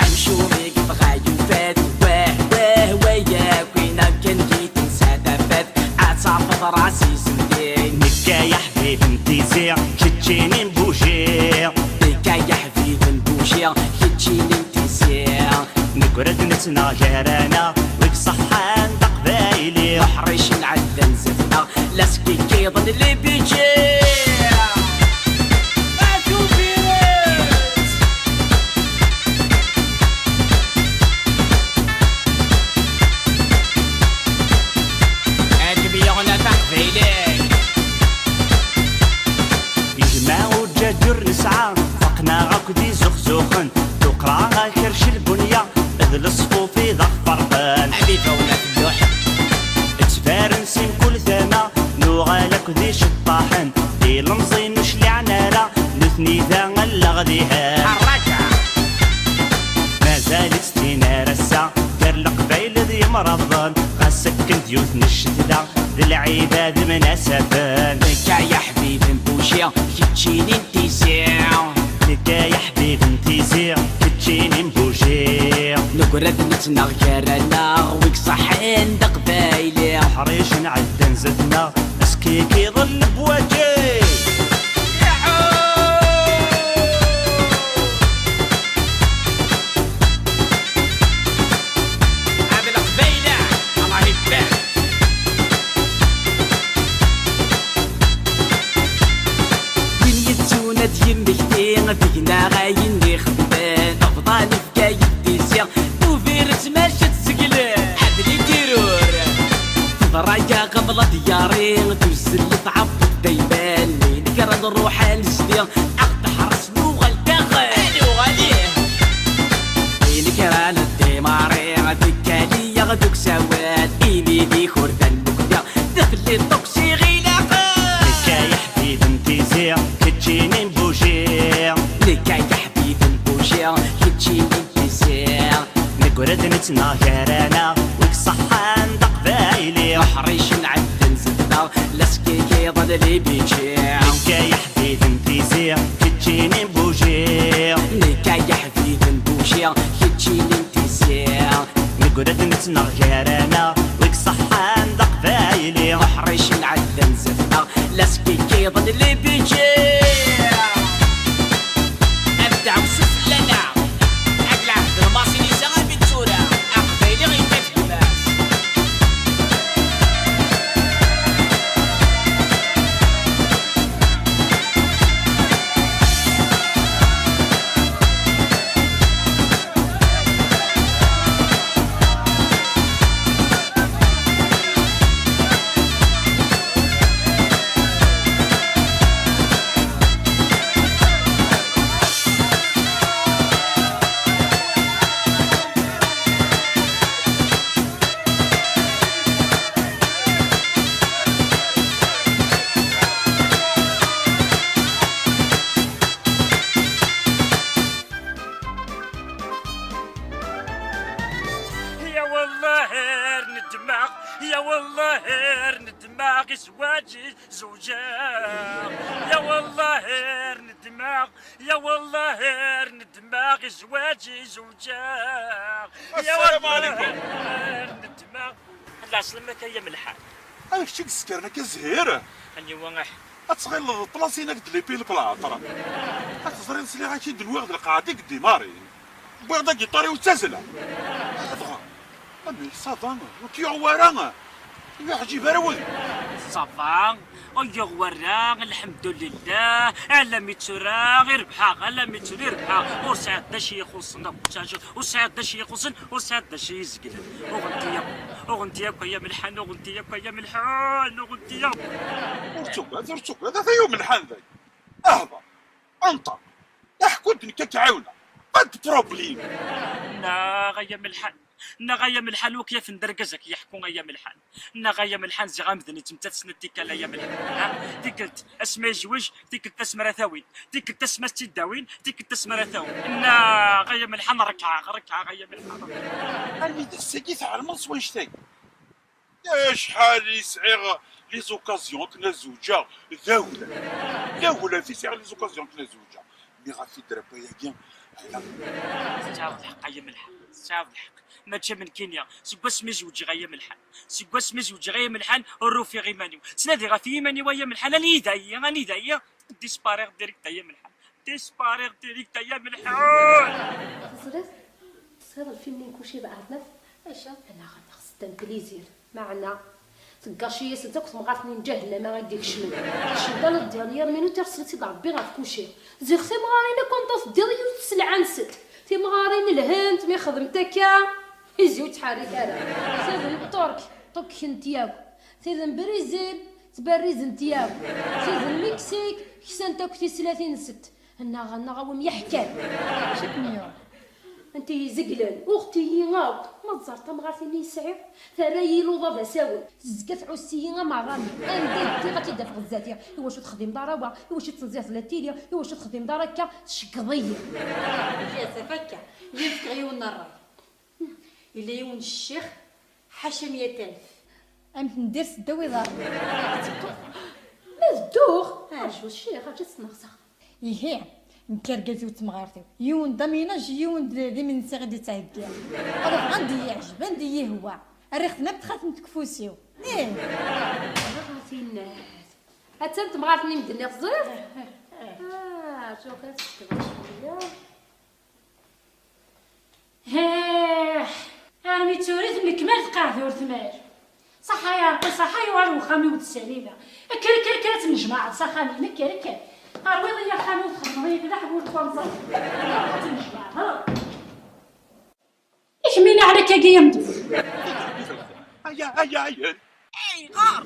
أمشوري قد غايو فات، واه، واه، وياك، وينا كان جيت نسادة فات، أتصعب راسي سمدين. نكا يا حبيب انتيزي، كتشيني نبوجي. نكا يا حبيب نبوجي، كتشيني نتيزي. نقرد نتنا غيرانا، ويك صحان دق بايلي. محرش نعلم زفنا، لا سكيكي ظل اللي بيجي. أشوف فيروز. عجبي يغنى تقبيلي. يجمع وجاجر نسعى، فقنا غاك دي زخزوخن. تقرا غاكرش البنية، اذ الصفوف ذا فرقان. عبيد ولا فلوح. اتفارن سين كل ثما، نوغالك ذي شطاحن. دي لمزين وش لعنارة، نثني ذا غلغ ذيها. الرجع. مازال ستين رسا، قال لقبايل ذي مرضان. غاسك كنت يوث نشتدا، ذي العباد من أسفان. لك يا حبيب نبوشي، كتشيني نتيزي. لك يا حبيب نتيزي، كتشيني نبوشي. نقرد نتنغ كرنا، ويك صحين دق بايلي. حريش نعد نزدنا، اسكي كي ظل بوجي. يعو. عاد القبيلة، الله يبارك. وين يتسونا ديال المكتي، دينا غاين اللي خدمان. أفضل كاين ديزيا، وفيرت ماشي تسقلي. عاد لي كيرور. تضرا يا قبل دياري، تزل تعب دايما. مين كرا نروح نسدي، أخد حرس نوغل داخل. ألو غاليه. مين كرا نديماري، دكالي يغدوك سواد. إيدي دي خردة المكتيا، دفلي الطوكسي غيلاقة. لكا يا حبيب نتيزي، كتشيني نبوجي. لكا يا حبيب نبوجي، كتشيني نتيزي. نقرد نتنا غيرانا، ويك صحان دق بايلي. محريش نعد نزدنا، لا سكيكي ظل لي بيجي. لكا يا حبيب نتيزي، كتشيني نبوجي. لكا يا حبيب نبوجي، كتشيني نتيزي. نقرد نتنا غيرانا، ويك صحان دق بايلي. محريش نعد نزدنا، لا سكيكي ظل لي بيجي. أبدع وسفلنا. عقل عبد الماصي نسا غير بالتورة. أقبيلي غير كتباس. والله غير ندماغ زواجي زوجة. يا والله غير ندماغ، يا والله غير ندماغ زواجي زوجة. يا السلام والله عليكم. غير ندماغ. العسلامة كان يا ملحان. أنا كنت نسكر أنا كزهير. أني واحد. أتغير الطلاسين أكد لي بيل بلاطر. أتزرين سلي غاكي دلوغ القاعدة قدي مارين. بغدا قيطاري وتزلة. أبغى. أمي صافا، وكيو ورا. يا حجي براود. صافا، ويو ورا، الحمد لله. على ميتورا، غير بحا، على ميتورا، غير بحا. ورسعد داشي يخصنا بوتاجو، ورسعد داشي يخصن، ورسعد داشي يزقل. أغنتي يا، أغنتي يا كويا ملحان، أغنتي يا كويا ملحان، أغنتي يا. ورتوك، هذا ورتوك، هذا في يوم ملحان ذاك. أهبط. أنطق. احكو الدنيا تعاونا. Pas de problème. نا غيا ملحان. نا غيا ملحان وكيف ندرقزك يحكو غيا ملحان. نا غيا ملحان زي غامدني تمتت سنتي كلا يا ملحان. ها؟ تيكلت اسمي جوج، تيكلت اسمرا ثاوين، تيكلت اسمرا تيداوين، تيكلت اسمرا ثاوين. نا غيا ملحان ركعة، ركعة غيا ملحان. أنا دسكي تعلم سويشتين. شحال يسعيغ les occasions كنا زوجة. ذاولا، ذاولا في سعيغ les occasions كنا زوجة. مي غا في الدرابة ياكي. تعاود الحق يا ملحان، تعاود الحق. ما تشا من كينيا سكواس مي زوجي غيا ملحان، سكواس مي زوجي غيا ملحان. الروفي غيمانيو سنادي غا في يماني ويا ملحان. أنا يدايا، أنا يدايا. ديسباريغ ديريكت يا ملحان، ديسباريغ ديريكت يا ملحان. تزريض، تزريض الفيلم كلشي بعضنا. اش؟ انا غادي خص تنبليزير. معنا تقاشي ياسن تاكل مغاتني من جهنم غادي يكشمل. شنو قال الدير يا مينو ترسلتي ضربي غا في كلشي. زيغ تيمغارين كون تصدير يوت سلعة نسد. تيمغارين الهند مي خدمت هكا. يزيو تحرك هذا. سيد الترك، طك كنت ياكو. سيد البرازيل، تبريز انت ياكو. سيد المكسيك، كسان تاكو تي ثلاثين ست. الناغ، الناغ وم يحكي. شكون يا؟ انت يزقلن، اختي يناوك، ما تزرط مغارتي ني سعيد. ترى يلو ضا ساوي. تزكى تعوسي يا مرامي. انا دي غادي دافع غزاتي. ايوا شو تخدم ضربه، ايوا شو تنزيح لا تيلي، ايوا شو تخدم ضركه، شكضيه. يا سفكه، يمسك غيون الراي. الا يون الشيخ حاشا مية ألف. أمت ندير سداوي ضار. ما الدوخ؟ ها شو الشيخ، اجي تسنغسخ. إيه، نكركزي وتمغارتي. يون داميناج، يون د-، دي من سيغ دي تعدي. هذا عندي يعجب، عندي يهوى. الريخ نبت خاتم تكفوسيو. إيه. هاتين. هاتين تمغارتني مدني خزير. اه، شو كتكتب شويه. هيه، أرمي توريت نكمل تقاعد ور ثمال. صحا يا ربي، صحا يوار وخامي ود السليلة. كل، كل، كل تنجمع، صحا لي، نكر، نكر. أرويض يا خامي وتخدمي كذا حبول كونزا. تنجمع، ها. إيش مين عليك يا قيم دي؟ هيا، هيا، هيا. اي غار.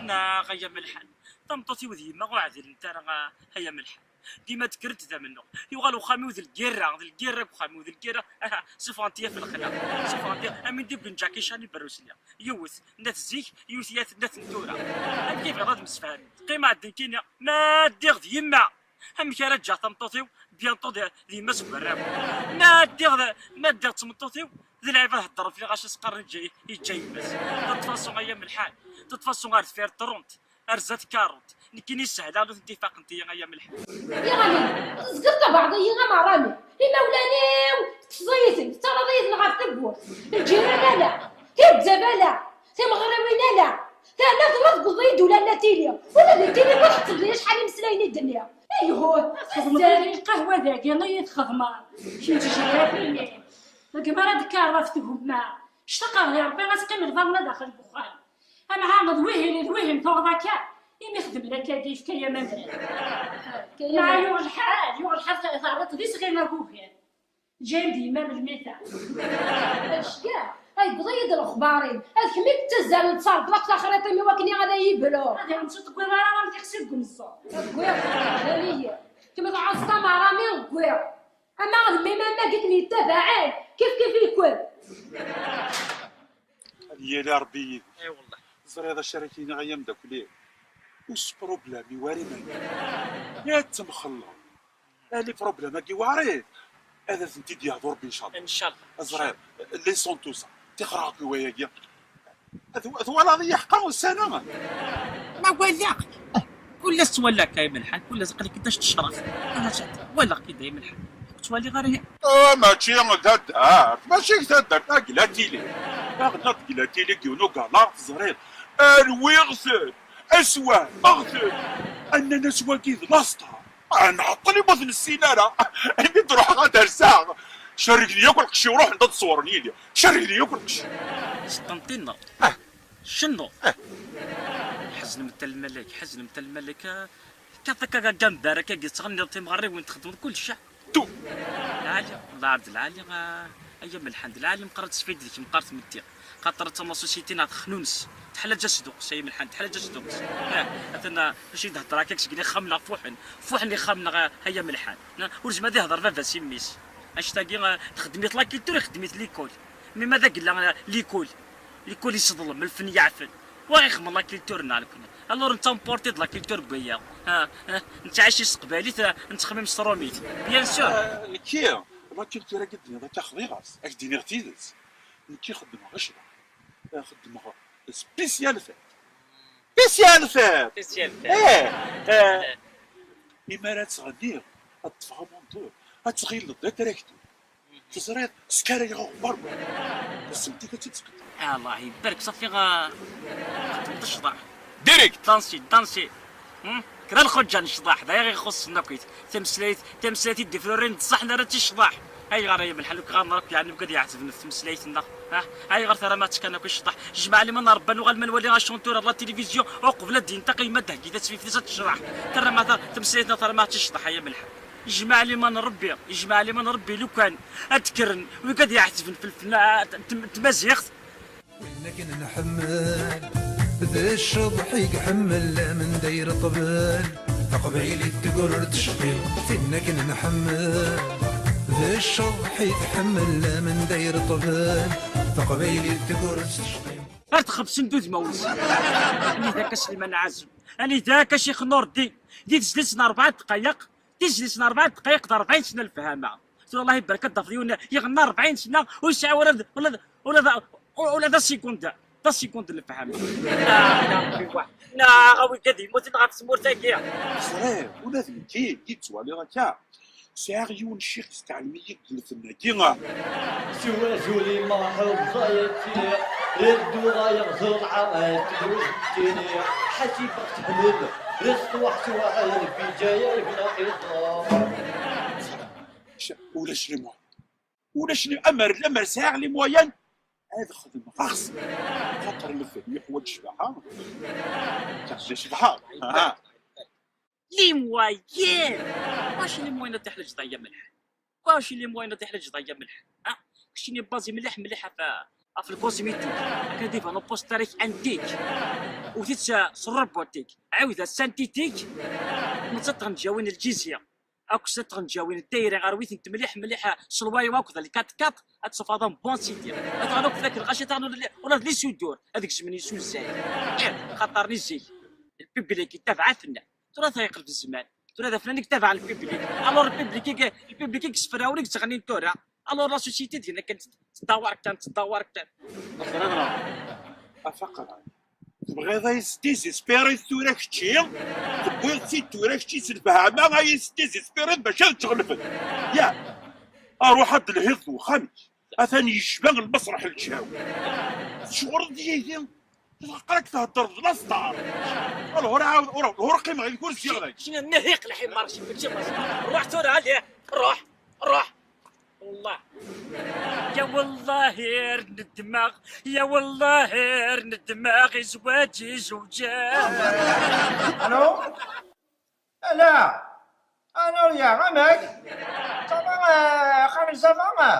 نا غيا ملحان. طمطوتي وذي ما غوعدي انت راه هيا ملحان. ديما تكرت ذا منه. يوغال وخامي وذ الكيرة، ذ الكيرة وخامي وذ الكيرة. اها، سفغنتيا في الخلا. سفغنتيا، امين ديب بن جاكي شاني بروسليا. يوث، نت زيك، يوث يات، نت نتورا. ام كيف غاد مسفهمي؟ قيمة الدين كينيا، ما ديغ ذ يما. ام كي رجع طمطوتي، بيانطو ذ، ذ يما سكرام. ما ديغ ذ، ما ديغ تمطوتي، ذ العيب هضر في غاش سقر جاي، يجاي بس. تتفاصو ايام الحال. تتفاصو غير فير طرونت. أرزات كاروت. نكيني سهلة، لو تنتي فاقنتي يا غيا ملح. يا غني، زقرت بعض يا غا مرامي. إمولانيو، تفضيتي، ترضيتنا غا في تبوت. الجيران لا، تبدا بلا، تمغربين لا. تانا ثلاث قضية ولا لا تيليا. ولا دي تيلي ما تحسب لي شحال مسلايني الدنيا. ايوه، خدمة القهوة ذاك، يلا يتخدمة. شنو تجي فيني؟ لك ما راه دكار راه فتهم ما. اشتاق لي ربي غتقيم الفرنة داخل البخار. أنا عامض وهن، وهن فوق ذاك. إمي خدم لك هادي في كيا مدري. كيا مع مدري. يوغ الحال، يوغ الحال تعرض لي صغير ما هو كان. جاي ديما بالمثال. اش كاع؟ هاي قضية الأخبارين. هاد كمية تزال نتصرف لك تخريطي مي وكني غادا يبلو. هذا يوم صوت قوي راه راه تيخسي تقول الصوت. قوي، جميل. كما تعصى مع رامي قوي. أما هاد الميمة ما قلت لي تبعين. كيف كيف يكون؟ هذه هي اللي ربي يدي. اي والله. زريضة شريتيني غيا مداكلي. وس بروبلامي واري ما يا تمخلى. لي بروبليم هاكي واري. هذا زنتي دي هضور بإن شاء الله. ان شاء الله. زريض. لي سون تو سا. تخرج وياكي. Twalaḍ-iyi ḥeqqa ussan-a? Ma walaɣ. Kul ass ttwalaɣ-k ay Melḥan, kul ass aql-ik-id tecreḍ. Walaɣ-k-id ay Melḥan. Ur ttwaliɣ ara. Ah, mačči d taddart, mačči d taddart, ah, deg la télé. Aɣ-nniɣ deg la télé deg yiwen ugala, teẓriḍ. Rwiɣ-ten, aswehmeɣ-ten. Nnan-as wagi d lastar. Ah, nɛeṭṭel i ma ur t-nessin ara. Imi d-ruḥeɣ ad rseɣ, cerrgen-iyi akk lqecc-iw, ruḥen-d ad ṣewren yid-i. Cerrgen-iyi akk lqecc. Sṭenṭineḍ. Ah. Cennuḍ. Ah. Ḥeznemt a lmalak, ḥeznemt a lmalak. Kaṭ akka gambar akka yettɣenniḍ timɣerriwin txeddmeḍ kullec. Tu. Lɛali, wallah ar d lɛali, ah, ay amelḥan, d lɛali meqqar ad tesfid deg-k, meqqar tmetti. Xaṭer ad tama société neɣ texnunes. Teḥlaǧ asduqes, ay amelḥan, teḥlaǧ asduqes. Ah, atan, ah, acu i d-hedreɣ akka seg ixxamen ɣef fuḥen. Fuḥen ixxamen, ah, ay amelḥan. Ah, ur zmad ihder baba-s i mmi-s. Annect-agi, ah, txeddem-it la culture, ixeddem-it l'école. Mi ma d agella, ah, l'école. L'école yesseḍlem, lfen yeɛfel. Wa ixeddmen la culture-nneɣ nekkni. Alors netta emporté-d la culture n waya. Ah, ah, nettɛici s teqbaylit, ah, nettxemmim s trumit. Bien sûr. Ah, nekki, la culture-agi d-tenniḍ akka xḍiɣ-as, ad k-d-iniɣ tidet. Nekki xeddmeɣ ccḍeḥ. Ah, xeddmeɣ spécial fête. Spécial fête! Spécial fête. Eh, eh, imi ara ttɣenniɣ, ad ṭṭfeɣ amandur, ad tɣileḍ d atraktur. Teẓriḍ, skarayeɣ aɣebbar. Tasemtit ad tt-id-sqedceɣ. Allah ibarek, ṣafi, ah, xedmeḍ ccḍeḥ. Direct. Dansi, dansi. Hmm? Kra lxuǧǧa n ccḍeḥ, d aya i ixuṣṣen akkit. Tameslayt, tameslayt i d-ifrurin d ṣṣeḥ nara-tt i ccḍeḥ. Ayɣer ay amelḥan ur k-ɣaḍen ara akk, yeɛni ugad iɛetben ɣef tmeslayt-nneɣ? Ah, ayɣer tara ma ttekkan akk i ccḍeḥ? Jmaɛ liman n Rebbi, nuɣal ma nwali achanteur ar la télévision, uqbel ad d-yentaq yemma d-heggi tasfift-is ad tecḍeḥ. Tara ma ta-, tameslayt-nneɣ tara ma tt-i ccḍeḥ ay amelḥan. Jmaɛ liman n Rebbi, jmaɛ liman n Rebbi, lukan ad d-kkren wigad iɛetben f lfen-, ah, t-, t-, tmaziɣt. Win akken nḥemmel, d cceḍḥ i iḥemmel, amendayr ṭbel. Taqbaylit tegger ur tecqi, tin akken nḥemmel, d cceḍḥ i tḥemmel, amendayr ṭbel. Taqbaylit tegger ur tecqi. Ar txebsen d udmawen-nsen. Anida akka Sliman Ɛazem, anida akka Ccix Nurdin, di tezlit n rebɛa ddqayeq, tizlit n rebɛa ddqayeq d rebɛin sna lefhama. Tura Allah ibarek ad d-tafeḍ yiwen iɣenna rebɛin sna ur yesɛi ula d, ula d, ula d, ula d asigund, d asigund n lefhama. Neɣ, neɣ, neɣ, a wigad yemmuten ɣef tmurt-agi. Ẓriɣ, ula d nekki i yettwaliɣ akka. Sɛiɣ yiwen ccix yesteɛlem-iyi deg lfen-agi. Siwa zuli ma ḥuẓayeɣ tili, irdu ɣayeɣ zurɛa, tguz tili, ḥasibeɣ teḥmel, rest waḥsuwa, Rebbi ǧayeɣ ibna qiḍa. Ulac les moyens. Ulac les, amer, amer sɛiɣ les moyens, ad xedmeɣ axṣim. Xaṭer lfen yeḥwaǧ ccbaḥa. Ccbaḥa. Aha. Les moyens! Wacu les moyens ad teḥlaǧeḍ ay amelḥan? Wacu les moyens ad teḥlaǧeḍ ay amelḥan? Ha? Keččini bazi mliḥ mliḥ ɣef, ɣef lkosmitik. Akken ad iban uposter-ik antik. Wwet-it s, s robotik. Ɛiwed-as synthétique. Nettseṭṭ tɣenǧawin n Lǧizi. Akked snat tɣenǧawin n tayri, rwi-tent mliḥ mliḥ s lwayew akked lkaṭkaṭ, ad tṣufeḍ un bon sidi. Ad tɣen akk fak lɣaci, ad tɣen ula d les soudures, ad gezmen isuzzal. Ih, xaṭer ni zik, lpiblik yettabaɛ afennan. Tura ta yeqleb zzman. Tura d afennan i yettabaɛen lpiblik. Alors lpiblik i, lpiblik i yessefrawen i yettɣennin tura. Alors la société dinna kan tettdawar kan, tettdawar kan. Teẓriḍ neɣ? A Faqra. Tebɣiḍ ad yi-tesdizespiriḍ tura kečči? Tewwiḍ-tt-id tura kečči s lefhama ad yi-tesdizespiriḍ bac ad ǧeɣ lfen. Ya, aruḥ ad d-telhiḍ d wexxam-ik. Atan yecba lmesreḥ n lǧaw. Tecɣreḍ yid-i? Aql-ak theddreḍ d lastar. Lhur ɛawed, ur, lhur qqimeɣ yid-k ur sliɣ deg. Cina nnihiq lḥimar, cina mačči maṣ. Ruḥ tura, ali, ruḥ, ruḥ. والله. يا والله ار ندماغ، يا والله ار ندماغ، زواج زوجان. Allô? Allô? Allô, ya, amek? Ça va, euh, xamis, ça va?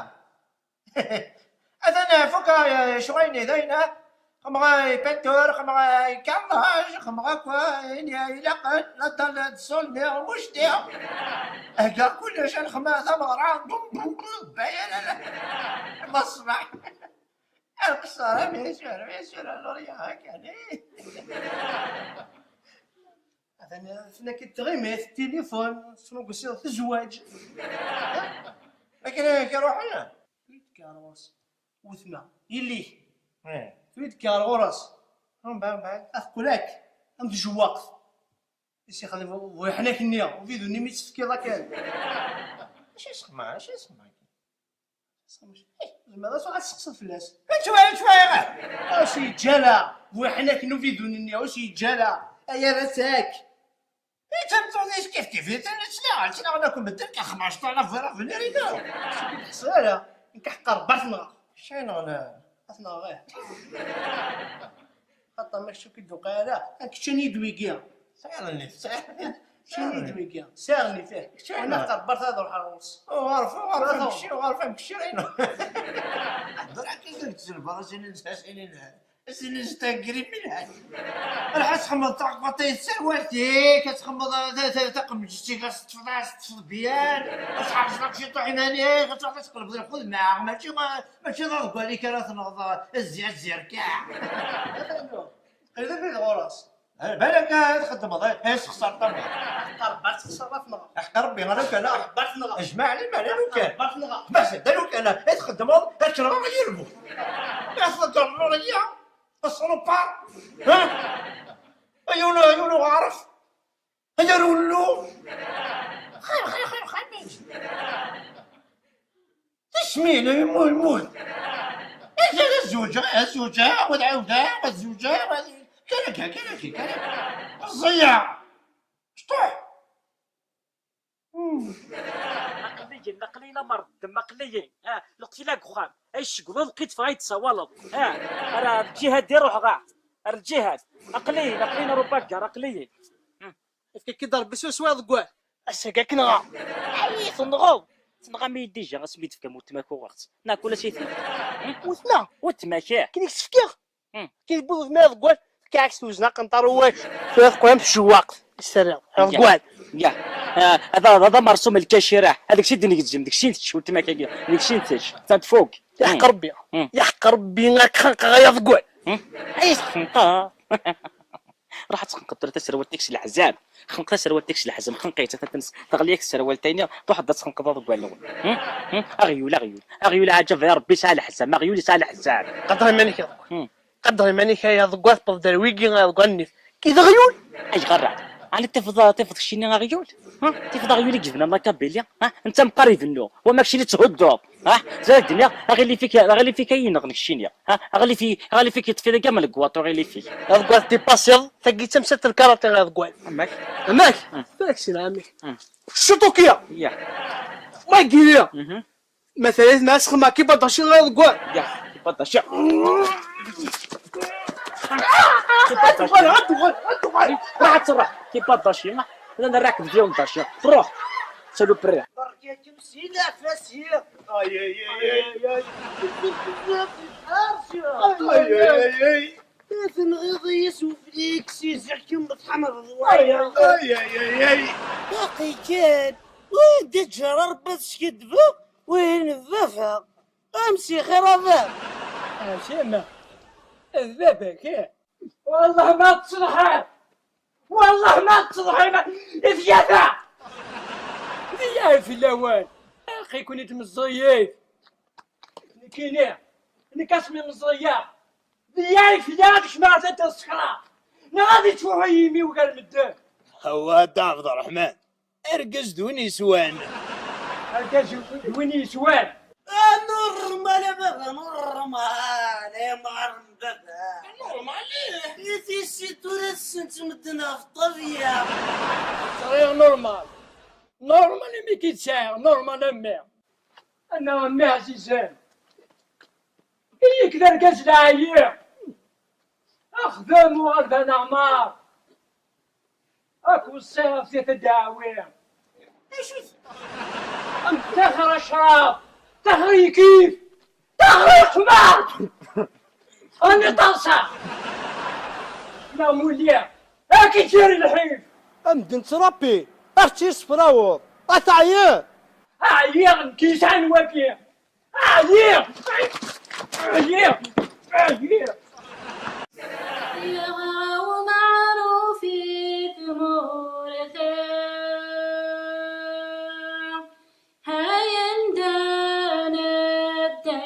Atan, euh, fukeɣ, euh, ccɣel-nni, dayen, ah. Xemɣa ipintur, xemɣa ikarnaj, xemɣa akk ayen ilaqen, la dalle d ṣṣul-nni, wucti. Heggaɣ kullec, a lxemma tameɣra, bum, bum, bum, baya, la, la. Ma ṣṣbeḥ. Lqessara, bien sûr, bien sûr, alors, ya, kan. Atan, atan akka tɣimit, tilifun, tesnugusiḍ, tezwaǧ. Akken, akken ruḥen. Tkerrus. Wetma, yelli-k. Eh. Tewwi-d kki ɣer ɣur-s. Mbeɛd, mbeɛd, ad teqqel akk am tjewwaqt. Is yexdem uyeḥnak-nni, ubidun-nni mi tt-tefkiḍ akken. Acu yesxemmer, acu yesxemmer? Zemreɣ ad tseqsiḍ fell-as. Acu, acu? Ur s-yeǧǧa ara. Uyeḥnak n ubidun-nni, ur s-yeǧǧa ara. Ay arratak. I tameṭṭut-is kif kif, i tella ttnaɣen, ttnaɣen akk medden, ka xemɛecṭac alaf ur aɣ-bnin ara. Ur k-id-ḥṣiɣ ara, nekk ḥeqqeɣ Rebbi ad t-nɣeɣ. Acu yenɣen? Ad t-nɣeɣ, ih. Xaṭer ma kečč ur k-id-tuqiɛ ara, ad kečč anid wigi. Sɛiɣ nnif, sɛiɣ nnif. Kečč anid wigi. Sɛiɣ nnif, ih. Kečč anid. Ḥeqqeɣ Rebbi ad ruḥeɣ ɣur-s. Uɣerf, uɣerf amekci, uɣerf amekci, inu. Ḥeḍer akken deg tzelba, asin-nnes, asin-nnes. Asin-nnes taggri milḥan. Ruḥ ad txedmeḍ taɣbaṭ i tserwalt-ik, ad txedmeḍ ta-, ta-, taqemǧet-ik, ad teṭṭfeḍ, ad teṭṭfeḍ byan, ad tḥerzeḍ ciṭuḥ iman-ik, ad truḥeḍ ad tqelbeḍ lxedma, mačči, mačči d aḍeggal-ik ara tenɣeḍ, a zzi-, a zzerkaɛ. Qrib abrid ɣur-s. Balak ad txeddmeḍ, eh, eh, sexṣar tamɣart. Ḥeqq Rebbi ad texṣer ad tneɣ. Ḥeqq Rebbi, ala ukala. Rebbi ad tneɣ. Jmaɛ li mala lukan. Rebbi ad tneɣ. Bas, da lukan, eh, txeddmeḍ, ad tneɣ yirbu. Eh, txeddmeḍ ya, aṣrupa. Ha? Ayun, ayun uɣaref. Ay arullu. Xir, xir, xir, xir. Tismin, yemmut, yemmut. Ad zewǧeɣ, ad zewǧeɣ, ad ɛawdeɣ, ad zewǧeɣ, ad, kan akka, kan akka, kan akka. Ẓẓiya. Sṭuḥ. Aql-iyi, aql-iyi la mort, aql-iyi. Ah, lqetla deg uxxam. Ay ccegḍ, lqit ffeɣ ay d-tsawaleḍ. Ah, ar, ar lǧiha-d i ruḥeɣ, ah. Ar lǧiha-d. Aql-iyi, aql-iyi la rubagar, aql-iyi. Efk-ak-id Rebbi swaswa deg wal. Ass-agi ad k-nɣeɣ. Ay, tenɣeḍ. Tenɣam-iyi dija asmi d-tefkam weltma-k uɣeɣ-tt. Neɣ kul ass ay tenɣeḍ. Weltma? Weltma-k, ih. Akken i k-tt-fkiɣ? Hmm. Akken i tewweḍ weltma deg wal, fkiɣ-ak-tt tewzen aqenṭar uwac. Tura teqqel am tjewwaqt. Is terriḍ? Deg wal. Ya. Ah, hada, hada mersum lkacira. Hada deg-s i d-negzem, deg-s i ntečč weltma-k-agi. Deg-s i ntečč. Ta tfuk. Yeḥq Rebbi. Hmm. Yeḥq Rebbi, ad k-xenqeɣ ay aḍeggal. Hmm. Ay, txenqeḍ. Ruḥ ad txenqeḍ tura taserwalt-ik s leḥzam. Xenq taserwalt-ik s leḥzam. Xenq-itt, atan teɣli-yak tserwalt-ayni. Truḥeḍ ad txenqeḍ aḍeggal-nwen. Hmm? Hmm? Aɣyul, aɣyul. Aɣyul, ɛǧab, ya Rebbi, yesɛa leḥzam. Aɣyul yesɛa leḥzam. Qadr iman-ik, ya Rebbi. Hmm. Qadr iman-ik, ay aḍeggal, tewweḍ-d ar wigi, ay aḍeggal-nni. Kid aɣyul? Ayɣer? Ɛni tifeḍ, tifeḍ keččini aɣyul? Ha? Tifeḍ aɣyul i yebnan la Kabylie? Ha? Netta meqqar ibennu, wama keččini tthudduḍ. Ha? Tura d-nniɣ, aɣilif-ik, aɣilif-ik ay yenɣen keččini. Ha? Aɣilif-i-, aɣilif-ik yeṭṭef-it deg am legwaṭu, aɣilif-ik. Aḍeggal, dipasiḍ, tagi d tamsalt n lkarati, aḍeggal. Amek? Amek? Hmm. Tura kessina, amek? Hmm. Ccuṭukiya! Ya. Ma giri! Mhm. Matala, ma asxem a kibadaci ɣer deg wa. Ya, kibadaci. Kibadaci. Ad tuɣal, ad tuɣal, ad tuɣal. Ruḥ ad truḥ. Kibadaci. La nraḥ deg Hyundai. Truḥ. Saloperie. Berka-kem si lafasi. Ay, ay, ay, ay. Ay, ay, ay, ay. Tenɣiḍ-iyi s uflik, si ziɣ kemm tḥemmleḍ wayeḍ. Ay, ay, ay, ay. Baqi kan, ur d-ǧǧar Rebbi ad skaddbeɣ, wihin d baba. Amsixir a baba. Asima, d baba-k, eh? Wallah ma tettṣelḥem! Wallah ma tettṣelḥem! Ifyata! Diyay fell-awen! Aqi-ken-id meẓẓiyit! Nekkini, nekk asmi meẓẓiyeɣ, d yayef ya ad kecmeɣ tiṭ n ṣṣekra, neɣ ad ittfuḥu yimi-w gar medden. Hawa a Dda Ɛebderreḥman, argaz d win yeswan. Argaz d win yeswan. Ah, normal a baba, normal, ay amɣar n baba. Normal, ih. I tissit tura tessent medden ɣef ṭṭabiya. Ẓriɣ normal. Normal imi k-id-sɛiɣ, normal a mmi. Annaɣ a mmi ɛzizen, i-yak d argaz lɛali, axdem uɣal d aneɛmar, ad k-weṣṣiɣ ɣef tiṭ ad d-aɛwiɣ. Acu-t? Am taxer acrab, taxer ikif, taxer iqmar! Ani ṭersa! Neɣ mulliɣ, ad k-iǧǧer lḥif! Amdden ttṛapi, ar tt-yessefraweḍ, ad teɛyiḍ! Ɛyiɣ, nekk yesɛan waki! Ɛyiɣ! Ɛyiɣ! Ɛyiɣ! Yeɣra umeɛruf i tmurt-a, ha-yen-d ad nedder.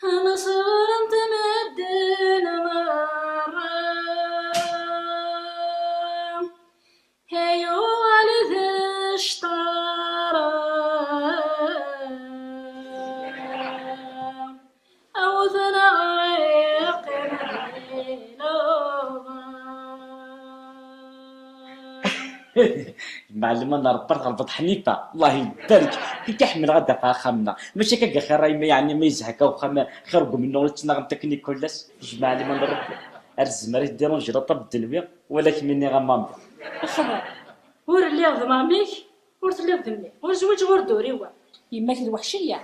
Neṣrent medden merra, yuɣal d cṭara, awten aɣriq di luḍa. Lmeɛluma n Ṛebbi tɣelbeḍ Ḥnifa, Allah ibarek. Kika ḥemmleɣ ad d-afeɣ axxam-nneɣ. Mačči akka xir, a yemma, yeɛni ma yezha akka uxxam xir n umennuɣ i ttnaɣent akken i kul ass. Lmeɛluma n Ṛebbi. Ar tzemmer i tdiranji la ṭab ddnwi, wala kemmini a mammi. Xḍer. Ur lliɣ d mammi-k, ur telliḍ d mmi-k. Ur zwiǧeɣ, ur d-uriweɣ. Yemma-k d weḥciya.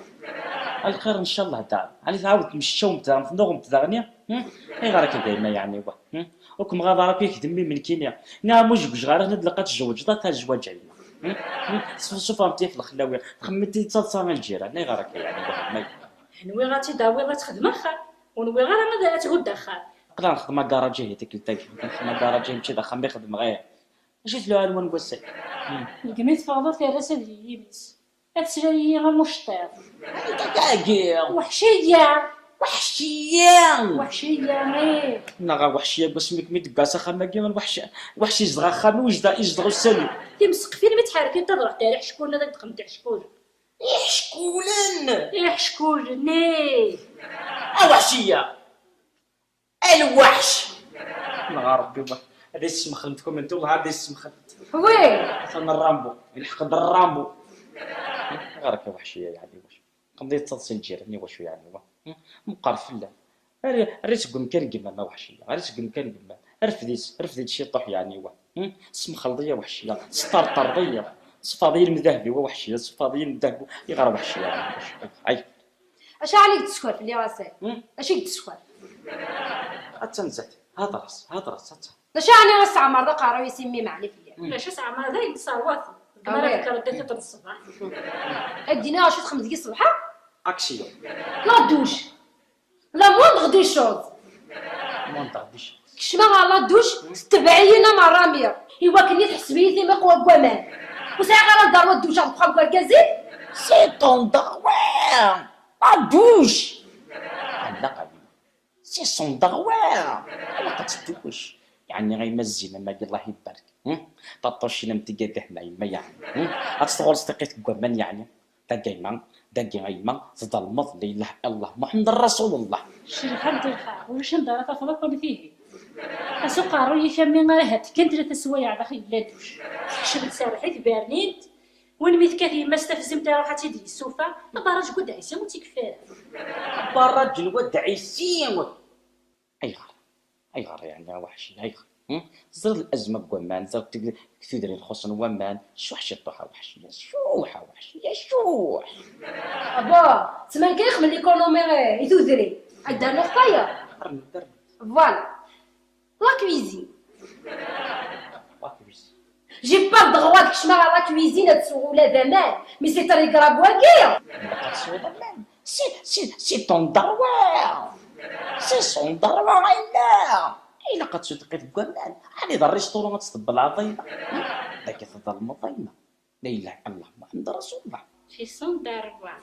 Lxir ncallah daɣen. Ɛni tɛawed tmecčawemt daɣen, tnuɣemt daɣen, ya? Hm? Ayɣer akka a yemma, yeɛni, wa? Hm? Ur kem-ɣaḍ ara akk yak d mmi-m nekkini. Nniɣ-am ur zewǧeɣ ara, tenna-d ilaq ad tzewǧeḍ, ata tzwaǧ a yemma. Hm? Hm? Tessuffɣemt-iyi f lexlawi, txemmemt-iyi d taḍsa n lǧiran, ayɣer akka, yeɛni, wa? Yemma-k? Nwiɣ ad tt-id-tawiḍ ad texdem axxam, ur nwiɣ ara ad, ad thudd axxam. Aql-aɣ nxeddem agaṛaj ihi tikkelt-agi. Nxeddem agaṛaj ihi, mačči d axxam i xeddmeɣ, ih. Acu i tluɛa n wanwa ass-a? Hm. Degmi teffɣeḍ ur terri s ad yimis. Ad tesla-yi am uceṭṭiḍ. Anta tagi? Weḥciya. Weḥciya. Weḥciya, ih. Neɣ weḥciya, deg wasmi kem-id-tegga s axxam-agi, weḥci, weḥci izdeɣ axxam-iw, izdeɣ, izdeɣ ussan-iw. Timseqfin mi ttḥerkint ad ruḥ tariḥ ckun ad ddqent iḥeckulen. Iḥeckulen! Iḥeckulen, ih. A weḥciya! A lweḥc! Neɣ a Ṛebbi, wa-, ad yessemxel tkuminti, wellah ad yessemxel. Wi! Atan Rambo, ilḥeq-d Rambo. Ɣer-k a weḥciya, yeɛni wacu? Qemḍi tettaḍ si lǧiran, i wacu yeɛni wa? Meqqer fell-am. Err-, err-itt deg umkan n yemma-m a weḥciya, err-itt deg umkan n yemma-m. Rfed-itt, rfed-itt ciṭuḥ yeɛni wa? Semxelḍ-iyi a weḥciya, tesṭerṭreḍ-iyi. Tesfaḍ-iyi lmdaheb-iw a weḥciya, tesfaḍ-iyi lmdaheb-iw. Iɣer a weḥciya? Ay. Acu ɛni i k-d-tessekfer fell-i a Sal? Hmm? Acu i k-d-tessekfer? Attan zdat. Hedṛ-as, hedṛ-as, attan. D acu ɛni i s-tɛemmreḍ aqerruy-is i mmi-m ɛni fell-i? Hmm. Maca s-tɛemmreḍ ayen tesserwateḍ. Deg mi ara tekkreḍ ad tekkreḍ ṣṣbeḥ. Ad d-iniɣ acu txeddmeḍ deg ṣṣbeḥ-a? Action. La douche. La moindre des choses. Moindre des choses. Kecmeɣ ɣer la douche, tetbeɛ-iyi Nna Merrami. I wakken i tḥesseb-iyi timiqwa n waman. Ur sɛiɣ ara lderwa ad duceɣ deg uxxam n wergaz-ik? C'est ton devoir. La douche. Ɛella a yemma. C'est son devoir. Ilaq ad tedduc. Yeɛni a yemma zzin am wagi, Allah ibarek. Hm? Taṭṭucin am tigad ihna yemma yeɛni. Hm? Ad tɣur s tiqqit n waman yeɛni. Dagi a yemma, dagi a yemma, tḍelmeḍ, la ilaha illallah, Muḥemmed Rasulullah. Ccelḥa d lxir, ulac anda ara tafeḍ akk am tihin. Asa uqerruy-ik a mmi ara hetkent tlata swayeɛ daxel n la douche. Tekcem tserreḥ-it bernint, win mi tekkat yemma-s tafzimt iruḥ ad tt-id-yessufeɣ, abarraǧ n Wadda Ɛisa ur tt-ikeffi ara. Abarraǧ n Wadda Ɛisa! Ayɣer? Ayɣer yeɛni a weḥci? Ayɣer? Hm? Teẓriḍ lazma n waman, teẓriḍ tig-, deg tudrin xuṣṣen waman, cuḥ ciṭuḥ a weḥci, cuḥ a weḥci, cuḥ! Abo, ttman kan ixdem l'économie, eh, i tudrin. Ad d-rnuɣ tayeḍ. Rnu, rnu. Voilà. La cuisine. La cuisine. J'ai pas le droit ad kecmeɣ ɣer la cuisine ad sweɣ ula d aman, mais c'est très grave wagi. Ilaq ad tesweḍ aman. C'est, c'est, c'est ton devoir. C'est son devoir, a yemma. Ilaq ad tesweḍ tiqqit n waman. Ɛni d rristuru ad tḍebbleḍ a yemma? Dagi tḍelmeḍ a yemma. La ilaha illallah, Muḥemmed Rasulullah. C'est son devoir.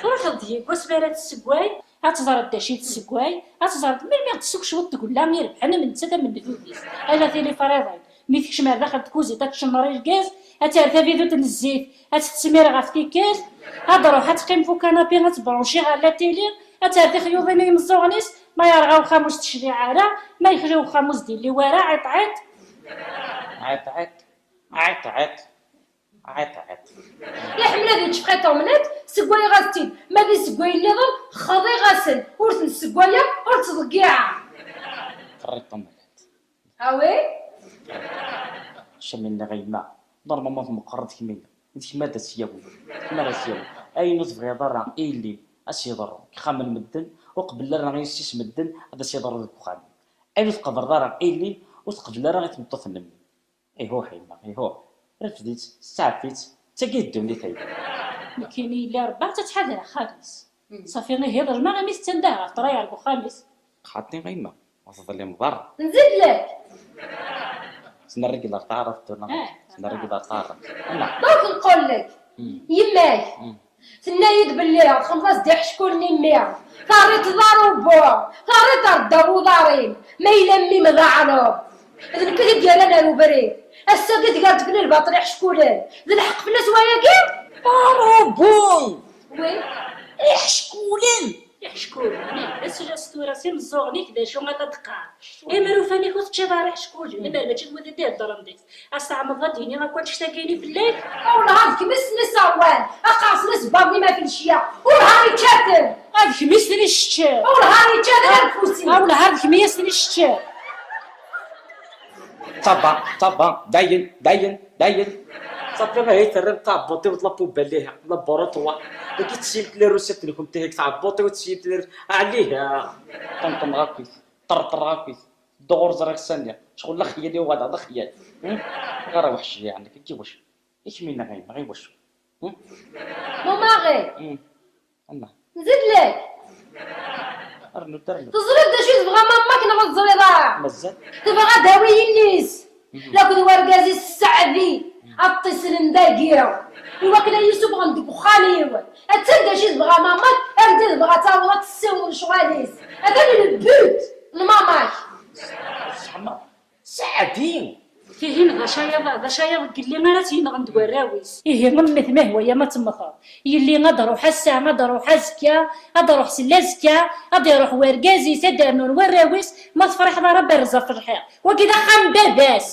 Truḥeḍ yeggas mi ara tessewway, ad teẓreḍ d acu i tessewway, ad teẓreḍ melmi ɣ-d-tessukcweḍ tgella irebḥen am nettat am nnfud-is. Ala tili friḍin. Mi tekcem ar daxel tkuzit, ad tcemmer i lgaz, ad terr tabidut n zzit, ad tt-tesmir ɣef tikkelt, ad d-truḥ ad teqqim f ukanapi, ad tebranci ɣer la télé, ad terr tixyuḍin i yimeẓẓuɣen-is, ma yerɣa uxxam ur s-tecliɛ ara, ma yexli uxxam ur s-d-illiw ara, ɛiṭ, ɛiṭ. Ɛiṭ, ɛiṭ. Ɛiṭ, ɛiṭ. Ɛiṭ, ɛiṭ. Iḥemmel ad yečč frites omelette, ssewwayeɣ-as-tt-id. Ma d isewwayen nniḍen, xḍiɣ-asen. Ur ten-ssewwayeɣ, ur ttḍeggiɛeɣ. Frites omelette. Ah oui? Acu mi nniɣ a yemma, normalement tmeqqreḍ kemmini. D kemm ara s-yawin. D kemm ara s-yawin. Ayen ur tebɣiḍ ara ilin, ad s-yeḍru. Deg ixxamen n medden, ur qebbel ara i yessi-s medden, ad as-yeḍru deg uxxam. Ayen ur tqebbleḍ ara ilin, ur tqebbel ara i tmeṭṭut n mmi. Ihuh a yemma, ihuh. Refd-itt, steɛfu-tt, d tagi i d ddunit a yemma. Nekkini yella rebbaɣ-tt ad tḥader axxam-is. Ṣafi ihi ḍelmeɣ imi tettandeh ɣef ṭṭraya deg uxxam-is. Xaṭi a yemma, ur teḍlimeḍ ara. Nzid-lak! Tnerreg ɣer taɛrabt tura. Ah, tnerreg ɣer taɛrabt. Ala. Donc nqul-lak, yemma-k, Tenna-yi-d belli txemmeḍ-as-d iḥeckulen i mmi. Terriḍ d arubu, terriḍ ar ddaw uḍar-im. Ma yella mmi-m d aɛrab, d nekk i t-id-yerran ar ubrid. Ass-agi tger-d fell-i lbaṭel iḥeckulen. D lḥeqq fell-as wayagi? Arubu! Wi? Iḥeckulen! Iḥeckulen, ih, d asellas tura s imeẓẓuɣen-ik d acu ad d-teqqar. Imrufan-ik ur teččiḍ ara iḥeckulen, imer mačči d wid i d-iheddren deg-s. Ad s-tɛemmeḍ ad d-iniɣ akk annect-agi-ni fell-ak? Awleh ad kemm i sen-isawwan, aqerṣ n isebbaḍen-im ɣef lecya, wellah ad yeččaten! Ad kemm i sen-iceččer! Awleh ad yeččaten ar ufus-im! Awleh ad kemm i sen-iceččer! Ṭaba, ṭaba, dayen, dayen, dayen. Safi, ahi terram taɛebbuḍt-iw d la poubelle, ihi, laboratoire. Dagi tesyimt les recettes-nkent, ihi, taɛebbuḍt-iw tesyimt les, ɛliha. Ṭenṭneɣ akkit, ṭerṭreɣ akkit. Dduɣ ur ẓriɣ sani. Ccɣel d axyal i uɣaleɣ, d axyal. Hmm? Ɣer weḥc, yeɛni, kiki wac. I kemmini a yemma, i wacu? Hmm? Mamaɣi! Hmm. Anna. Nzid lak! Rnu-d, rnu-d. Teẓriḍ d acu i tebɣa mamma-k neɣ ur teẓriḍ ara? Mazal. Tebɣa ad d-tawi yelli-s. Mhm. Lakk d wergaz-is Sseɛdi. Mhm. Ad ṭṭislen dagi. Iwakken ad yi-ssufɣen deg uxxam-iw. Attan d acu i tebɣa mamma-k, anda i tebɣa ad taweḍ ad tessiweḍ lecɣal-is. Atan le but n mamma-k. Seḥma. Seɛdi! Tihin d acayaḍ, d acayaḍ n yelli ara tt-yenɣen d warraw-is. Ihi, mmet ma ihwa-yam ad temmteḍ. Yelli ad d-ruḥ ass-a, ad d-ruḥ azekka, ad d-ruḥ seld azekka, ad d-iruḥ wergaz-is, ad d-rnun warraw-is, ma tefriḥeḍ ara berrez ɣef lḥiḍ. Wagi d axxam n baba-s.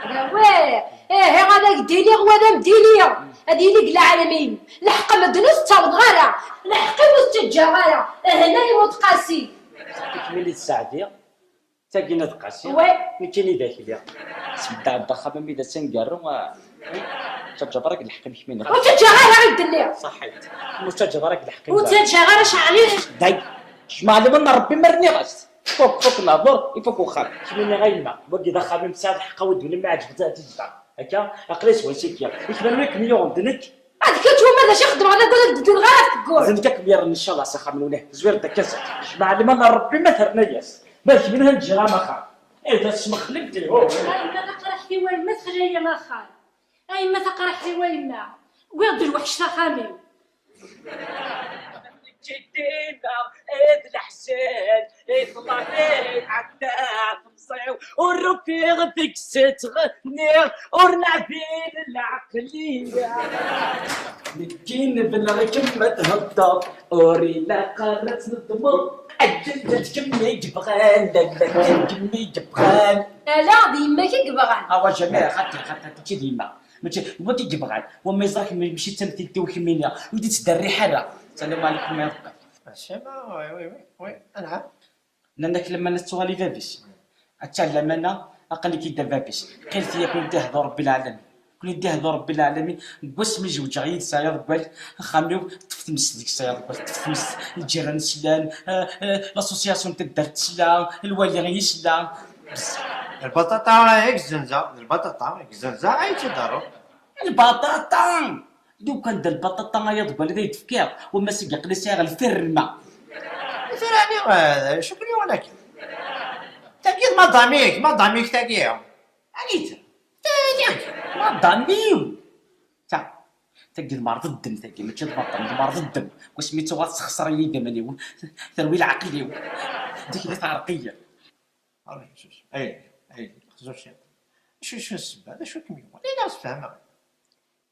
Awah! Ihi, ad ak-d-iniɣ wa d amdili, ad yili deg lɛalamin. Lḥeqq n medden ur tettaweḍ ara, lḥeqq-iw ur t-ttaǧǧaɣ ara, ahna yemmut Qasi. Kemmini d Seɛdi. Tagina d Qasi. Ouais. Nekkini d akli. Sbedda-d axxam-im d asangaru, ah, ur ttaǧǧaḍ ara deg lḥeqq-im kemmini. Ur ttaǧǧaɣ ara i d-nniɣ. Saḥit. Ur ttaǧǧaḍ ara deg lḥeqq-im. Ur ttaǧǧaɣ ara ceɛli. Day. Jmeɛ liman n Rebbi ma rniɣ-as. Fuk, fuk lehdur, ifuk uxxam. Kemmini a yemma, wagi d axxam-im, tesɛiḍ lḥeqq a wadwin ma ɛǧbent ad tezdeɣ. Akka, aql-i s wansi-k-ya. I kman wi kem-yuɣen d nekk? Ad kečč wama d acu i xeddmeɣ d agad ad d-dduleɣ ara tewwurt. D nekk ad kem-yerren ncallah s axxam n unah. Zwir-d akka s. Jmeɛ liman n Rebbi ma terna-yas. Ma d kemmini ad ǧǧiɣ am axxam. Eh, d asmexlib di hur. Ay yemma taqraḥt-iw a yemma texla-yi axxam. Ay yemma taqraḥt-iw a yemma. Wwiɣ-d lweḥc s axxam-iw. Ǧiddi-nneɣ d leḥzen, i ṭṭlam iɛedda temẓi-w, ur rufiɣ deg-s ttɣenniɣ, ur neɛdil lɛeqliya. Nekkini bneɣ kemm ma theddeḍ, ur ilaq ara ad tneddmeḍ. Aǧǧel d kemm i yebɣan, lalla d kemm i yebɣan. Ala, d yemma-k i yebɣan. Awa, jamais, xaṭi, xaṭi, xaṭi, mačči d yemma. Mačči d wagi i yebɣan. Wamma yeẓra-k, mačči d tamtilt-iw kemmini. Ur d-yettderriḥ ara. Salam ɛlikum, ya Rebbi. Asama, oui, oui, oui, oui, anɛam. Nnan-ak lamana tettuɣal i bab-is. Atta lamana, aql-ik-id a bab-is. Qqilet yakk-d ihdu Rebbi lɛalamin. Kul-i d ihdu Rebbi lɛalamin. Deg wasmi zewǧeɣ yid-s ay aḍeggal, axxam-iw, ṭṭef tmes deg-s ay aḍeggal, ṭṭef tmes, lǧiran slan, eh, eh, l'association n taddart tesla, lwali yesla. Lbaṭaṭa i yezzenza, d lbaṭaṭa i yezzenza ay tt-id-aruɣ. Lbaṭaṭa! Lukan d lbaṭaṭa ay aḍeggal i d-tefkiḍ, wamma s i yeqqel sɛiɣ lfirma. Lfirma, eh, d acu ken-yuɣen akka? Tagi d madam-ik, madam-ik tagi. Anita? Tagi, madam-iw. Ta, tagi d merḍ ddem, tagi, mačči d madam, d merḍ ddem. Wasmi tuɣal tessexṣer-iyi-d aman-iw, terwi leɛqel-iw. Dik di teɛreq-iyi. Ay, ay, xzu ciṭ. Acu, acu n ssebba? D acu i kem-yuɣen? Ini-aɣ sfehmeɣ.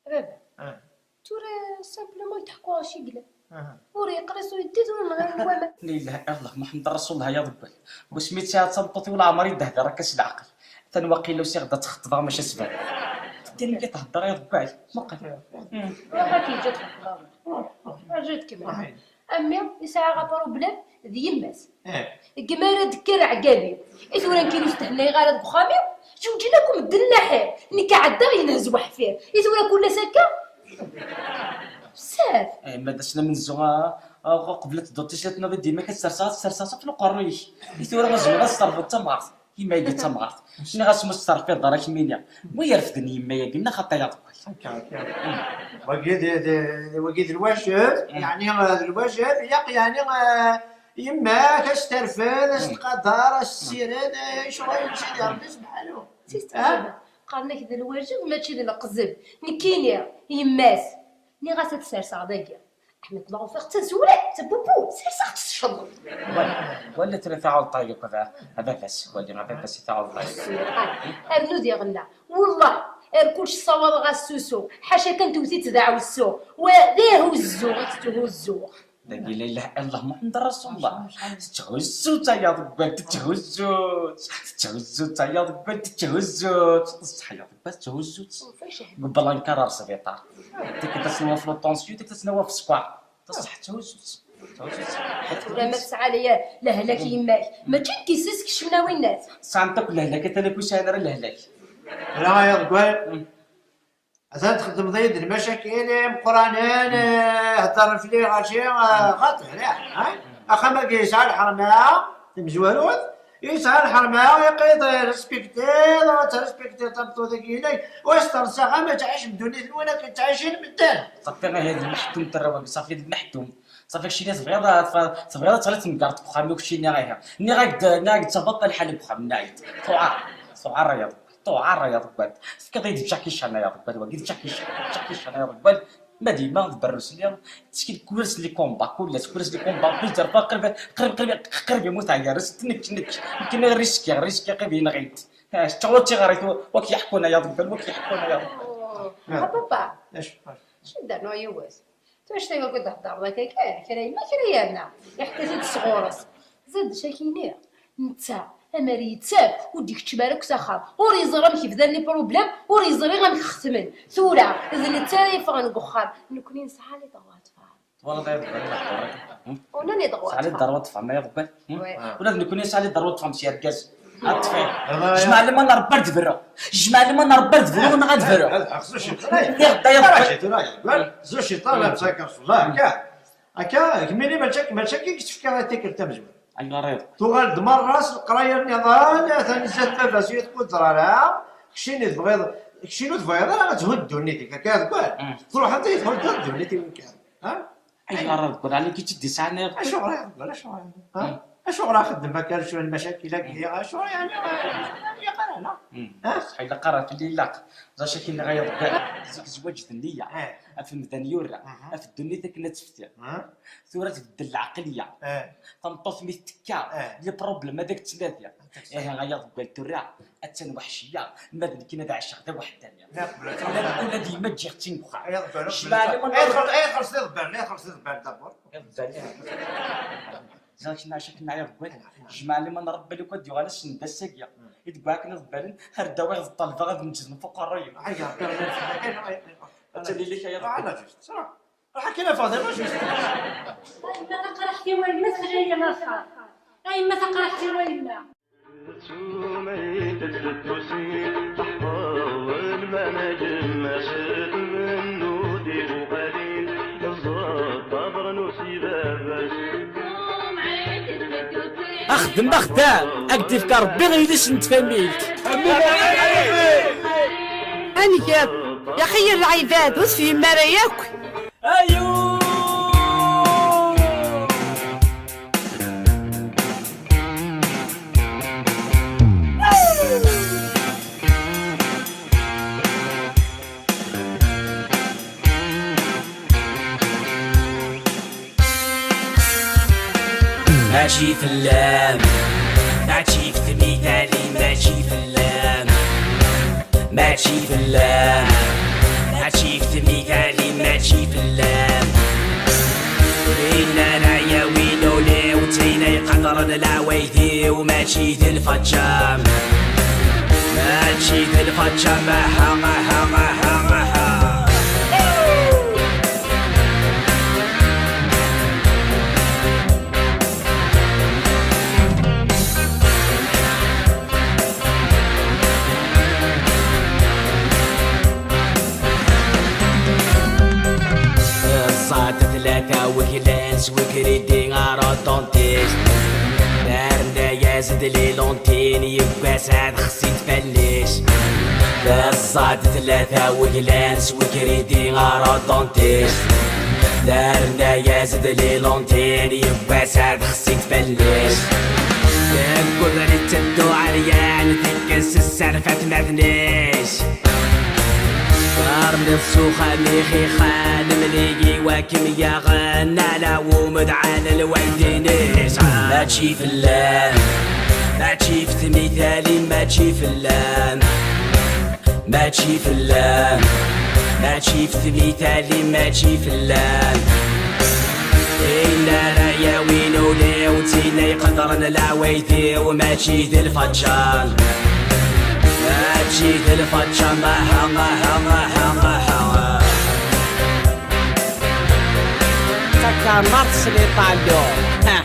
A baba, ah, tura simplement i d-ḥekkuɣ acu i yellan. Aha. Ur yeqris uyeddid, ur nɣiɣ waman. La ilaha illallah, Muḥemmed Rasulullah, ya Ḍebbal. Wasmi tesɛiḍ tameṭṭut-iw, leɛmer i d-hdireɣ akka s leɛqel. Atan waqila usiɣ-d ad txeṭbeɣ, maca sbab. Teddin-agi thedder, ya Ḍebbal. Muqel. Ruḥ ad k-yeǧǧ ad txeṭbeḍ. Ruḥ, ruḥ. Rǧu ad tkemmel. Ruḥ. A mmi, yesɛa aproblem d yemma-s. Eh. Deg mi ara d-tekker aɛgab-iw. I tura nekkini ur stehnayeɣ ara deg uxxam-iw. Zewǧen akk medden laḥir. Nekk ɛeddaɣ yenhez weḥfir. I tura kul ass akka? Bezzaf. Eh, ma d asla menzu, ah, ah, qbel ad tedduḍ tislit-nniḍ i dima ad serseɣ, ad serseɣ ɣef uqerruy-ik. I tura ma zemreɣ ad s-terbuḍ d tamɣart. Yemma-agi d tamɣart. Nniɣ-as ma ur testerfiḍ ara kemmini. Wi irefden yemma-agi, nniɣ xaṭi ya Ḍebbal. Akka, akka. Wagi d, d, wagi d lwajeb, mm, yeɛni, eh, d lwajeb, ilaq, yeɛni, eh, yemma-k ad s-terfed, ad s-tqader, ad s-tessired, eh, ccɣel n Sidi Ṛebbi subḥanu. Qqaren-ak d lwajeb, mačči d leqzeb. Nekkini, yemma-s, nniɣ-as ad t-serseɣ dagi. Ḥmed, ma ɣfiɣ d tazewla, d tabubu, serseɣ-tt tecceḍ. Wala, wala tura taɛuḍt-agi akk, a baba-s, wali, a baba-s i taɛuḍt-agi. Rnu diɣenna, wellah, ar kullec ssawaḍeɣ-as s usu, ḥaca kan tewwet-itt d aɛewsu, wa d ahuzzu i tetthuzzu. Dagi la ilaha illallah Muḥemmed Rasulullah. Tetthuzzu-tt ay aḍebbal, tetthuzzu-tt. Tetthuzzu-tt ay aḍebbal, tetthuzzu-tt. Ṣṣeḥ ay aḍebbal, tetthuzzu-tt. Deg ublanka ar sbiṭar. Tikkelt ad tt-nawi ɣef l'tension, tikkelt ad tt-nawi ɣef sskeṛ. Ṣṣeḥ, tetthuzzu-tt. Tetthuzzu-tt. Tura ma tesɛa le-, lehlak yemma-k, mačči nekk yesskecmen a winnat. Sɛant akk lehlak, atan akk ur sɛin ara lehlak. Ala ay aḍebbal. Atan txeddmeḍ-iyi-d lmacakil imeqqranen, eh, heddren fell-i ɣaci, eh, xaṭi, ha? Axxam-agi yesɛa lḥerma, tamezwarut, yesɛa lḥerma, iqid, eh, respektiḍ, ur tettrespektiḍ tameṭṭut-agi-inek, ur s-terṣaɣ am ad tɛic ddunit-nwen akken ttɛicin medden. Ṣafi, ihi d lmeḥtum terra-wagi, ṣafi d lmeḥtum. Ṣafi, keččini tebɣiḍ, tebɣiḍ ad teɣliḍ temgerḍt deg uxxam-iw, keččini ihi. Nniɣ-ak-d, nniɣ-ak-d d abaṭel lḥal deg uxxam-nni. Tuɛer, tuɛer ay aḍebbal. Tuɛer ay aḍebbal. Tefkiḍ-iyi-d Jackie Chan ay aḍebbal, wagi d Jackie Chan, Jackie Chan ay aḍebbal. Ma d yemma d berrus-nni, tettkel kul ass les combats, kul ass, kul ass les combats, plus d arba qrib, qrib, qrib, qrib yemmut ɛyares, nekk, nekk, nekk, nekk riskiɣ, riskiɣ qrib yenɣi-t. Ah, teččuṛ tiɣrit, wa k-yeḥkun ay aḍebbal, wa k-yeḥkun ay aḍebbal. Oh, a papa, acu? Acu d-rnuɣ yiwet? Tura anect-agi akk i d-theddreḍ akka kan, kra yemma kra yerna, iḥka-t-id sɣur-s. Zad d cakini, netta, amer yettak, ur d-ikeččem ara akk s axxam, ur yeẓri amek bdan les problèmes, ur yeẓri amek xetmen. Tura, d netta ara yeffɣen deg uxxam, nekkni nesɛa les droits de femme. Twalaḍ ay aḍebbal lehdur-agi? Hmm? On a les droits de femme. Tesɛa les droits de femme ay aḍebbal? Hmm? Ouais. Ula d nekkni nesɛa les droits de femme s yergazen. Ad ṭṭfeɣ. Jmaɛ liman Rebbi ad berreɣ. Jmaɛ liman Rebbi ad berreɣ neɣ ad berreɣ. Nniɣ-d ay aḍebbal. Tura, tura, tura, tura, tura, tura, tura, tura, tura, akka, akka, kemmini mačči, mačči akka i k-tefka tikkelt tamezwarut. Ayɣer iḍ? Tuɣal-d merra s leqraya nniḍen, atan zdat baba-s ur tquddar ara, keččini tebɣiḍ, keččini ur tebɣiḍ ara ad thudd ddunit-ik, akka deg wal. Mm. Truḥeḍ i thudd ddunit-iw kan. Ha? Ayɣer ad ggul ɛli kečč i d-isɛan iḍ? Acuɣer ad ggul, acuɣer ad ggul, ha? Mm. Acuɣer ad xeddem akka, acu n lmacakil-agi, acuɣer yani, ur ilaq ara, neɣ? Mm. Ha? Ṣṣeḥ ilaq ara, fell-i ilaq. Ẓer acu ak-nniɣ ay aḍebbal, zik zzwaǧ d nniya. Eh. Af umdan yura, mhm, af ddunit akken ad tefti. Mhm. Tura tbeddel lɛeqliya. Eh. Tameṭṭut mi tettekka, eh, les problèmes ad ak-ttnadi. Ad ak-ttnadi. Ihi ay aḍebbal tura, attan weḥciya, ma d nekkini ad ɛiceɣ d aweḥdani. Ula, ula d yemma ǧǧiɣ-tt-in deg uxxam. Ay aḍebbal, jmaɛ liman ay xelṣ-, ay xelṣ iḍebbalen, ay xelṣ iḍebbalen d'abord. Iḍebbalen. Ẓer akken acu akken ay aḍebbal. Jmaɛ liman Rebbi lukan ad yuɣal ass n d ass-agi. Hmm. I deg wakken iḍebbalen, ar d-awiɣ d ṭṭalbeɣ ad neǧǧden f uqerruy-iw. Ay, ay, ay, ay, ay, ay, ay. Ad tali lak ay aḍebbal. Ala, juste, ṣṣra. Ruḥ akin a Faḍima, juste. A yemma taqraḥt-iw, a yemma txelɛi-yi axxam. A yemma taqraḥt-iw, a yemma. Axeddem d axeddam, ad k-d-ifk Rebbi iles n tfamilt. Anigeḍ, yaqi yir lɛibad, ur tefhim ara yakk. Ayu! Mačči fell-am, mačči f tmital-im, mačči fell-am. Mačči fell-am, mačči f tmital-im, mačči fell-am. Inna la yawin uli-w, d tin ay iqadren lɛawayt-iw, mačči d lfaččam. Mačči d lfaččam, aha, aha, aha, aha. Ẓẓad tlata weglan s wekridi ar uṭuntis. Terna-yas-d liluntine, yewwas ad xsint fell-as. Ẓẓad tlata weglan s wekridi ar uṭuntis. Terna-yas-d liluntine, yewwas ad xsint fell-as. Deg ubrid teddu ɛeryan, tekkes sser f atmaten-is. Ar nefsu xali xixan mligi wakim yaɣen ala umedɛan lwaldin isɛan. Mačči fell-am, mačči f tmitali, mačči fell-am. Mačči fell-am, mačči f tmitali, mačči fell-am. Tin ara yawin ul-iw, d tin ay qedren lɛwayt-iw, mačči d lfačča. Mačči d lfačča, aha, aha, aha, aha. Takamart s liṭalyu. Ha.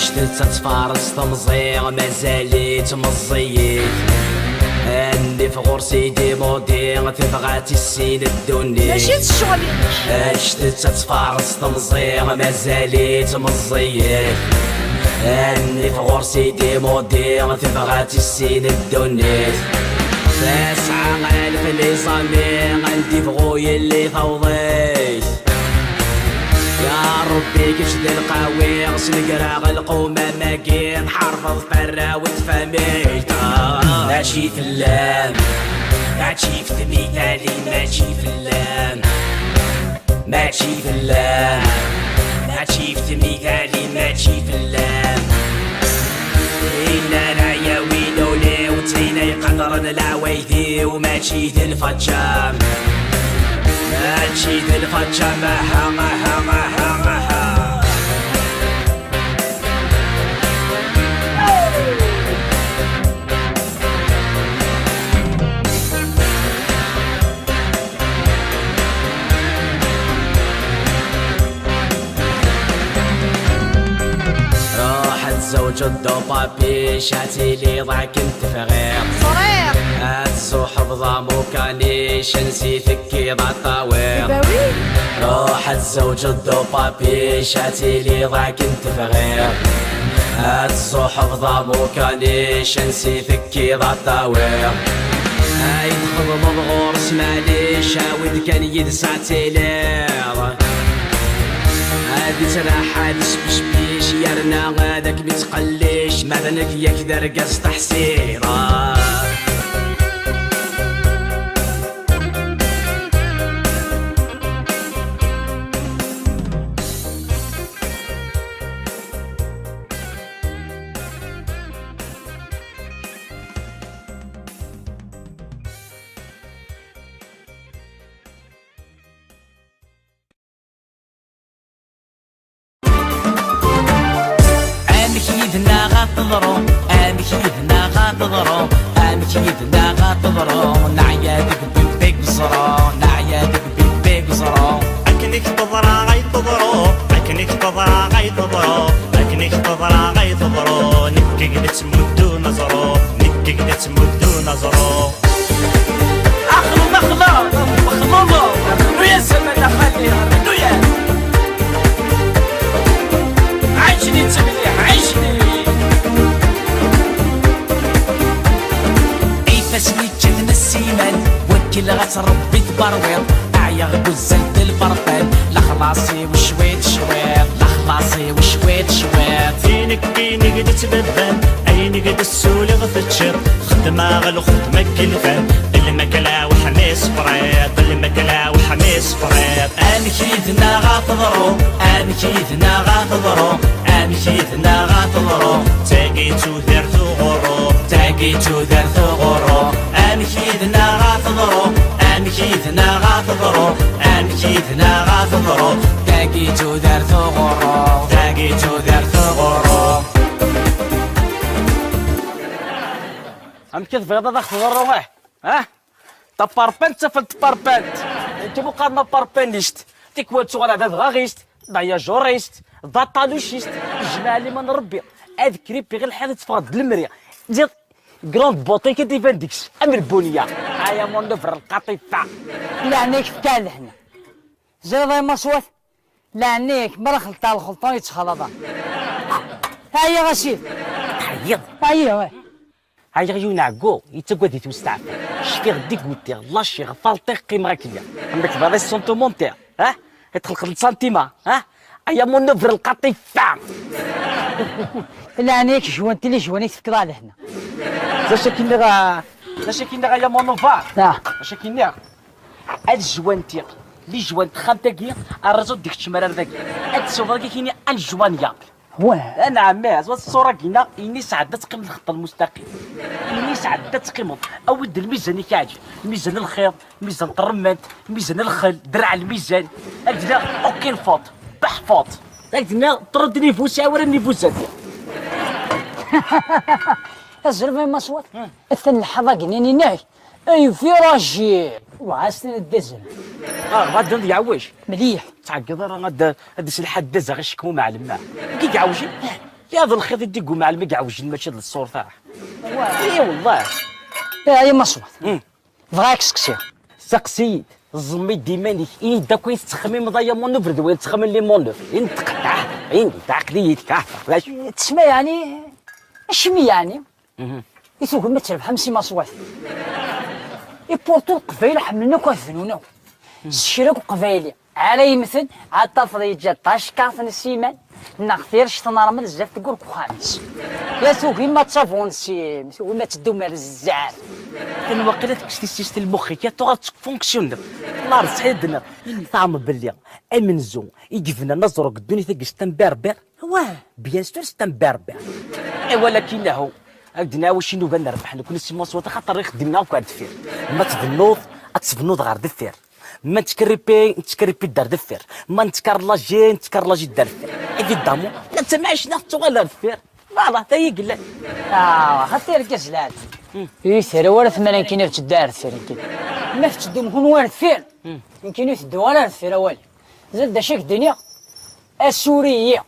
Ǧǧet-tt ad tfaṛes temẓi, mazal-itt meẓẓiyet. Annif ɣur-s i d-imudi, tebɣa ad tissin ddunit. Mačči d ccɣel-inek. Ǧǧet-tt ad tfaṛes temẓi, mazal-itt meẓẓiyet. Annif ɣur-s i d-imudi, tebɣa ad tissin ddunit. Tesɛa alef liẓami, anda ibɣu yelli tawḍit. Ya Ṛebbi, kečč d lqawi, snegraɣ lqumam-agi, tḥarbeḍ f arraw n tfamilt. Mačči fell-am, mačči f tmitali, mačči fell-am, mačči fell-am, mačči f tmitali, mačči fell-am. Tin ara yawin ul-iw, d tin ay qedren lɛwayt-iw, mačči d lfačča. Mačči d lfačča, aha, aha, aha, aha. Ruḥ ad tzewǧeḍ d upapic, ad tiliḍ akken tebɣiḍ. Ẓriɣ. Ad tsuḥbeḍ amukanic, ansi tekkiḍ ad tawiḍ. Ibawi. Ruḥ ad tzewǧeḍ d upapic, ad tiliḍ akken tebɣiḍ. Ad tsuḥbeḍ amukanic, ansi tekkiḍ ad tawiḍ. Ay txedmeḍ ɣur-s maɛlic, awi-d kan yid-s ad tiliḍ. Ad ittraḥ ad isbecbic, yerna ad akem-ittqellic, ma d nekk yak d argaz teḥsiḍ. Amek yid-neɣ ad teḍru, amek yid-neɣ ad teḍru, amek yid-neɣ ad teḍru, neɛya deg bibbi deg uẓru, neɛya deg bibbi deg uẓru. Akken i k-teḍra ay teḍru, akken i k-teḍra ay teḍru, akken i k-teḍra ay teḍru, nekk i k-d-ttmuddun aẓru, nekk i k-d-ttmuddun aẓru. Axlum, axlum, axlum, rnu-yas aman a xali, rnu-yas. Ɛic-nni d temliḥ, ɛic-nni. Ifassen yečča-ten ssiman, wakil ɣas Rebbi tberwiḍ. Ɛyiɣ deg uzzal d lberqan, lexlaṣ-iw cwiṭ cwiṭ, lexlaṣ-iw cwiṭ cwiṭ. I nekk i negd ttbabban, ay negd ssuliɣ teččiḍ. Xedmeɣ lxedma n yilfan, lmakla weḥmi-s friḍ, lmakla weḥmi-s friḍ. Amek yid-neɣ ad teḍru, amek yid-neɣ ad teḍru, amek yid-neɣ ad teḍru. Tagi d tudert uɣurru, tagi d tudert uɣurru. Amek yid-neɣ ad teḍru, amek yid-neɣ ad teḍru, amek yid-neɣ ad teḍru. Tagi d tudert uɣurru, tagi d tudert uɣurru. Amek i tebɣiḍ ad aɣ-tḍerru, eh? Ah? Taparpant, tafelt tparpant. Nekk mu qqaren aparpanist. Tikwal tuɣal d adɣaɣist, d ayajurist, d aṭalucist. Jmeɛ liman n Rebbi. Ad kripiɣ lḥiḍ i teffɣeḍ d lemri. Diɣ grande beauté i d-iban deg-s. Am lbunya. Aya manœuvre lqaṭifa. Leɛna-k tefka lehna. Ẓriḍ ay maṣwat? Leɛna-k, mi ara xelṭeɣ lxelṭa yettxalaḍ. Ɛyiɣ a sidi. Ɛyiɣ. Ɛyiɣ, eh. Ɛyiɣ yiwen ɛeggu, yettagad-it usteɛfu. Cfiɣ, diguti, laciɣ, falṭiɣ, qqimeɣ akkenni. Am nekk bɣiɣ sentiment, ha? Txelqeḍ santima, ha? Aya mon œuvre lqaṭifa. Lɛana-yak jwanti li jwan i tefkeḍ ɣer lehna. D acu akken nniɣ a, d acu akken nniɣ aya mon œuvre? Ah. D acu akken nniɣ? Ad jwantiɣ li jwan texxamt-agi, arraẓ ur d-ikeččem ara ar dagi. Ad tessiwḍeḍ dagi kini an jwanya. Wah. Anɛam, ah, wa ṣṣura-gina, ini sɛedda ad teqqimeḍ lxeṭṭ lmustaqim. Ini sɛedda ad teqqimeḍ. Awi-d lmizan i k-iɛǧeb. Lmizan n lxiḍ, lmizan n tṛemmant, lmizan n lxel, draɛ lmizan. Ak-d-nniɣ, aucune faute, pas faute. Ak-d-nniɣ, trop de niveau, sɛiɣ wala niveau zadi. Azrem ay maṣwat. Hmm. Atan lḥaḍa-gini inek. Ay virage! Wa, as-ten-id d azrem. Ah, ɣadden d yeɛwej. Mliḥ. Ttɛeggiḍ ara ad, ad iselḥa ddazeɣ icekmu mɛelma. Deg yeɛwjen? Ya d lxiḍ i d-iggu mɛelma i yeɛwjen, mačči d ṣṣurta. Wa. I wallah. Eh, ay maṣwat. Hmm. Bɣiɣ ad k-seqsiɣ. Seqsi-yi-d, ẓem-iyi-d iman-ik, ini-d akk ayen tettxemmimeḍ ay amunuvr d wayen ttxemmimen les manœuvres. Ini-d tqeṭɛeḍ, ini-d aql-iyi-d kaḥfeɣ, d acu? Tesma yeɛni, acimi yeɛni? Mhm. I tugim ad trebḥem si Maṣwat? I pourtant Leqbayel ḥemmlen akk ad bnun akk. S kra akk Uqbayli ara yemmten, ad tafeḍ yeǧǧa tacekkart n ssiman neɣ tirect n ṛṛmel zdat tewwur deg uxxam-is. Ya tugim ad tabunsim, tugim ad teddum ar zdat. Kan waqila tekkes tissist n lmux-ik, ya tuɣal tettfunksiyuneḍ. Llah ṛeṣḥi-d-nneɣ. Teɛmeḍ belli amenzu i yebnan aẓru deg ddunit-agi s temberbert. Wah. Bien sûr, c'est un berbère. Iwa lakin ahu, ad d-nɛaw acu nugan nerbeḥ nekni si Maṣwat, axaṭer ixeddimen akk ar deffir. Ma tbennuḍ, ad tebnuḍ ɣer deffir. Ma nettkerripi, nettkerripi-d ar deffir. Ma nettkarlaji, nettkarlaji-d ar deffir. Évidemment, la d tamɛict-nneɣ tettuɣal ar deffir. Voilà, d ayi yellan. Ah, xaṭi argaz lɛali. Hmm. Ur yi-terra wara tmara nekkini ad teddu ar deffir nekkini. Ma tetteddu mkun war deffir, hmm, nekkini ur teddu ara ar deffir awali. Zad d acu i k-d-iniɣ? Asuri-yi.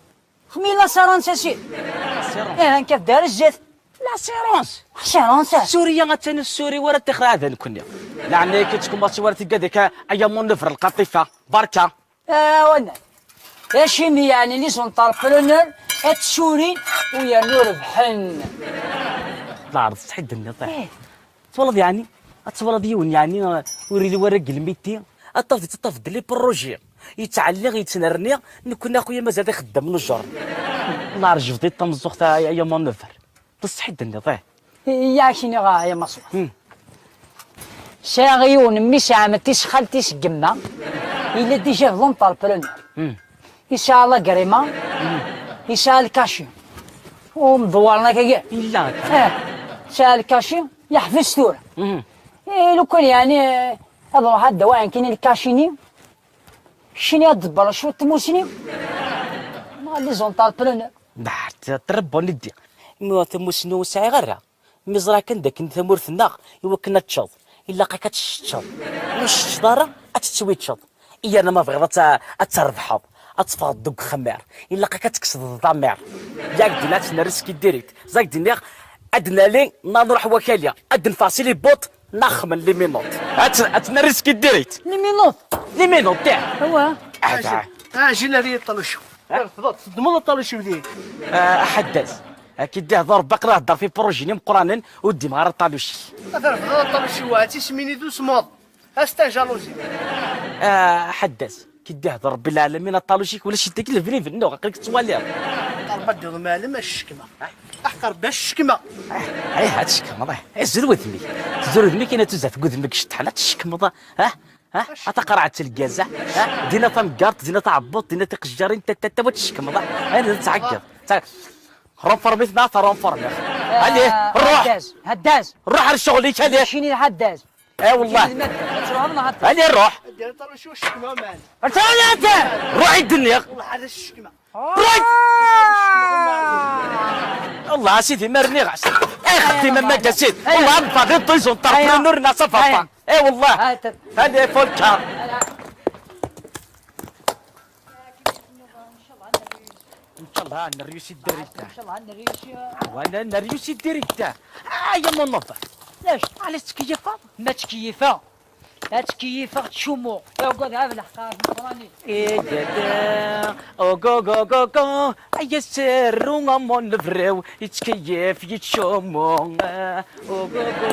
Xmi l'assurance a sidi. L'assurance. Eh, nekk ad d-ar zdat. L'assurance. Assurance. Suriya attan ur tessuri wara tixraɛ da nekkni. Leɛnaya-k ad tkumaṣi wara tigad akka ay amunuvr lqaṭifa. Barka. Ah, wana. Acimi yeɛni les entrepreneurs ad tsurin u yernu rebḥen? Lɛerḍ ṣṣeḥi d-nniḍ. Eh. Twalaḍ yeɛni? Ad twalaḍ yiwen yeɛni, uh, ur ili wara deg lmiti, ad tafeḍ, ad tafeḍ les projets yettɛelliq, yettnerni, nekkni a xuya mazal ixeddamen ur jerrben. Llah rjebḍ-it tameẓẓuɣt ay amunuvr. D ṣṣeḥ i d-tenniḍ, eh. Yak iniɣ ay amaṣwat. Hmm. Sɛiɣ yiwen mmi-s ɛemti-s xalti-s gemma, yella déjà d l'entrepreneur. Hmm. Yesɛa l'agrément, yesɛa lkaci. Ur mdewwren akka gar. Yella. Eh, yesɛa lkaci, yeḥbes tura. Mhm. Eh, lukan yeɛni, eh, ad ruḥ ad d-awiɣ nekkini lkaci-nni, keččini ad d-tḍebbreḍ cwiṭ tmusni. Ma les entrepreneurs. Bah, très bonne idée. Imi ur tamusni ur sɛiɣ ara. Mi ẓriɣ kan d akken tamurt-nneɣ, i wakken ad teččeḍ, ilaq-ak ad teččeḍ. Ur teččeḍ ara, ad tettwiččeḍ. Yerna ma tebɣiḍ ad ta-, ad trebḥeḍ, ad teffɣeḍ deg uxemmar, ilaq-ak ad tekkseḍ ḍamir. Yak din ad t-nerr skidirit. Ẓak d-nniɣ, ad nali, neɣ nruḥ wakali, ad neffeɣ si les bottes, naxxmen les minottes. Ad t-, ad t-nerr skidirit. Les minottes. Les minottes, ih. Awa. Ah, da. Ajil ad yi-ṭṭal ucku. Teddmeḍ aṭaluc-iw din. Ah, aḥeddaz. Ad k-id-ihḍer Rebbi, aql-i hedder fi pṛujini meqqranen, ur d-imeɣ ara ṭaluc-ik. Ad terfdeḍ aṭaluc-iw, ad tismini d usmuḍ. As ta jalousie. Ah, aḥeddaz. K-id-ihḍer Rebbi lɛalamin, aṭaluc-ik ulac-it deg lebni bennuɣ, aql-ik tettwaliḍ. Rebbi ad d-iḍem ɛlam, ad ccekmeɣ. Aḥeqq Rebbi, ad ccekmeɣ. Ah, eh, ad tcekkmeḍ, eh. Eh, zur wudem-ik. Zur wudem-ik, ina tuzat deg wudem-ik ceṭṭḥen, ad tcekkmeḍ, ah. Ha? A taqerɛet n lgaz, ha? Ha? Dina tameggaṛt, dina taɛebbuḍt, dina tiqejjarin, ta, ta, ta, wa tcekkmeḍ, ha? Ayen ad tɛeggeḍ. Ta-, renfermiɣ neɣ trenfermiɣ. Allez, ruḥ! Haddaz, haddaz. Ruḥ ar ccɣel-ik, allez! Mačči ni d haddaz. Eh, wallah. Mačči d madda. Ad truḥeḍ neɣ ad truḥeḍ? Allez, ruḥ! Ad d-yerr ṭaluc u ccekmeɣ, man. Ruḥ i d-nniɣ! Wallah, ad ccekmeɣ. Ruḥ! Wallah, a sidi, ma rniɣ-as. Eh, xeddim am akka, sidi. Wallah, am fadiḍ, ils ont entrepreneur, na ça va pas. Eh, wallah. Allez, faut le cas. إن شاء الله نريوسي direct. إن شاء الله نريوسي. وأنا نريوسي direct. آه، يا منظر. ليش؟ علاش تكيفها؟ ما تكيفها. Ad tkeyyifeɣ tcummu. Tagad ha lḥeqqa meqqranin. Idada, ogogogogo, ay aserru amunebrew, yettkeyyif yettcummu. Ogogo.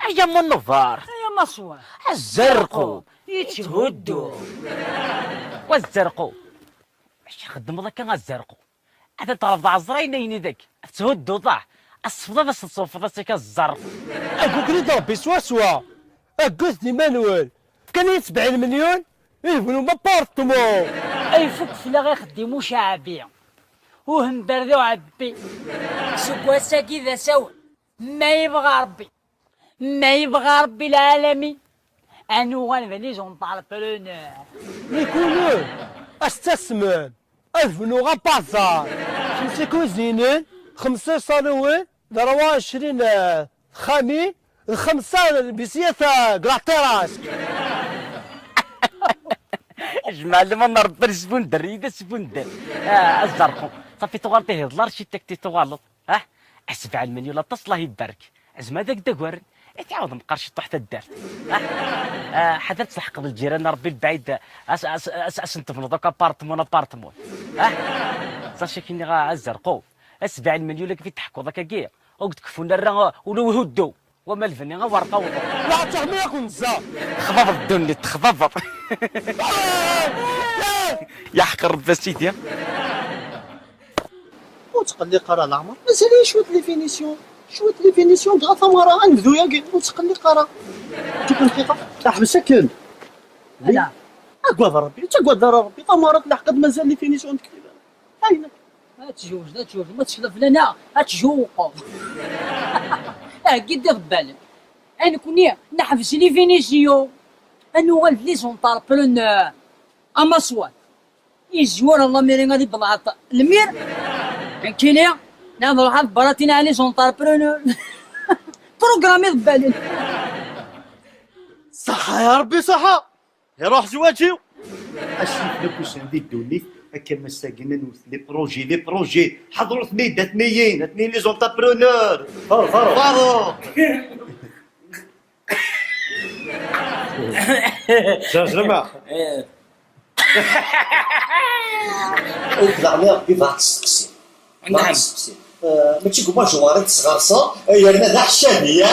Ay amunebber. Ay amaṣwer. Azerqu. Yetthuddu. Wa zzerqu. Acu txeddmeḍ akka a zzerqu? Ad teṭṭreḍ ɛezrayen ayen ideg tetthudduḍ ah. Asefḍ ad as-tettwafeḍ asaka zzerq. Agugli d Rebbi swaswa. Agget d iman-nwen. Fkan-iyi-d sebɛin melyun i lebnu n apartmu. Ayfuk fell-aɣ ixeddim uceɛbi. Uhember d uɛebbi. Seg wass-agi d asawen. Ma yebɣa Rebbi. Ma yebɣa Rebbi lɛalamin. Ad nuɣal d les entrepreneurs. Nekuni, ad tettasmem, ad bnuɣ apaẓar. Xemsa kuzinin, xemsa iṣaluwen, d ṛebɛa u ɛecrin, eh, texxamin, d xemsa lbisyat, eh, deg la terrasse. Jmaɛ lman n Rebbi, asbunder, i d asbunder. Ah, a zzerqu. Ṣafi tuɣaleḍ ihi d l'architecte i tuɣaleḍ. Ah, asebɛa lmelyun aṭas, Allah ibarek. Azma ad ak-d-agaren. I tɛawdem qqar ciṭuḥ taddart. Ah, ah, ḥader ad tleḥqeḍ lǧiran, Rebbi lbaɛid, as, as, as, as n-tebneḍ akk apartmun, apartmun. Ah, ẓac ak-iniɣ a, a zzerqu. Asebɛa lmelyun akka i teḥkuḍ akkagi, ur k-d-keffun ara ula uhuddu. Wama lbni a wer tawḍeḍ. La txemmem akk nza. Texbabeḍ ddunit, texbabeḍ. Yeḥqer Rebbi a sidi. Ur ttqelliq ara leɛmer. Mazal-iyi cwiṭ les finitions. Cwiṭ les finitions, dɣa tameɣra, ad nebdu yagi. Ur ttqelliq ara. Tuk dqiqa. Ḥbes akken. Ala. Agad Rebbi, ur ttagad ara Rebbi. Tameɣra tleḥq-d mazal les finitions n tektiba. Ayen. Ad tjewjed, ad tjewjed, ma tecleḍ fell-aneɣ, ad tjewqeḍ. Heggi-d iḍebbalen. A nekni, neḥbes les finitions. Ad nuɣal d les entrepreneurs. Amaṣwat. Yezwar Allah miri ad ibelɛeṭ lmir. Nekkini, ad nruḥ ad baratin ɛni les entrepreneurs. Programme iḍebbalen. Ṣaḥa ya Rebbi, ṣaḥa. Iruḥ zwaǧ-iw. Asif d akusen di ddunit, akka massagin ad nwet les projets, les projets. Ḥeḍrut-ten-id, atniyin, atniyin les entrepreneurs. Faru, faru. Faru. Jajama. Ukḍeɣ mi Rebbi bɣa testeqsi. Bɣa testeqsi. Eh, mačči deg umajwar i d-sɣerseɣ, eh, yerna d aḥeccadi, ya.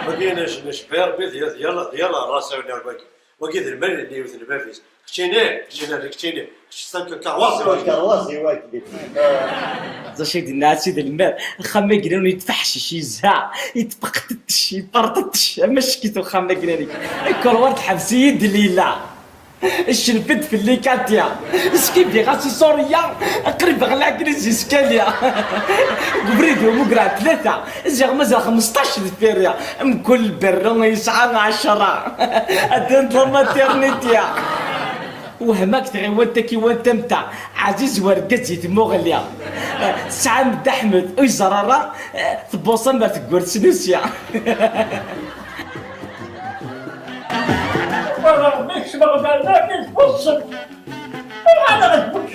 Wagi, necbi Rebbi d yal, d yal, d yal ras-a, wagi. Wagi d lmal-nni, d lmal-is. Keččini, keččini, keččini. Kečč s lkerwaẓ-iw. Lkerwaẓ-iw, wagi. D acu i d-yenna Sidi Lmir? Axxam-agi-inu yetfeḥcic, yezha, yetpeqtec, yeṭṭerṭec, am acekk-it uxxam-agi-inek. Akerwaḍ teḥbes-iyi-d Lila. Ccelf-d fell-i Katia. Skibiɣ-as i Surya, qrib ɣlaqen iziskali. Deg ubrid-iw mugreɣ tlata, ziɣ mazal xmesṭac deffir-i. Mkul berru yesɛa ɛecra. Ad d-nent la maternité. Wehmeɣ deg tɣiwant takiwant am ta, Ɛziz wergaz i tmuɣli. Tesɛam Dda Ḥmed, ur yeẓri ara, tbuṣam ar teggurt s Nusya. Wala mi kecmeɣ bernak i tbuṣem. Ala ɣef wek.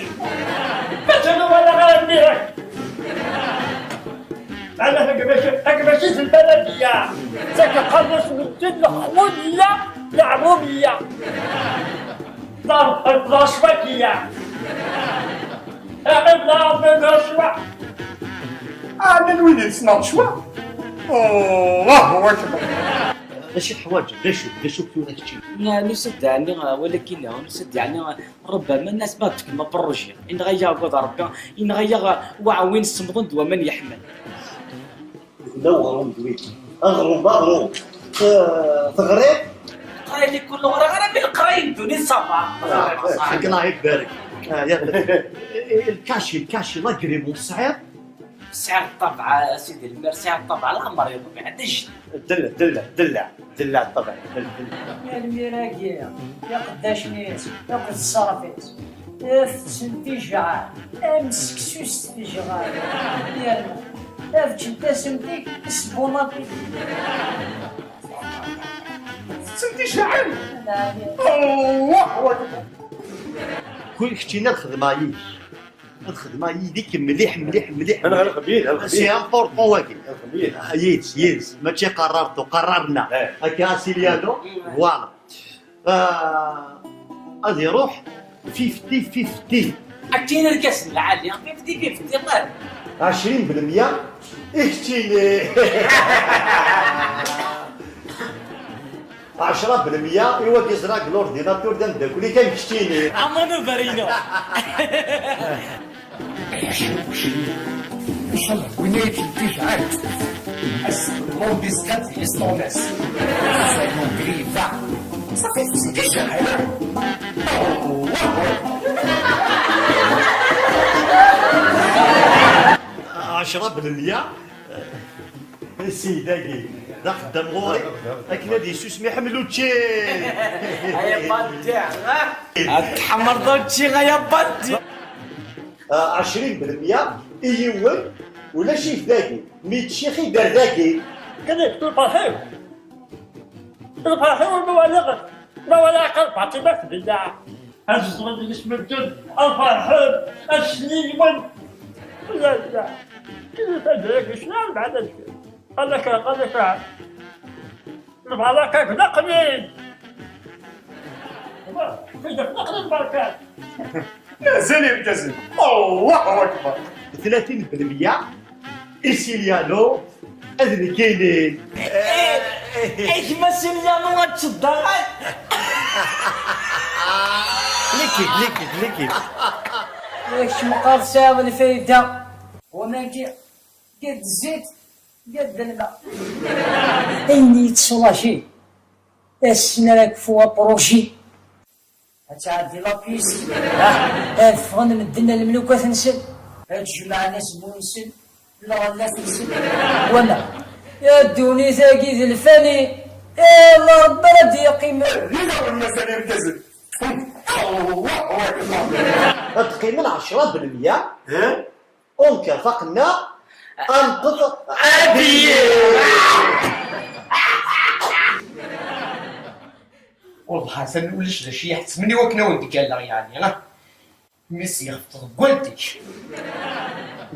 Mazal ur walaɣ ara mliḥ. Ala, tagi mačči, tagi mačči d lbaladiya. Tagi qqaren-as medden lexwumiya, leɛrumiya. Ḍarb, ḍarb cwakiya. Aɣil ḍarb d cwa. Ɛni d wid yessneɣ cwa? Allahu akbar. D acu i teḥwaǧeḍ? D acu, d acu tura kečči? Nusa-d ɛni, walakin nusa-d ɛni, ṛubbama nnas ma d-tefkem apṛuji. Inɣa-yaɣ agad Ṛebbi, inɣa-yaɣ waɛwin semmḍen d waman yeḥman. D aɣrum d wigi. Aɣrum, aɣrum. Te-, teɣriḍ? Qrib kul ɣriɣ ara mi leqray n ddunit, ça va. Akken Allah ibarek. Ah, ya, lkaci, lkaci, l'agrément tesɛiḍ? Sɛiɣ ṭṭabeɛ, a Sidi Lmir, sɛiɣ ṭṭabeɛ, leɛmer yeḍbeɛ d ajjel. Della, della, della, della ṭṭabeɛ, della, della. Almir-agi, iqeddacen-is, akked ṣṣerf-is, tetten tijɛal, am seksu s tejɣal. Yerna, ad ččent asemtik s bunapit. Tetten tijɛal? Allahu akbar. Kul keččini ad xedmeɣ yid-k. Ad xedmeɣ yid-k mliḥ, mliḥ, mliḥ. Ana, ana xbir, ana xbir. C'est important wagi. Ana xbir. Ah, yid-s, yid-s. Mačči qarrartu, qarrarna. Eh. Akka, a Siliano, voilà. Ah, ad iruḥ fifty fifty. Akken irgazen lɛali, fifty fifty, ṭṭir. Ɛecrin belmya i keččini. Craben mya i wagi ẓriɣ deg l'ordinateur d ameddakel-ik am keččini. Aman ubarino. Inchallah, win ay d-yettijaɛen. Ass n l'ondiskad d l'estonnes. Ass n l'ongriva. Ça fait ce que j'ai rien. Craben mya. Ssid-agi d axeddam ɣur-i, akken ad yessusem iḥemmel učči. Ad tḥemmreḍ učči ay abaddi. Ɛecrin belmya i yiwen, ulac-it dagi, mi d-ccix i d-ar dagi. Kan iktul ferḥ-iw, lferḥ-iw ma walaɣ, ma walaɣ kan Faṭima tbelleɛ. Ad ẓren deg-s medden ad ferḥen, ad slimen. La, la. Kif ad yagi clan, mɛna clan. Qal lak, qal lak. Lbaraka naqlin. Naqlin barkat. Mazal irgazen. Allahu akbar. Tlatin belmya. Isiliano ad nekkini. Ay gma Siliano ad teddaɣal. Likid, likid, likid. Yak meqqar tesɛiḍ lfayda. Wamagi, gad zzit, gad lma. Ayen yettṣulaci, assen ara kfu apṛuji. Ad tɛeddi la piste. Ad ffɣen medden ar lemlukat-nsen. Ad jemɛen asbu-nsen, lɣellat-nsen. Wala. Ya ddunit-agi d lfani. Ya Allah, Rebbi ara d-yeqqimen. Yella win mazal irgazen. Allahu akbar. Ad qqimen ɛecra belmya. Unker faqen-aɣ. Anṭeḍ. Abiy. Wellah atan ulac d acu i iḥettmen i wakken ad wen-d-ggalleɣ yeɛni, ah. Mi s-yexfeḍ deg wallen-ik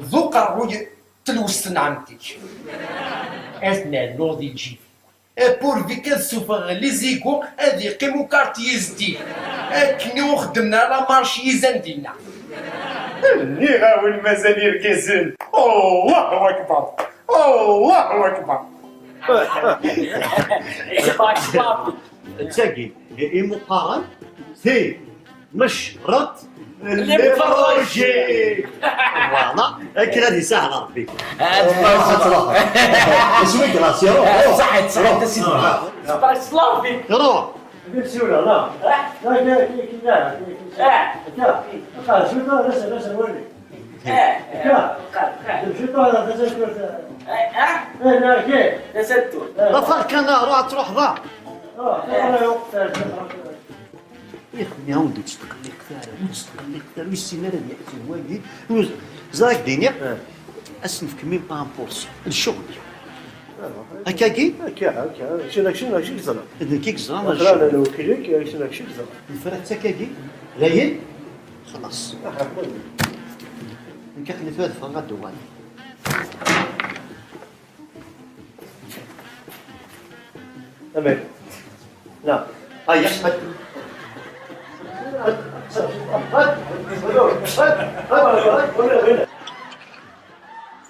d uqerruy n telwest n ɛemti-k, ad t-nernuɣ di lǧib. Pourvu kan sufɣeɣ les égouts, ad yeqqim ukarti zeddig. Akken ur xeddmen ara la marche izan dinna. Nniɣ-awen mazal irgazen. Allahu akbar. Allahu akbar. D tagi i imuqqaren timecreḍt n les projets. Voilà, akken ad isahel Rebbi. Ad truḥ. Iswi glace, ruḥ, ruḥ. Ṣaḥit, ṣaḥit, a sidi. Ruḥ. Ruḥ. Ruḥ. Ṭṭef kan, ruḥ ad truḥeḍ, ah. Ixemmi ur d-yettqelliq ara, ur d-yettqelliq ara, ur yessin ara ad yeḥseb wagi. Ur ẓriɣ d-iniɣ, ad s-nefk même pas un pour cent. D ccɣel. Akkagi? Akka, akka. Acu, acu, acu yeẓra? D nekk i yeẓran. Aql-aɣ newkil-ik, acu, acu yeẓra? Nefra-tt akkagi, dayen, xlaṣ. Nekk aql-i tura ad ffɣeɣ ad d-uɣaleɣ. Amen. Na. Aya.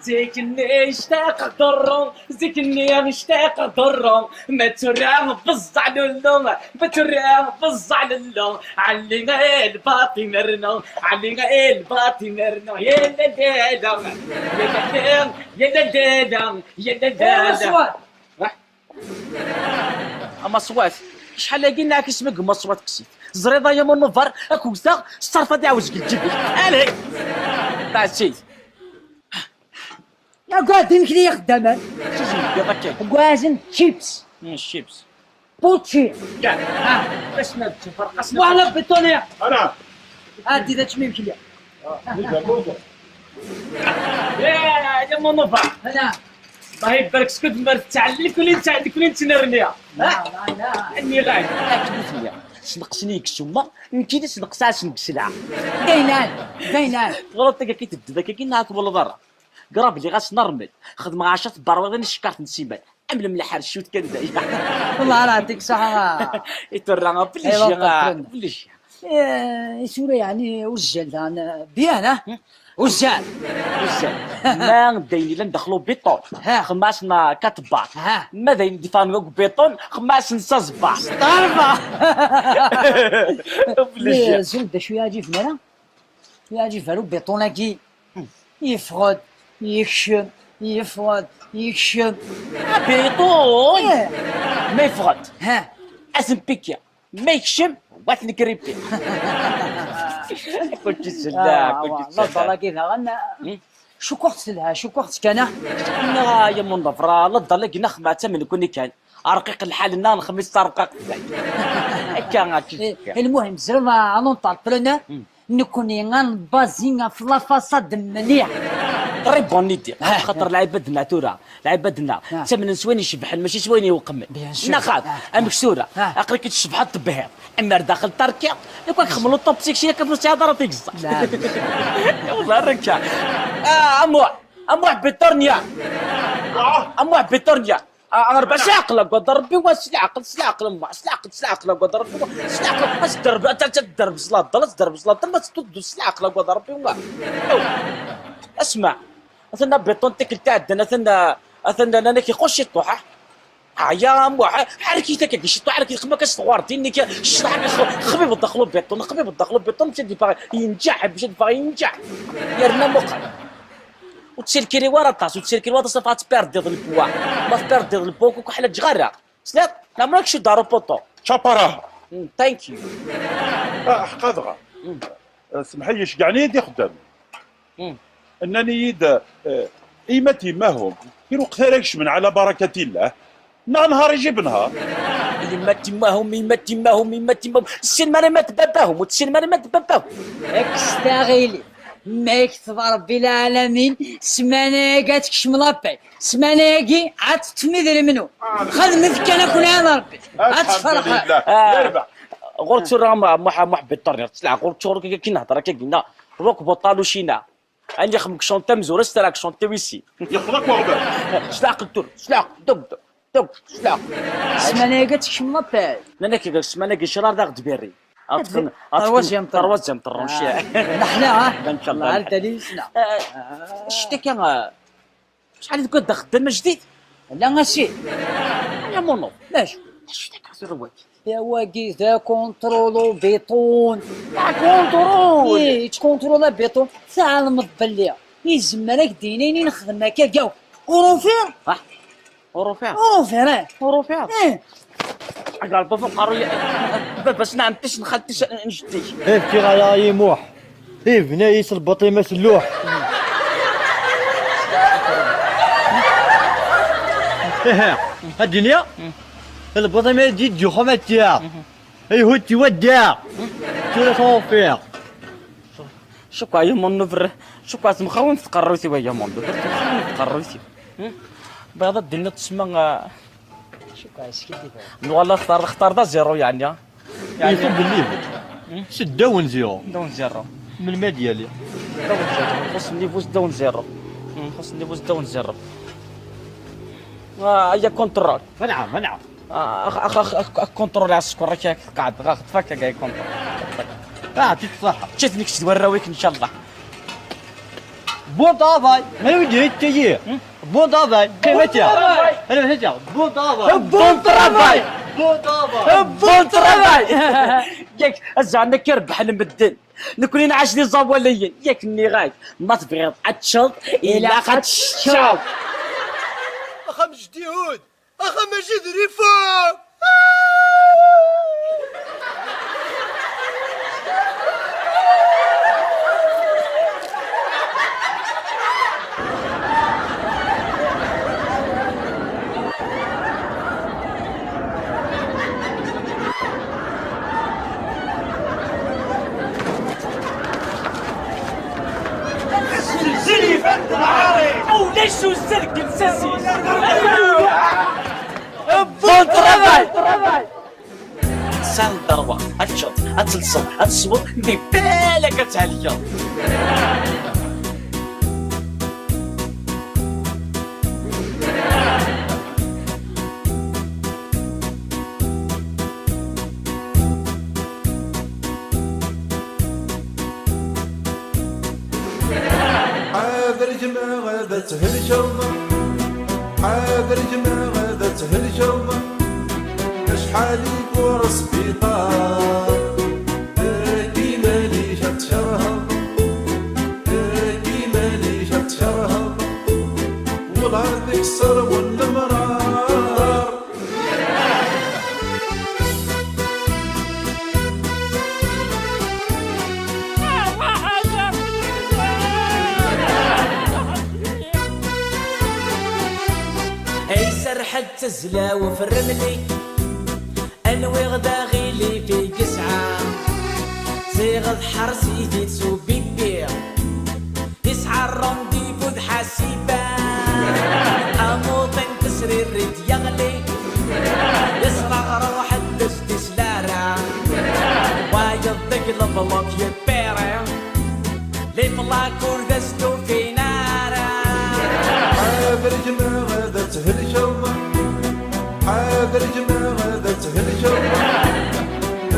Zik-nni ictaq ḍurru, zik-nni ictaq ḍurru, ma tura beẓẓeɛ lullu, ma tura beẓẓeɛ lullu, Ɛli lbaṭi mernu, Ɛli lbaṭi mernu, yella dada, yella dada, yella dada, yella dada. Amaṣwat, acḥal-agi nniɣ-ak isem deg umaṣwat kkes-it. Teẓriḍ ay amunubar, ad k-wteɣ s ṭṭerf ad iɛawez deg lǧib-ik. Alhi! Taɛsit. Agad imekli ixeddamen. Acu tebdiḍ akka? Gwazen chips. Mm, chips. Pucci. Ya. Ah, asma d tiferqas. Wala beṭṭoni. Ana. Adi d ačmi imekli. Ya, ya munubar. Ana. الله يبارك سكت ما تعلق ولا تعلق ولا تنرنيا. اني غايب. اسمع، سنقصني يكسوما، نكيد سنقصها سنقسلها. دينان، دينان. غلط تلقى كي تبدا كي كي نعرف والله ضرا. قراب لي غاس نرمل، خدمة عشرة براويض نشكرت نسيبان. املم الحرشوت كان دايما. والله راه يعطيك الصحة. يترى بلي شي، بلي شي. Eh, tura yeɛni uzzal daɣen, bien, ha? Uzzal. Uzzal. Ma d ayen yellan daxel ubiṭun, ha, xemmas neɣ quatre bar. Ha. Ma d ayen d-iffɣen deg ubiṭun, xemmas n seize bar. Ḍarba. Obligé. Zul d acu yeɛǧiben ara? Yeɛǧib ara ubiṭun-agi. Yeffeɣ-d, yekcem, yeffeɣ-d, yekcem. Abiṭun! Eh. Ma yeffeɣ-d, ha, ad t-npikki. Ma yekcem, wa t-negripi. Kul ci sellah, ah, kul ci sellah. Laḍal-agi daɣen, hmm? Cukkeɣ-tt telha, cukkeɣ-tt kan, ah. Neɣ, ya mon ḍefra, laḍal-agi nexma d tamen nekkni kan. Rqiq lḥal-nneɣ, nexmi s tarqaqt. Akka, akka. Eh, lmuhim, tzerreḍ, ah, en entrepreneur? Hmm. Nekkni ad nbazi ɣef la façade mliḥ. Très bonne idée. Ah, xaṭer ah, lɛibad-nneɣ tura, lɛibad-nneɣ, ah, ttamnen s wayen icebḥen, mačči s wayen iweqmen. Bien sûr. Neɣ xaṭ, ah, amek tura, ah, aql-ik tcebḥeḍ tebhiḍ, imar daxel terkiḍ, nekk ad xemmeɣ l'autoprotection akka ur tesɛiḍ ara tigeẓẓal. La. Wallah, rek. Ah, amuḥ, amuḥ biṭurnya. Amuḥ biṭurnya. Ah, Rebbi, s leɛqel, agad Rebbi, wa, s leɛqel, s leɛqel, mwa, s leɛqel, s leɛqel, agad Rebbi, wa, s leɛqel, ad tedderb, ad, ad tedderb s laḍel, ad tedderb s laḍel, ma tettuddu s leɛqel, agad Rebbi, wa. Asma, atan abiṭun tikkelt iɛeddan, atan, atan, atan, atan, iquc ciṭuḥ, ah. Ah, ya, mwa, ah, ḥerk-it akka, ciṭuḥ, ḥerk-it, xemma-k as tɣurdin, nekk, ciṭuḥ, xbibeḍ daxel ubiṭun, xbibeḍ daxel ubiṭun, mec ad yeffeɣ yenǧeḥ, mec ad yeffeɣ yenǧeḥ. Yerna muqel. Ur ttserkil ara aṭas, ur ttserkil ara aṭas, ad tperdiḍ lbwa. Ma tperdiḍ lbwa, ur ḥlaǧeɣ ara. Tesliḍ? Leɛmer ad k-cuddeɣ arupuṭu. Ččaparaha. Mm, thank you. Ah, ḥqa dɣa. Mm. Ah, semḥ-iyi, ceggɛen-iyi-d ixeddamen. Mm. Nnan-iyi-d, eh, imat yemmahum, i lweqt ara kecmen ɛla barakatillah, neɣ nhar ijib nhar. Imat yemmahum, imat yemmahum, imat yemmahum. Sin mara imat babahum, ur tessin mara imat babahum. Kkes taɣili. Ma yekteb Rebbi lɛalamin, ssmana-agi ad tekcem la paix. Ssmana-agi ad teṭṭfem idrimen-nwen. Xedmet kan akken ara Rebbi. Ad tferḥem. Alḥemdulillah. Ah. Yerbeḥ. Ɣur-k tura, ma, ma, ma ḥebbi ṭṭerni, tesleɣ, ɣur-k tura, kaki, kaki nehder, akka gina. Rock boṭal ucina. Ani xemk chanté amzur, s tara k chanté wisi. Yeqḍa-k weɣbel. S leɛqel tura, s leɛqel, dog, dog, s leɛqel. Ssmana-agi ad tekcem la paix. Nnan-ak, ssmana-agi ccṛeɛ d aɣ-d-berri. Ad ṭṭfen, ad ṭṭfen, troisième tour. Troisième tour, ah, ncah. Neḥla, ha? Inchallah. Ccta kan, ah, acḥal i tewwiḍ d axeddam ajdid? La, a si. Ala, mon oncle. Acu? Acu d akuntrul wagi? Ya, wagi d akuntrul ubiṭun. Akuntrul! Ih, yettkuntrul abiṭun. Tɛelmeḍ belli yezmer ad k-d-yini ayen i nexdem akka, gaw. Ur ufiɣ? Ah, ur ufiɣ? Ur ufiɣ, eh. Ur ufiɣ? Eh. Agarḍu f uqerruy, baba-s n ɛemti-s n xalti-s n jeddi-k. Efk-iyi aya i Muḥ. Ibna-yas lbaṭima s lluḥ. Ihi, ad d-iniɣ, lbaṭima d-yeǧǧuxxu ma d tiyaɣ. Ayhuti wadda. Tura tufiɣ. Cukkeɣ yemma n uberre, cukkeɣ temxawem tqerrut-iw, ay yemma n uberre, temxawem tqerrut-iw. Hmm? Bɣiɣ ad d-tiniḍ tsemma, ah, cukkeɣ yeskiddib. Nwala xtar, xtar d aziru, yeɛni. Yeɛni, ifuk belli seddaw n zero. Seddaw n zero. Melmi ad yali? Seddaw n zero. Nxuṣ nnivu seddaw n zero. Hmm, nxuṣ nnivu seddaw n zero. Ah, aya contrôle. Anɛam, anɛam. Ah, ax-, ax-, ax-, ax-, ax-, contrôle ɛa sskeṛ, akka tqeɛdeḍ, ax-, tfak, akka contrôle. Ah, ɛṭi-t ṣṣeḥḥa. Ččet nekk d warraw-ik, ncallah. Bon travail. Ma ur d-yettayi. Hmm? Bon travail. Bon travail. Bon travail. Bon travail. Bon travail. Yak, azɛan akka rebḥen medden. Nekkni nɛac d iẓawaliyen. Yak nniɣ-ak, ma tebɣiḍ ad teččeḍ, ilaq ad teččeḍ. Axxam jeddi hud. Axxam ajdid rifan! Zelzel ifan d lɛari. Ulac uzzal deg lsas-is. Bon travail! Tesɛiḍ ddrewa, ad teččeḍ, ad telseḍ, ad tesweḍ, di balak ad thelkeḍ. Gma ad thelkeḍ, ḥader gma ad thelkeḍ, acḥal i yewweṛ sbiṭar, deg iman-ik ad tkerheḍ, deg iman-ik ad tkerheḍ, wellah ad ikser wennemrar. Ay serḥent tezla ufremli, anwiɣ d aɣilif i yesɛa. Ziɣ d ḥers-it-id s ubibi. Yesɛa ṛṛandivu d Ḥasiba, amuḍin tesririt yeɣli, yesreɣ ṛuḥ-d s tislara, wayeḍ deg leblok yeppiri, les plaques ur d as-tufin ara. Ḥader gma ad thelkeḍ, ḥader gma ad thelkeḍ,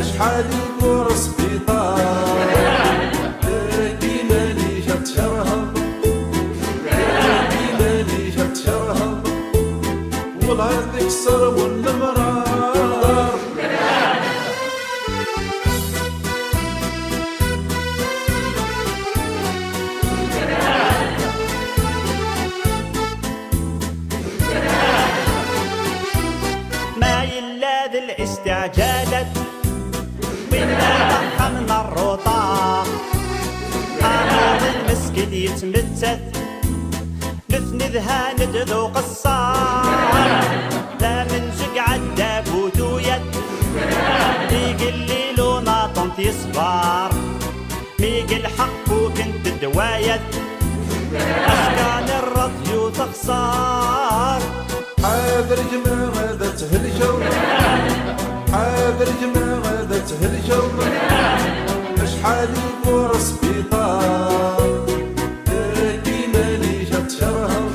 acḥal i yewweṛ sbiṭar, deg iman-ik ad tkerheḍ, deg iman-ik ad tkerheḍ, wellah ad ikser wennemrar. Ma yella d الاستعجالات, winna d axxam n ṛṛuṭa, amuḍin meskin yettmettat, nutni dhan-d d uqeṣṣer, d amenzeg ɛedda bu tuyat, igellil unaṭen t-yeṣber. Mi yelḥeq fukkent ddwayat, askan ṛṛadyu texṣer. Ḥader gma ad thelkeḍ, ḥader gma ad thelkeḍ, acḥal i yewweṛ sbiṭar, deg iman-ik ad tkerheḍ,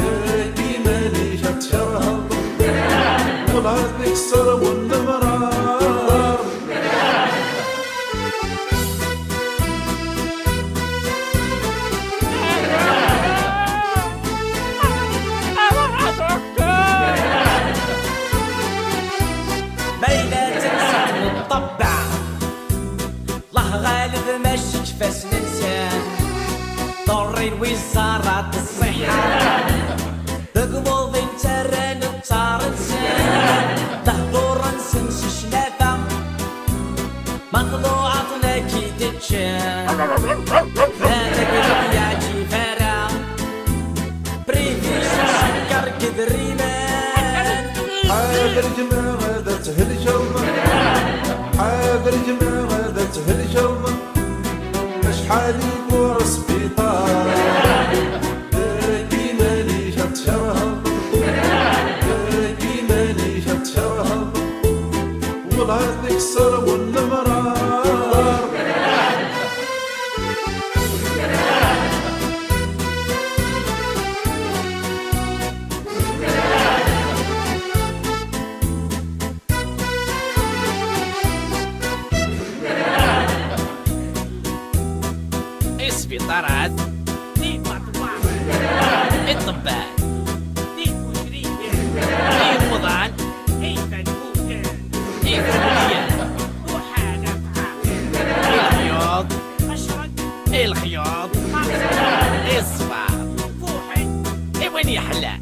deg iman-ik ad tkerheḍ, wellah ad ikser wennemrar. Ma yella d tamsalt n ṭṭebba, Allah ɣaleb mačči deg ifassen-nsen, ḍurrin wizzarat ṣṣiḥa. Deg umuḍin ttarran ttaṛ-nsen, lehdur-nsen s ccnafa, maqḍuɛat la k-id-ččan. D alegleḍ yeɛǧib ara, privic ucekker deg idrimen. Ḥader gma ad thelkeḍ, ḥader gma ad thelkeḍ, acḥal i yewweṛ sbiṭar, deg iman-ik ad tkerheḍ, deg iman-ik ad tkerheḍ, wellah ad ikser wennemrar. Isbiṭarat, imaṭwan, iṭebban, igucriyen, imuḍan, ifenbuten, ifendiyen, uḥanafa, ilexyuḍ, ilexyuḍ, iṣfar, fuḥen, i win yeḥlan.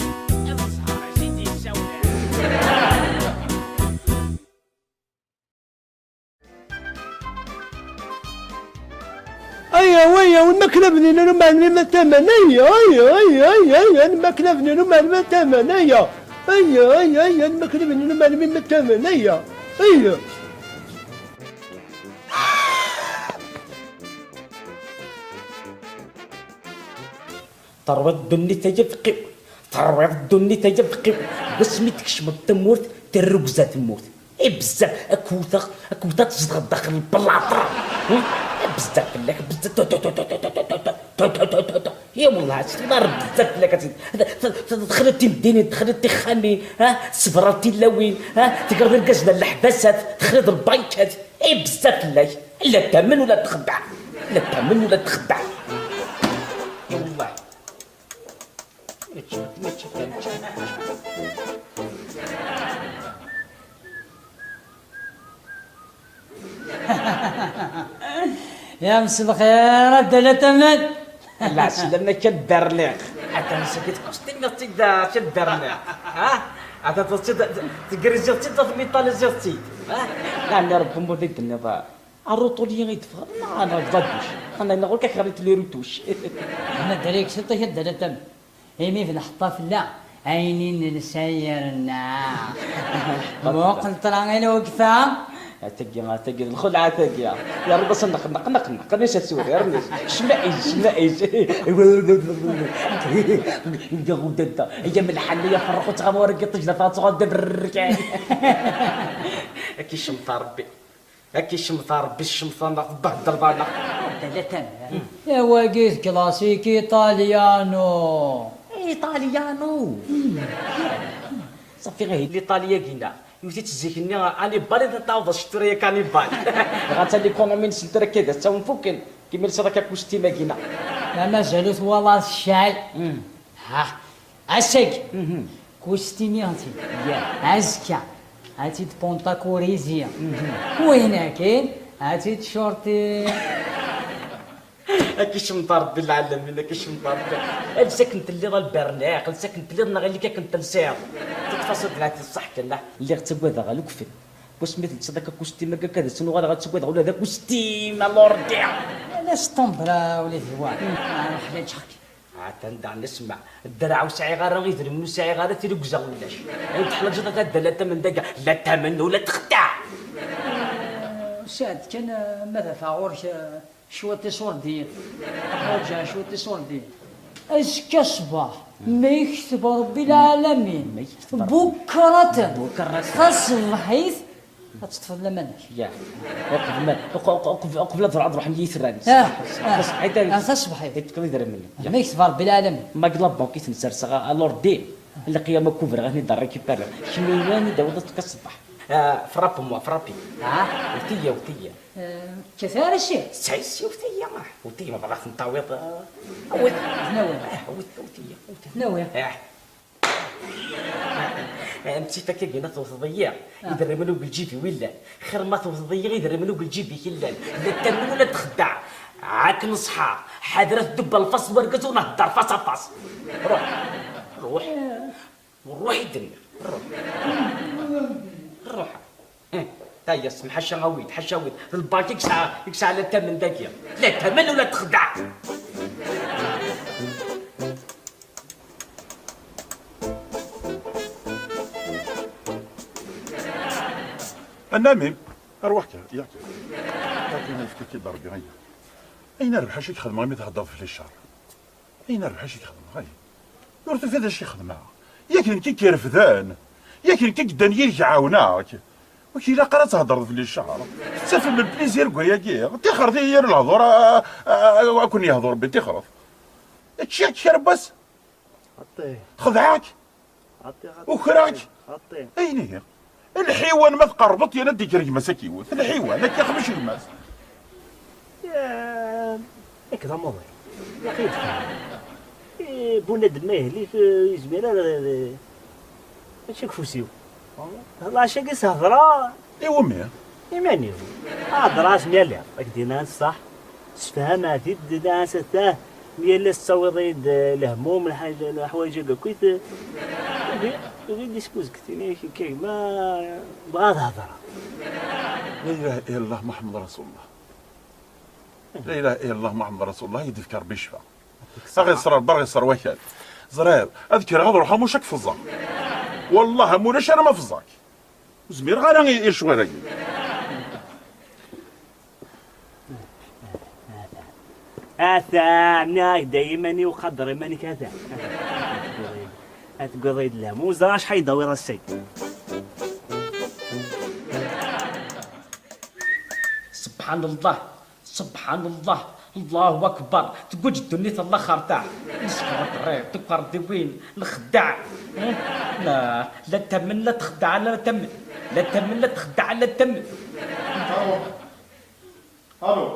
Aya, aya, aya, aya, n makla bnin anu mɛelmi ma taman, aya, aya, aya, aya, aya, n makla bnin anu mɛelmi ma taman, aya, aya, aya, aya, n makla bnin anu mɛelmi ma taman, aya, aya. Terwiḍ ddunit ay afeqqiw, terwiḍ ddunit ay afeqqiw, deg wasmi tkecmeḍ tamurt, terrugza temmut. I bezzaf, ad k-wteɣ, ad k-wteɣ tzedɣeḍ daxel lblaṭa. Hmm? Bezzaf fell-ak, bezzaf, tu, tu, tu. Ya wallah, ad tfeḍar bezzaf fell-ak, ad t-, t-, t-, texliḍ timdinin, texliḍ tixxamin, ha? Tessebreḍ tilawin, ha? Tegreḍ irgazen ar leḥbasat, texliḍ lbankat. I bezzaf fell-ak. La tamen ula txeddeɛ. La tamen ula txeddeɛ. Ya mselxir, a Dda Lataman. Lɛeslama-k a Berniq. Atan sagi tqustimiḍ-tt-id a Berniq. Ha? Atan tegriziḍ-tt-id, tmitaliziḍ-tt-id. Ha? Laɛni Rebbi ur d-tenniḍ. Aruṭulyi i d-teffɣeḍ neɣ neɣ d aduc? Xana neɣ ur k-akrent les retouches. Ana diri-k ciṭ a Dda Lataman. Imi d lḥeṭṭa fell-aɣ, ayen i nelsa yerna. Muqel ṭṭra i lwegfa. Tagi, tagi, d lxelɛa tagi. Yerreḍ-as neq, neq, neq, neq, rnis ad tura, rnis. Cma'iz, cma'iz. Nga udadda, ya melḥan, ya ferruq, ur tɣam ur giṭ, tejda, tɣam tɣam, da berrkan. Ad k-icemmeḍ Rebbi. Ad k-icemmeḍ Rebbi, ccemṭ-nneɣ, tbehdeḍ-aneɣ. Dda Lataman. Awagi d classique italiano. Italiano. Ṣafi, ihi l'Italie-agi-nneɣ, yewwet-itt zik-nni Hannibal, i taweḍ ccettura ya Hannibal. Dɣa ta l'économie-nsen tura akka d asawen fukken, kima lsiḍ akka kustim-agi-nneɣ. Ma mazal ur twalaḍ ccay. Ha, ass-agi, kustimi-nsen. Azekka, ad tt-id-punṭa kurizi. Win-agi, ad tt-id-curti. Ad k-icemmeḍ Rebbi lɛalamin, ad k-icemmeḍ Rebbi. Els akken telliḍ a Lberniq, els akken telliḍ neɣ ili-k akken telsiḍ. Ṭṭef-as-d leɛti ṣṣeḥ kan, la. Lliɣ ttagadeɣ alukfen. Wasmi telsiḍ akka akustim akka, akka d ass-n uɣaleɣ ad ttagadeɣ ula d akustim alordi. Ala s ṭumbra ula d wa. Ruḥ la ǧeɣ-k. Atan daɣen isma, ddreɛ ur sɛiɣ ara, idrimen ur sɛiɣ ara, tili gzeɣ ulac. Ay teḥlaǧeḍ a Dda Lataman daga, la tamen ula texdeɛ. Saɛd kan, ma d afeɣ ɣur-k, cwiṭ iṣurdiyen. Ḥwaǧeɣ cwiṭ iṣurdiyen. Azekka ṣṣbeḥ, ma yekteb Rebbi lɛalamin, bukraten, taṣebḥit, ad teṭṭfeḍ laman-ik. Ya. Uqbel ma, uq-, uq-, uqbel, uqbel ad ruḥ, ad ruḥen yitran. Ah, ah. Taṣebḥit, ah, taṣebḥit. Ad tekkeḍ idrimen. Ya. Ma yekteb Rebbi lɛalamin. Ma deg la banque i ten-serseɣ, alors di lqiyama kubreɣ, ad ten-id-récupérer. Kemmini ad d-tawiḍ azekka ṣṣbeḥ. Ah, frappe-moi, frappe. Ah? Wet-iyi, wet-iyi. Eh, kkat ara si. Sɛi si, wet-iyi, ah, wet-iyi, ma bɣa ten-tawiḍ, ah, awit. Nawi. Ah, wet-, wet-iyi, wet-iyi. Nawi. Ah. Eh, am tifak-agi-nni tewteḍ-iyi, ah, idrimen ur deg lǧib-iw i llan. Xir ma tewteḍ-iyi, idrimen ur deg lǧib-ik i llan. La tamen ula txeddeɛ. Ak neṣḥa, ḥader ad tdubba lfas n wergaz ur nhedder face à face. Ruḥ. Ruḥ. Ruḥ i d-nniɣ. Ruḥ. Ruḥ. Eh, tayya, smeḥ, ḥaca awid, ḥaca awid. D lbank i yesɛa, i yesɛa la tamen dagi. La tamen ula txeddeɛ. Annamim, arwaḥ kan, yak. Akken yefka-k-id Rebbi, ayya. Ayen rrbeḥ acu i k-xedmeɣ imi theddeḍ fell-i ccer? Ayen rrbeḥ acu i k-xedmeɣ, ayya. Ur tufiḍ acu i k-xedmeɣ? Yak nekk i k-irefden, yak nekk i yeddan yid-k ɛawneɣ-k. Ur k-ilaq ara ad theddreḍ fell-i ccer. Tettafem lplizir deg wayagi. Tixret i yir lehdur, a, a, a, a ken-yehdur Rebbi, tixret. Ččiɣ-k kra n wass? Xaṭi. Xedɛeɣ-k? Xaṭi, xaṭi. Ukreɣ-k? Xaṭi. Ayen ihi? Lḥiwan ma tqerrbeḍ, yan ad d-ikker gma-s ad k-iwet. Lḥiwan, ad k-yaxmec gma-s. Ya, yak d amaḍi. Yak yid-k. Eh, bunadem ma yehlik, eh, yezmir ara, eh, mačči deg ufus-iw. Lɛac-agi s hedra. Iwumi? Iman-iw. Hedra-as mi yal iḍ, ad k-d-iniɣ ṣṣeḥ. Sefham-it-id, d-, d-, d-, mi yal ass tettawiḍ-iyi-d, eh, lehmum, lḥaǧ-, leḥwayeǧ-agi akkit, eh, tugi, tugi-d ismuzget, ini-ak akka gma, bɣiɣ ad hedreɣ. La ilaha illallah Muḥemmed Rasulullah. La ilaha illallah Muḥemmed Rasulullah, i d-ifka Rebbi ccfa. Aɣ-iṣer Rebbi, aɣ-iṣer wakal. Ẓriɣ, ad kkreɣ ad ruḥeɣ muc ad k-feẓẓeɣ. Wallah am ulac ara ma feẓẓeɣ-k. Ur zmireɣ ara i, i lecɣal-agi. Ata, nniɣ-ak-d ay iman-iw, qader iman-ik, ata. Ad tegwiḍ-iyi-d lehmum, ur ẓriɣ acḥal i d-tawiḍ ass-agi. Subḥan Allah, subḥan Allah, Allahu akbar, tegguǧ ddunit, Allah xertaɛ. Neskeṛ ṭṭriḍ, tukerḍiwin, nxeddeɛ. La, la tamen, la txeddeɛ, la tamen. La tamen, la txeddeɛ, la tamen. Alo. Alo.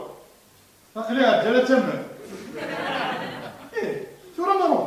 Aql-i ɛedda la tamen. Ih, tura ma ruḥ.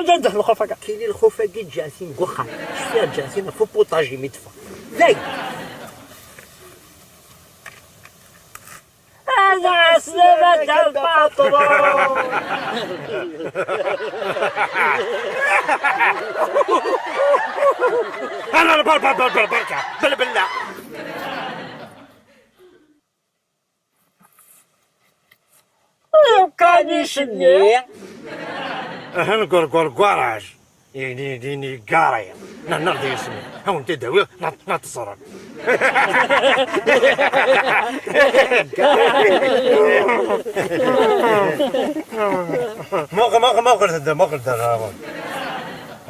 Anda d lxuf-agi? Kili lxuf-agi ǧǧan-t-in deg uxxam. Cfiɣ ǧǧan-t-in ɣef upuṭaji mi d-ffɣeɣ. Dayen. Ala, ɛeslama-k a lpaṭrun. Ala, ber-, ber-, ber-, ber-, berka. Bella, bella. Lukan icenni. Ahan gur-, gur-, guraj. Ini, ini, gari. Na, na, di ismi. Hawn ti dawi, na, na, tsara. Muqel, muqel, muqel, tedda, muqel, tedda.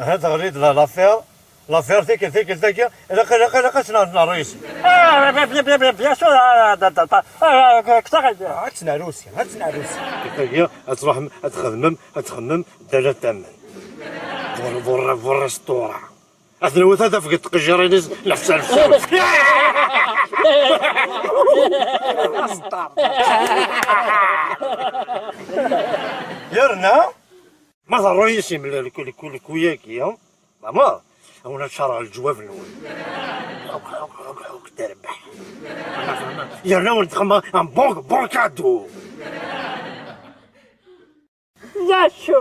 Ahat ɣlid la, l'affaire. L'affaire, tikkelt, tikkelt, tikkelt. Ilaq, ilaq, ilaq ad tt-nerr-, nerr-, yes. Ah, bien, bien, bien, bien, bien sûr, ah, da, da, da. Ah, ah, ah, ah, ah. Ad tt-nerr-, yes, ad tt-nerr-, yes. Tagi, ad tṛuḥem, ad txedmem, ad txemmem, Dala Taman. Bur-, bur-, bur-, restaurant. Ad nwet ad afget tqejjirin-is nefs al-sut. Yerna? Ma terru-yi-s imlal kul, kul, kul-agi, ha? Mama, a wen-ad carɣeɣ leǧwab-nwen. Terbeḥ. Yerna wen-d-xemma un bon, bon cadeau. D acu?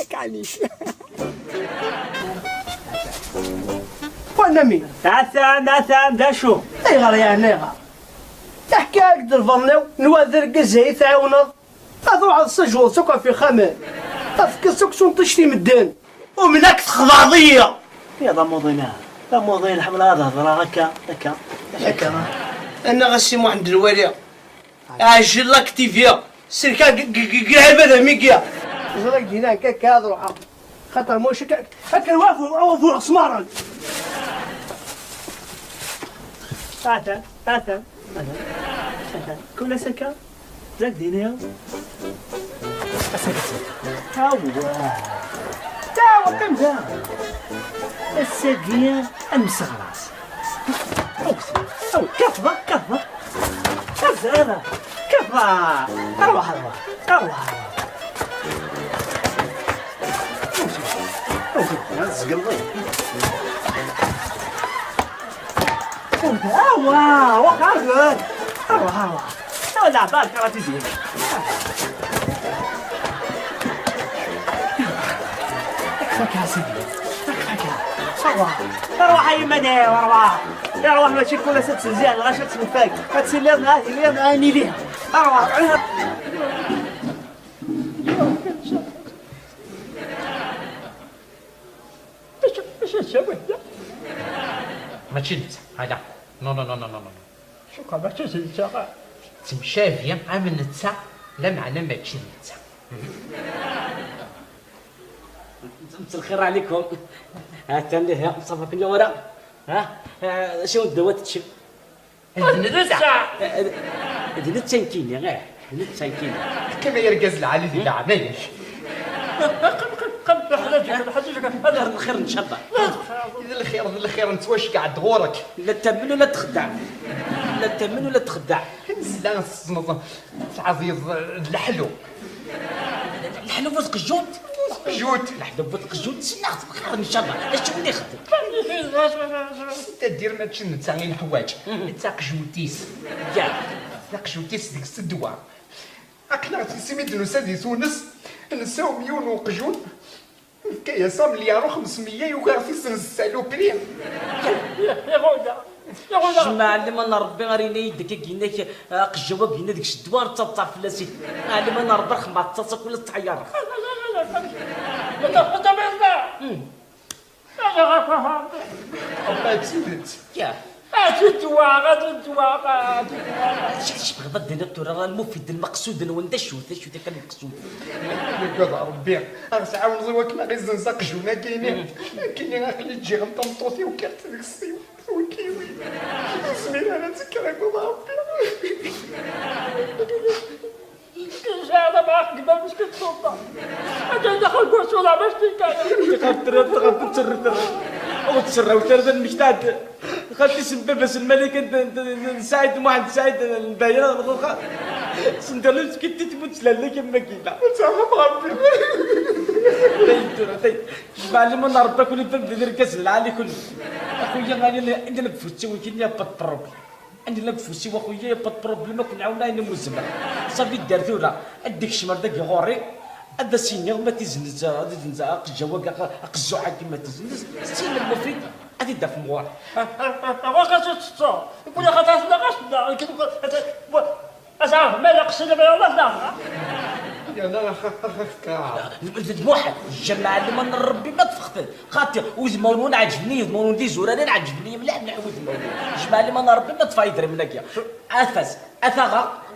Akka ɛni. Wanami. Atan, atan, d acu? Ayɣer yeɛni ayɣer? Taḥka-ak-d lbaḍna-w, nwa d argaz ay tɛawneḍ. Ad ruḥeḍ s ajweḍ s akk ɣef ixxamen. Ad tekkeḍ s akk s unṭict i medden. Umnek texḍaḍ-iyi. Ya d amuḍin, ah. D amuḍin, ḥemmleɣ ad hedreɣ akka, akka. Akka. Annaɣ a Si Muḥend Lwali. Ɛjel l'activier. Sirka g-, g-, g-, g-, lɛibad am igi. Ẓriɣ dinna akka, akka ad ruḥeɣ. Xaṭer ma ulac akka, akka lwafu, lwafu ɣesmaren. Atan, atan, atan, atan. Kul ass akka. Zak dini. Ass-agi. Tawa. Tawa, qqim da. Ass-agi ad nemseɣras. Aw, aw, kafḍa, kafḍa. Kafḍa, kafḍa. Arwaḥ, arwaḥ, arwaḥ, arwaḥ. Aw, aw, tezgelḍ. Awa, awa, qerben. Awa, awa. Awa, leɛba, kra tizyin. Kfaka, a sidi. Kfaka. Awa. Arwaḥ a yemma-nni, arwaḥ. Arwaḥ, mačči kul ass ad tezzi, lɣaci ad tneffak. Ad tiliḍ, ad tiliḍ, ad nili. Arwaḥ. Acu, acu, acu, acu, acu? Mačči netta, ala. Non, non, non, non, non, non. Cukkeɣ mačči d netta. Ttemcabi am netta, lameɛna mačči d netta. مساء الخير عليكم. ها، تم ليه، صافي كل ورا. ها، ها، شو الدواء تشم؟ D netta. D netta nekkini, eh, d netta nekkini. Ḥkem ay argaz lɛali di leɛnaya-k. Qem, qem, qem, ḥaǧaǧek, ḥaǧaǧek, xir, xir, ncallah. D lxir, d lxir, nettwaceggeɛ-d ɣur-k. La tamen ula txeddeɛ. La tamen ula txeddeɛ. Nesla tessneḍ, tɛaziḍ d leḥlu. Leḥlu bu tqejjut. Tqejjut. Leḥlu bu tqejjut, ssneɣ-t bxir, ncallah. D acu i ixeddem? Taddir mačči d netta i neḥwaǧ. Mhm. D taqejjut-is. Ya. Taqejjut-is deg-s ddwa. Aql-aɣ si mi d-nusa di Tunes, nessawem yiwen uqjun, nefka-yas amelyar u xemsmeyya, yugar-t-isen s saloperie. Iɣuda. Jmaɛ liman n Ṛebbi ara yenna-yi-d akka, yenna-k aqejjaw-agi yenna deg-s ddwa, nettaḍḍaf fell-as-it. Jmaɛ liman n Ṛebbi, xemmeɛ ttaḍsa kul tettɛeyyareḍ. Ata, ata, ata, ata. Hmm. Ala ɣef aha. Ata d tidet. Ya. Ati ddwa, ati ddwa, ati ddwa. Acu, acu tebɣiḍ ad d-tiniḍ tura, lmufid, lmeqsud-nwen d acu, d acu-t akka lmeqsud? Yugad Ṛebbi, ad ɣ-tɛawneḍ i wakken ad ɣ-izzenz aqjun-agi-ni. Nekkini aql-i ǧǧiɣ n tameṭṭut-iw, kkiɣ-tt deg-s. Ur k-yewwi. Ur yezmir ara ad tekker akked Ṛebbi. Ǧeɛleɣ ma aqgma meskint ṣṣuṭa. Atan daxel n wacu la bac tikka. Txaṭer, txaṭer, tserret. Ur tserrawet ara d lmektaḍ. Xaṭi isem baba-s lmalika n, n, n, n Saɛid Muḥend Saɛid n Dayra n Xuxa. Sendali meskint i tmut s lalla kan ma kila. Ur ttɛawaneɣ Ṛebbi. Tay tura, tay. Jmaɛ liman n Ṛebbi, akk nefhem d irgazen lɛali kunwi. Akuya, anda la bfussiw, kini pas de problème. Anda la bfussiw, akuya, pas de problème, ad ken-ɛawneɣ ayen umi zemreɣ. Ṣafi, dder tura, ad d-ikcem ar dagi ɣur-i, ad as-iniɣ ma tizzenz, ad izzenz aqejjaw-agi, aqezzuḥ-agi ma tizzenz, s tin n lmufid, ad t-id-tafem ɣur-i. Ɣur-k ad tt-tettuḍ, wwin-aɣ ad as-nɣac, Asɛa, ma la qsila ma yalla daɣ. Yerna ax-, ax-, ax-, ax-, D, d, d Muḥend, jmaɛ liman n Ṛebbi ma tfexten. Xaṭi, udmawen-nwen ɛeǧben-iyi, udmawen-nwen d izuranen ɛeǧben-iyi mliḥ, mliḥ wudmawen-nwen. Jmaɛ liman n Ṛebbi ma tfa idrimen-agi. Afas, ataɣa,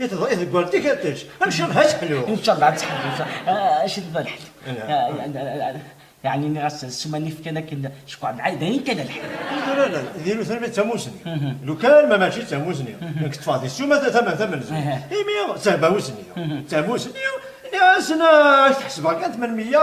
i tḍ-, i tgwalt-ik ad tečč. Ncallah ad teḥlu. Ncallah ad teḥlu. Ah, acu d lḥal? Yeɛni nniɣ-as ssuma-nni fkan akken ckuɛ mɛa d ayen kan lḥal. Tura la, di lutan d tamusni. Lukan ma mačči d tamusni. Nekk ṭṭfeɣ di ssuma ta-, tama-, tamenzu. Imi d tabausni. D tamusni. Nniɣ-as, "Ad k-ḥesbeɣ kan tmen meyya,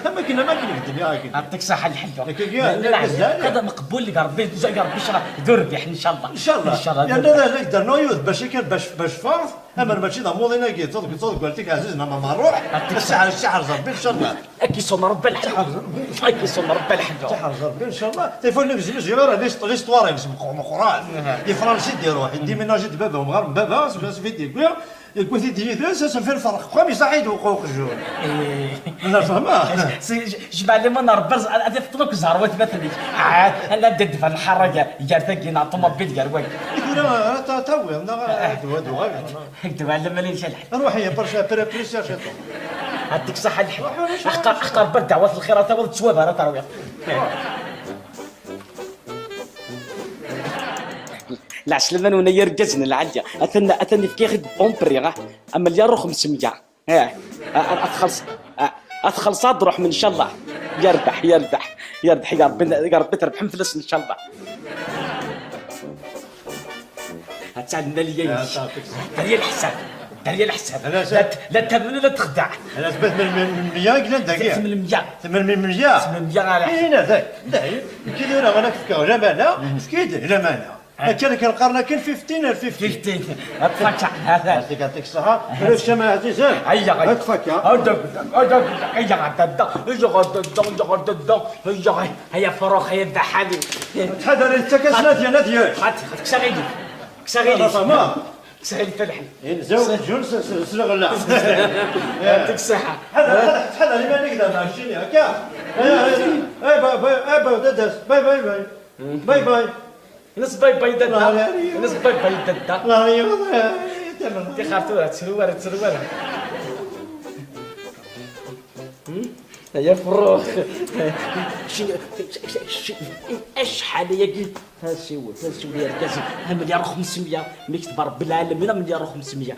am akken, am akken i k-d-nniɣ akken." Yeɛṭik ṣṣeḥḥa lḥellu. Akka, akka, la, la, la, la. Hada meqbul deg Rebbi, deg Rebbi ncallah d urbiḥ ncallah. Ncallah. Ncallah d urbiḥ. Yerna ad ak-d-rnuɣ yiwet bac kan, bac, bac fart, amer mačči d amuḍin-agi, d taḍeggalt-ik ɛzizen ama ma ruḥ, yeɛṭik ṣṣeḥḥa. Ad tt-iḥrez Rebbi ncallah. Ad k-iṣun Rebbi lḥellu. Ad k-iṣun Rebbi lḥellu. Ad tt-iḥrez Rebbi ncallah. Tifulin zmizgir ara, l'histoire-ines meqqran. Di Fransa i d-iruḥ, i d-iménagé d baba, umɣar n baba, s baba, s baba, Yewwi-t-id yid-s, asenfir ferq uxxam, iṣaḥ-it uq-, uqjun. Eh. Nna fehmeɣ. Si-, j-, jmaɛ liman n Rebbi, ad, ad iṭṭef akk zzher watmaten-ik. Ah, ad d-tban lḥara gar, gar tagi, neɣ ṭumubil gar wagi. I tura, ara ta-, tawiḍ, neɣ ad, ad uɣal. Ad d-uɣal, lemmer ncallah. Ruḥ, ya, parce que après, après, cherche ton. Yeɛṭik ṣṣeḥḥa lḥellu. Ruḥ, ruḥ, ruḥ. Axtar, axtar bar ddeɛwat lxir, ad tawiḍ ttwab ara terwiḍ. Lɛeslama-nwen ay irgazen n lɛali. Atan, atan fkiɣ-d bon prix, ah. Amelyaṛ u xemsemya. Eh, a, a, a txelṣ-, a, a txelṣeḍ, ruḥem ncallah. Yerbeḥ, yerbeḥ, yerbeḥ, ya Rebbi, ya Rebbi trebḥem fell-as ncallah. Ad tɛelmen aliya-inek. Dderya leḥsab. Dderya leḥsab. Ala, la t-, la tamen la texdeɛ. Ala, tebda tmen-, men-, men-, meyya i yellan dagi. Tmen meyya. Tmen men-, meyya. Tmen meyya ara. Ina dak, dayen. Nekk tura ad ak-fkeɣ lamana, efk-iyi-d lamana. Akka, akka qqaren akken fifteen ar fifteen. Fifteen. Ad tfakka. Yɛṭik, yɛṭik ṣṣeḥḥa. Ula d kečč a ɛzizen. Ayya, ayya. Ad tfakka. Ayya, ayya, ayya, ayya, ayya, ayya, ayya, ayya, ayya, ayya, Ferrux, ayya, Dda Ḥali. Ttḥadar, yettak-as Nadya, Nadya. Kkes aɣilif. Kkes aɣilif. Kkes aɣilif a lḥen. Yenza uqjun s, s, s lɣella. Yɛṭik ṣṣeḥḥa. Ttḥadar, ttḥadar, ttḥadar iman-ik da, mačči akka. Ay, ay, ay, bay, bay, ay, bay, dadas. Bay, bay, bay. Bay, bay. Nesbay bay dadda. Nesbay bay dadda. Tixar tura, ttru ara, ttru ara. Hmm? Ay Ferrux. Acḥal ayagi? Asiwel, asiwel i yergazen. Amelyar u xemsemya. Mi ketba Rebbi lɛalamin, amelyar u xemsemya.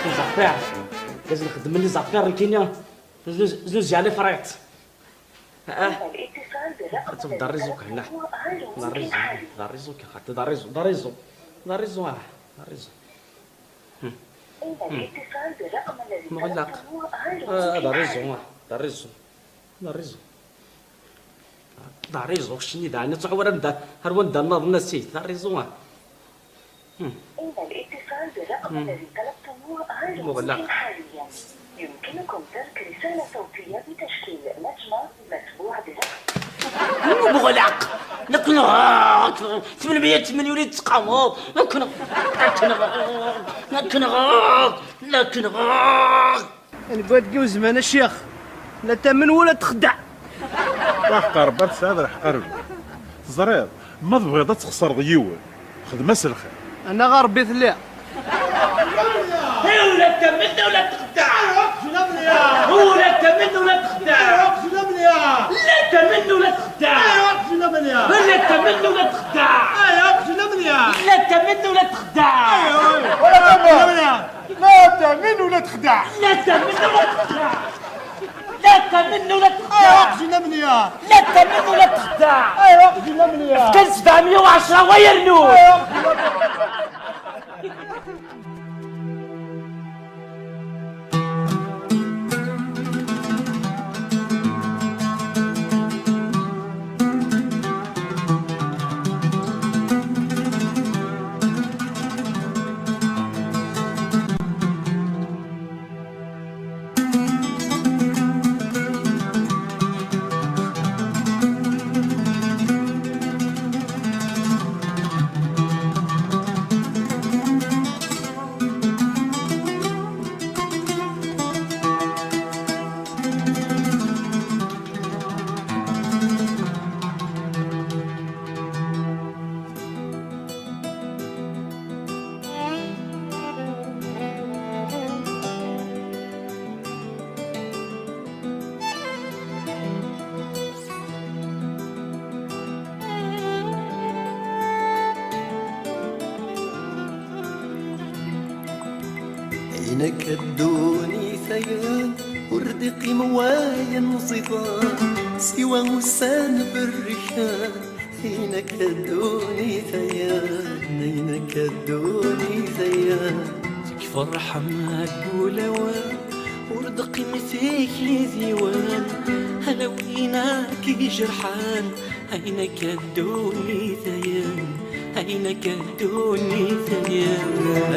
Les affaires. Lezm xeddmen les affaires nekkini. Znuz, znuz, yani frites. Ah. Tum ضريزو كهنا. ضريزو، ضريزو كهات، ضريزو، ضريزو. ضريزو، آه، ضريزو. مغلق. آه، ضريزو، آه، ضريزو. ضريزو. ضريزو، شني ذا؟ نتوح ورا ندا، هر وندا ناض نسيت. ضريزو، آه. إن الاتصال بالرقم الذي طلبتموه غير مغلق حاليا. يمكنكم ترك رسالة صوتية بتشكيل نجمة متبوع برقم. مغلق. لكن ثمنمية ثمانية وليد تقامض. لكن، لكن، لكن، لكن. Newwi-d deg uzman, a ccix, la tamen wala texdeɛ. Aḥeqq Ṛebbi, ad tesɛiḍ lḥeqq a Ṛebbi. Teẓriḍ, ma tebɣiḍ ad txeṣreḍ yiwen, xdem-as lxir. Anaɣ a Ṛebbi telliḍ. Ula tamen ula texdeɛ. Ula tamen ula texdeɛ. Ula tamen ula texdeɛ. Ula tamen ula texdeɛ. Ula tamen ula texdeɛ. لا تمن ولا تخدع. لا تمن ولا تخدع. لا تمن ولا تخدع. لا تمن ولا تخدع. لا تمن ولا تخدع. كان سبعمية وعشرة ويرنو. Ayen akka ddunit-ayen, ur d-iqqim wayen ẓidan, siwa ussan berrikan. Ayen akka ddunit-ayen, ayen akka ddunit-ayen. Deg ferḥ ma deg ulawen, ur d-qqim tikli d yiwen, ala win ak ijerḥen. Ayen akka ddunit-ayen, ayen akka ddunit-ayen.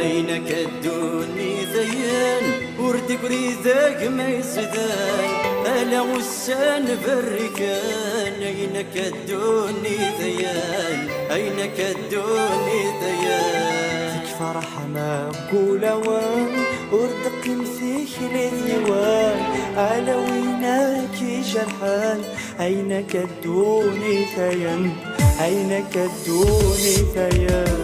Ayen akka ddunit-ayen, ur d-igri deg ma yezdan, ala ussan berrikan. Ayen akka ddunit-ayen, ayen akka ddunit-ayen. Deg ferḥ ma deg ulawen, ur d-qqim tikli d yiwen, ala win ak ijerḥen. Ayen akka ddunit-ayen, ayen akka ddunit-ayen.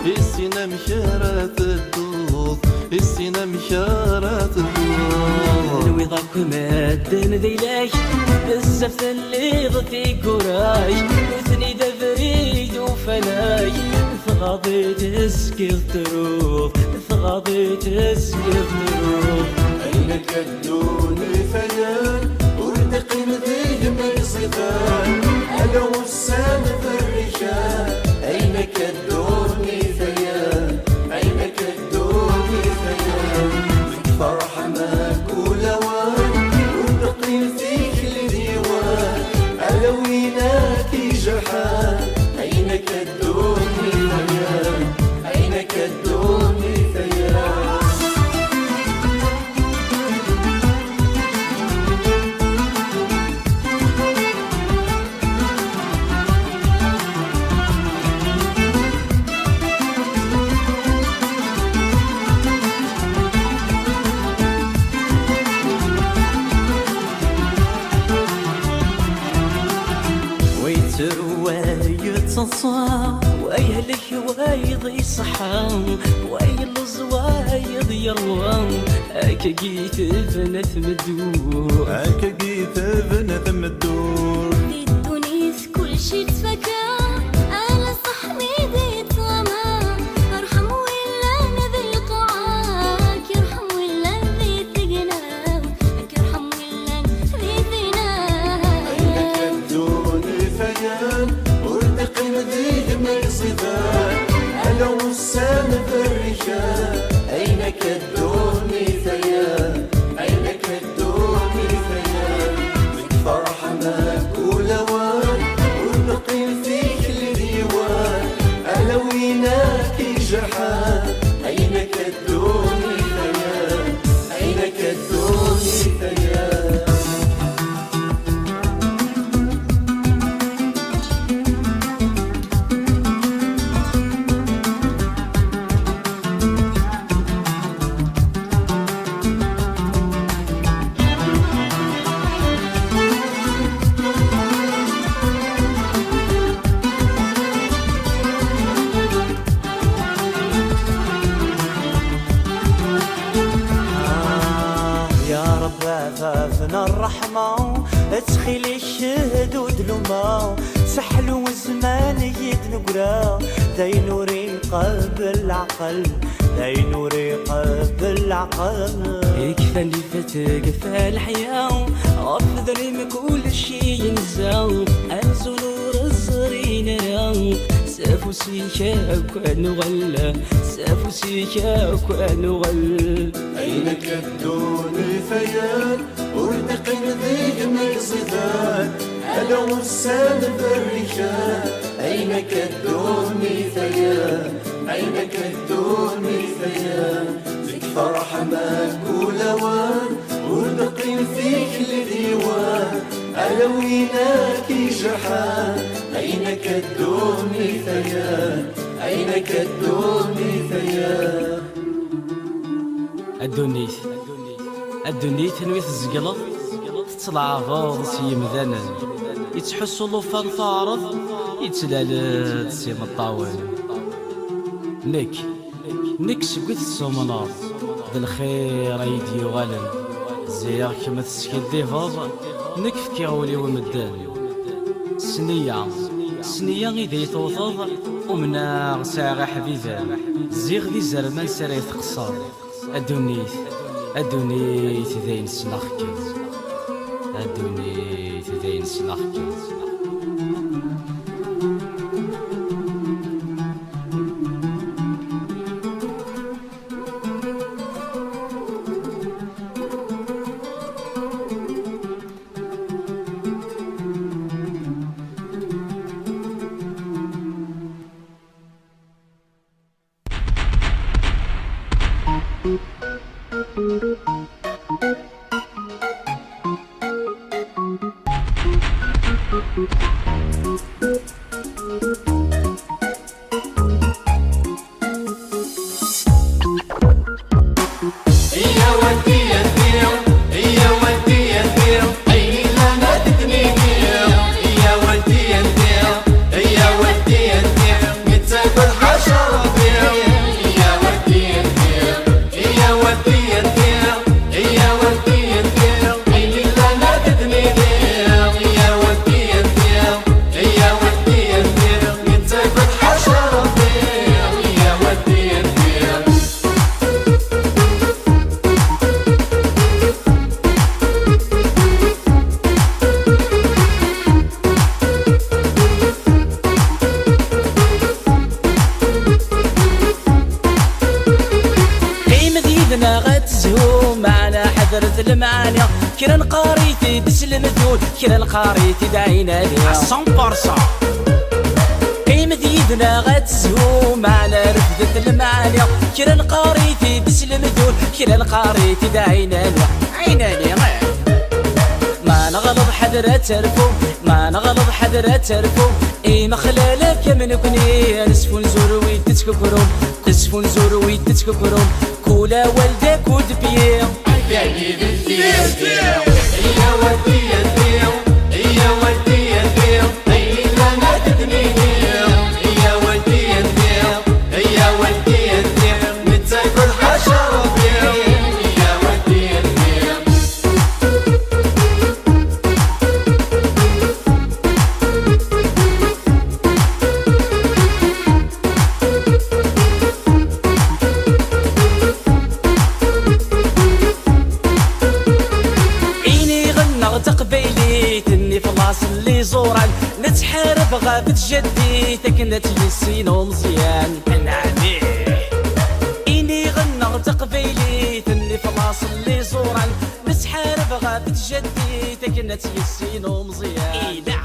Issin amek ara tedduḍ, issin amek ara tedduḍ. Nwiḍ akk medden d ilak, bezzaf telliḍ tiggura-k, nutni d abrid ufanak, tɣaḍ-it tezgiḍ truḍ, tɣaḍ-it tezgiḍ truḍ. Ayen akka ddunit ayen, ur d-iqqim deg-m iẓidan, ala ussan berrikan, ayen akka ddunit ayen, ayen akka ddunit ayen. Deg ferḥ ma kul awal, ur d-teqqim tikli d yiwan, ala win ak ijerḥen, ayen akka ddunit ayen, ayen akka ddunit ayen. Wa yettru, wa yettaḍsa, wa yehlek, wa yeḍ iṣeḥḥa, wa yelleẓ, wa yeḍ yerwa. Akkagi tebna tmeddurt. Akkagi tebna tmeddurt. Di ddunit kulci yettfaka, ala ṣṣeḥ mi d-yettɣama. Rḥem win llan di lqaɛa, yerḥem win llan di tegnaw, yerḥem win llan di dinna. Ayen akka ddunit ayen, ur d-iqqim deg-m iẓidan, ala ussan berrikan. Ayen akka ddunit ayen, ayen akka ddunit ayen. Deg ferḥ ma kul awal, ur d-teqqim tikli d yiwan, ala win ak ijerḥen. Ayen akka ddunit ayen, ayen akka ddunit ayen. Ah, ya Ṛebbi, a bab n ṛṛeḥma, ttxil-k, hdu-d lumma, seḥlu zzman i d-neggra, d ayen ur iqebbel leɛqel, d ayen ur iqebbel leɛqel. Ikfa lifet, ikfa leḥya, ɣef udrim kullec yenza, amzun ur ẓrin ara, s afus-ik akk ad nuɣal, s afus-ik akk ad nuɣal. Ayen akka ddunit ayen, ur d-iqqim deg-m iẓidan, ala ussan berrikan. Ayen akka ddunit ayen, ayen akka ddunit ayen. Deg ferḥ ma kul awal, ur d-teqqim tikli d yiwan, ala win ak ijerḥen. Ayen akka ddunit ayen, ayen akka ddunit ayen. A ddunit, a ddunit, anwi tzeggleḍ, tettelɛabeḍ s yimdanen, yettḥussu llufan taɛreḍt, yettlal-d s imeṭṭawen. Nekk, nekk seg wid tesumneḍ, d lxir ay d-yuɣalen. Ziɣ kemm teskiddibeḍ, nekk fkiɣ ul-iw i medden. S nneyya, s nneyya i d ay tewteḍ, umneɣ sɛiɣ iḥbiben, ziɣ d izerman s ara yi-teqseḍ. A ddunit, a ddunit d ayen ssneɣ-kem, a ddunit d ayen ssneɣ-kem. Kra neqqar-it-id s lemdud, kra neqqar-it-id ɛinani. Cent pour cent. Qqimet yid-neɣ ad tezhum, meɛna refdet lemɛani. Kra neqqar-it-id s lemdud, kra neqqar-it-id ɛinani. Ɛinani, eh. Ma neɣleḍ ḥader ad terfu, ma neɣleḍ ḥader ad terfu. Imexlal akka am nekni, nesfunzur wid tettkukrum, nesfunzur wid tettkukrum. Kul awal d akud byi. Iniɣ-nneɣ d taqbaylit-nni f laṣel iẓuran, nettḥareb ɣef tjaddit akken ad tt-yissin umeẓyan. Anɛam ih! Iniɣ-nneɣ d taqbaylit-nni f laṣel iẓuran, nettḥareb ɣef tjaddit akken ad tt-yissin umeẓyan. Ila.